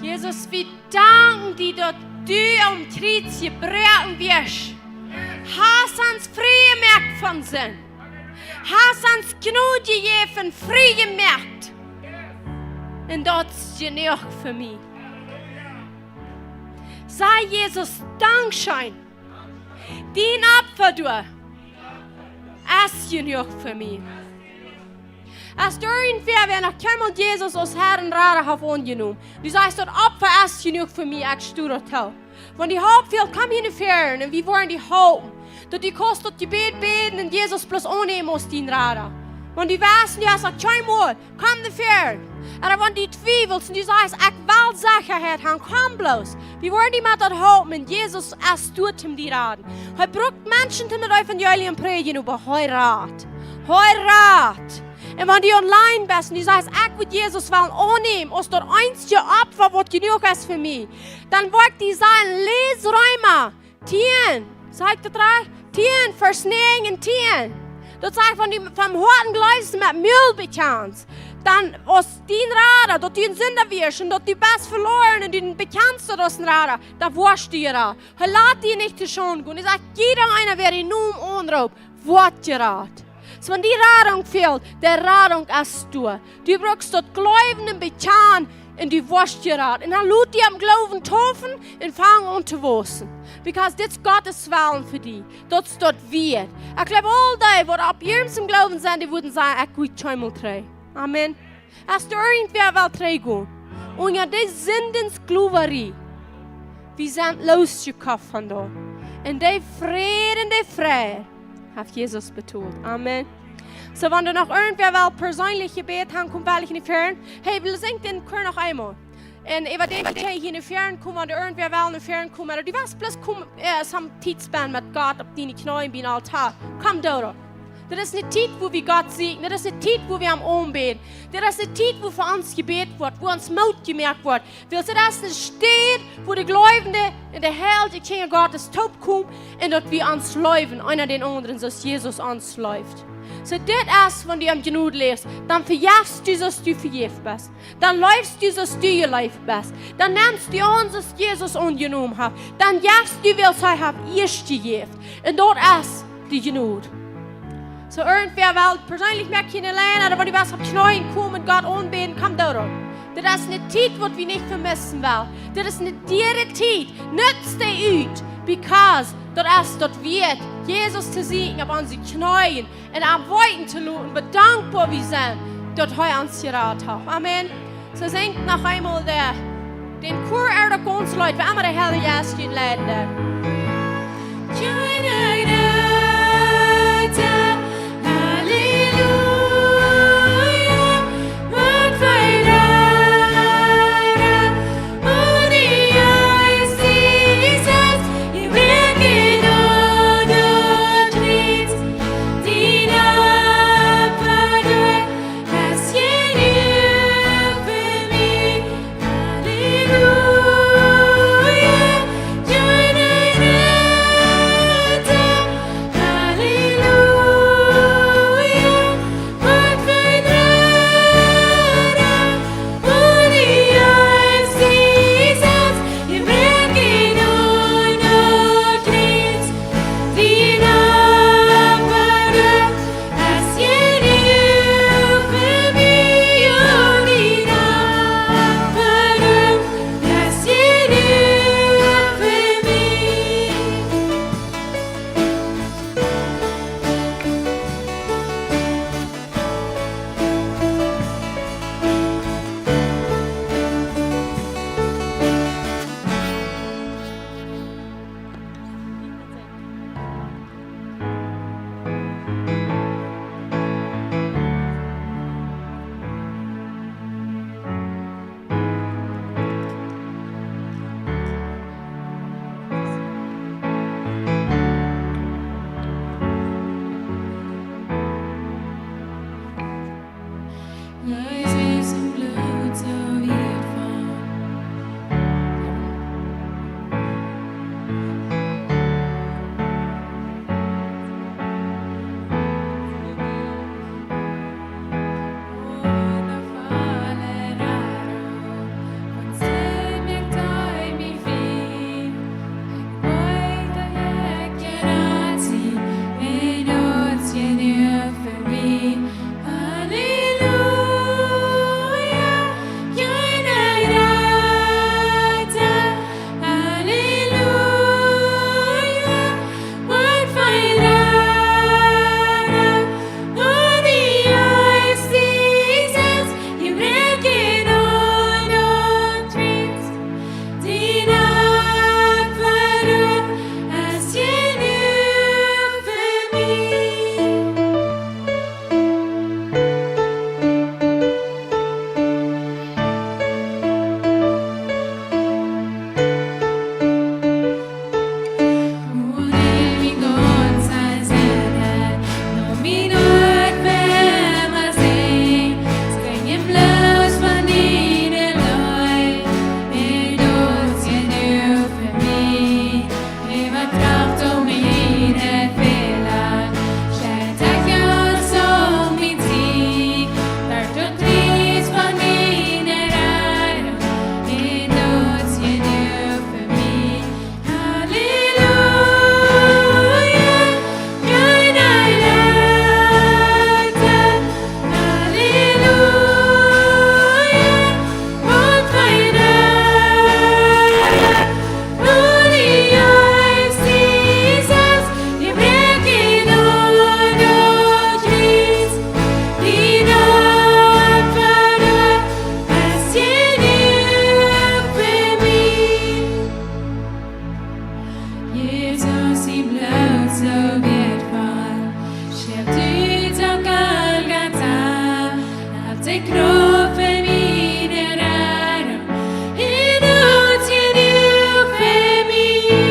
Jesus, wie danken die, daut du aum Kjriez jebroaken wieescht. Hast ons frie jemoakt von Sind. Hast ons Jnod jejäft, frie jemoakt. Un daut es jenuach fa mie. Saj Jesus, Dankscheen. Dien Opfa, du, es jenuach fa mie. Aus doa irjentwäa, wäa noch kjeenmol Jesus aus Herr un Rada haft aunjenomen, du sajchst, daut Opfa es jenuach fa mie, ekj sto doatoo. Wan die Help fält, komm hia no väaren un wie woaren die halpen. Daut du kaust daut Jebäd bäden un Jesus bloos aunnämen aus dien Rada. Wan du weetst, du hast daut kjeenmol, komm no väaren. Ooda wan du twiewelst un du sajchst, ekj well Sechaheit haben, komm bloos. Wie woaren die met daut halpen un Jesus es doa toom die raden. Hee brukt Menschen toom daut Evangelium prädjen, oba hee rat. Hee rat. Un wan du online best un du sajchst, ekj wudd Jesus wellen aunnämen aus daut eensje Opfa, waut jenuach es fa mie, dan woa ekj die sajen, läs Reema tieen, saj ekj daut rajcht? Tieen, Varsch näajen un tieen. Daut sajcht, wan du vom Hoaten jleefst un met Mul bekjanst, dan aus dien Rada, daut du een Sinda wieescht un daut du best veloaren un du bekjanst daut aus een Rada, dan woascht du jerat. Hee lat die nich to Schonden gonen. Hee sajcht, jieda eena, wäa dän Nomen aunroopt, woat jerat. Soo, wan die Radunk fält, de Radunk es doa. Du brukst daut jleewen un bekjanen un du woascht jerat. Un dan lot die aum Gloowen taufen un fang aun to wausen. Because dit es Gott sien Wellen fa die. Daut es daut wieet. Ekj jleew, aul dee, waut opp iernst em Gloowen sent, dee wudden sajen, ekj go kjeenmol trigj. Amen. Aus doa irjentwäa well trigjgonen unja dise Sindensklaverei, wie sent loosjekoft von doa. Un dee Fräd un dee Fräd haft Jesus betolt. Amen. Soo, wan doa noch irjentwäa well perseenlich jebät haben, kjemt veleicht no väaren. Hey, wie sinjen dän Chor noch eemol. Un äwa dän, dee hia no väaren komen, wan doa irjentwäa well no väaren komen, ooda du west bloos komen, äh, some Tiet spenden met Gott opp diene Kjneeen biem Altoa. Komm doa. Dit es eene Tiet, wua wie Gott sieekjen. Dit es eene Tiet, wua wie am aunbäden. Dit es eene Tiet, wua fa ons jebät woat, wua ons Moot jemoakt woat. Wiels dit es eene Städ, wua de Gleubje un de heilje Kjinja Gottes toopkomen un daut wie ons leewen, eena dän aundren, soo aus Jesus ons leeft. Soo, dit es, wan du aun Jnod läfst, dan vejefst du, soo aus du vejäft best. Dan leefst du, soo aus du jeleeft best. Dan nemst du aun, soo aus Jesus aunjenomen haft. Dan jefst du, wiels hee haft ieescht jejäft. Un daut es de Jnod. Soo, irjentwäa well perseenlich met die aunliejen, ooda wan du west opp Kjneeen komen, Gott aunbäden, komm doa. Dit es eene Tiet, waut wie nich vemissen wellen. Dit es eene diere Tiet. Nutz dee ut, because daut es daut wieet, Jesus to seenen opp onse Kjneeen un am weeten to loten, woo dankboa wie sent, daut hee ons jerat haft. Amen. Soo, sinj noch eemol de, dän Chor, ooda daut gaunze Leet, woo emma de Herr Jeist junt leiden deit. Doa fa mie ne Radunk, un daut es jenuach fa mie.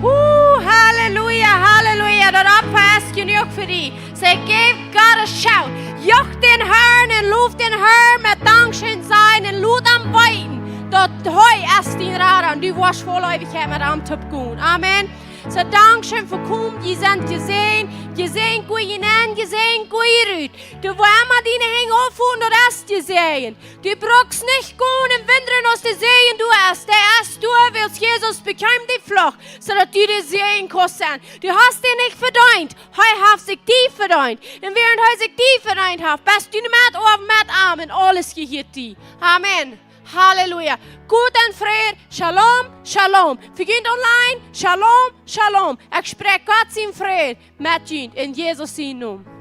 Ooh, hallelujah, hallelujah. Daut Opfa es jenuach fa die. Saj, give God a shout. Juch dän Herrn un low dän Herrn met Dankscheen sajen un lot am weeten, daut hee es dien Rada un du woascht fa aule Eewichkjeit met am toop gonen. Amen. Soo, dankscheen fa komen. Jie sent jesäajent, jesäajent gonen enenn, jesäajent gonen rut. Du, wua emma diene Henj oppholen, daut es jesäajent. Du brukst nich gonen un wundren, aus de Säajen doa es. Dee es doa, wiels Jesus bekjeem de Fluch, soo daut du de Säajen kaust sennen. Du hast dän nich vedeent. Hee haft sikj die vedeent. Un wäarent hee sikj die vedeent haft, best du met, ooda met am un aules jehieet die. Amen. Halleluja. Goot un Fräd. Shalom, shalom. Fa junt online, shalom, shalom. Ekj spräakj Gott sien Fräd met junt en Jesus sien Nomen.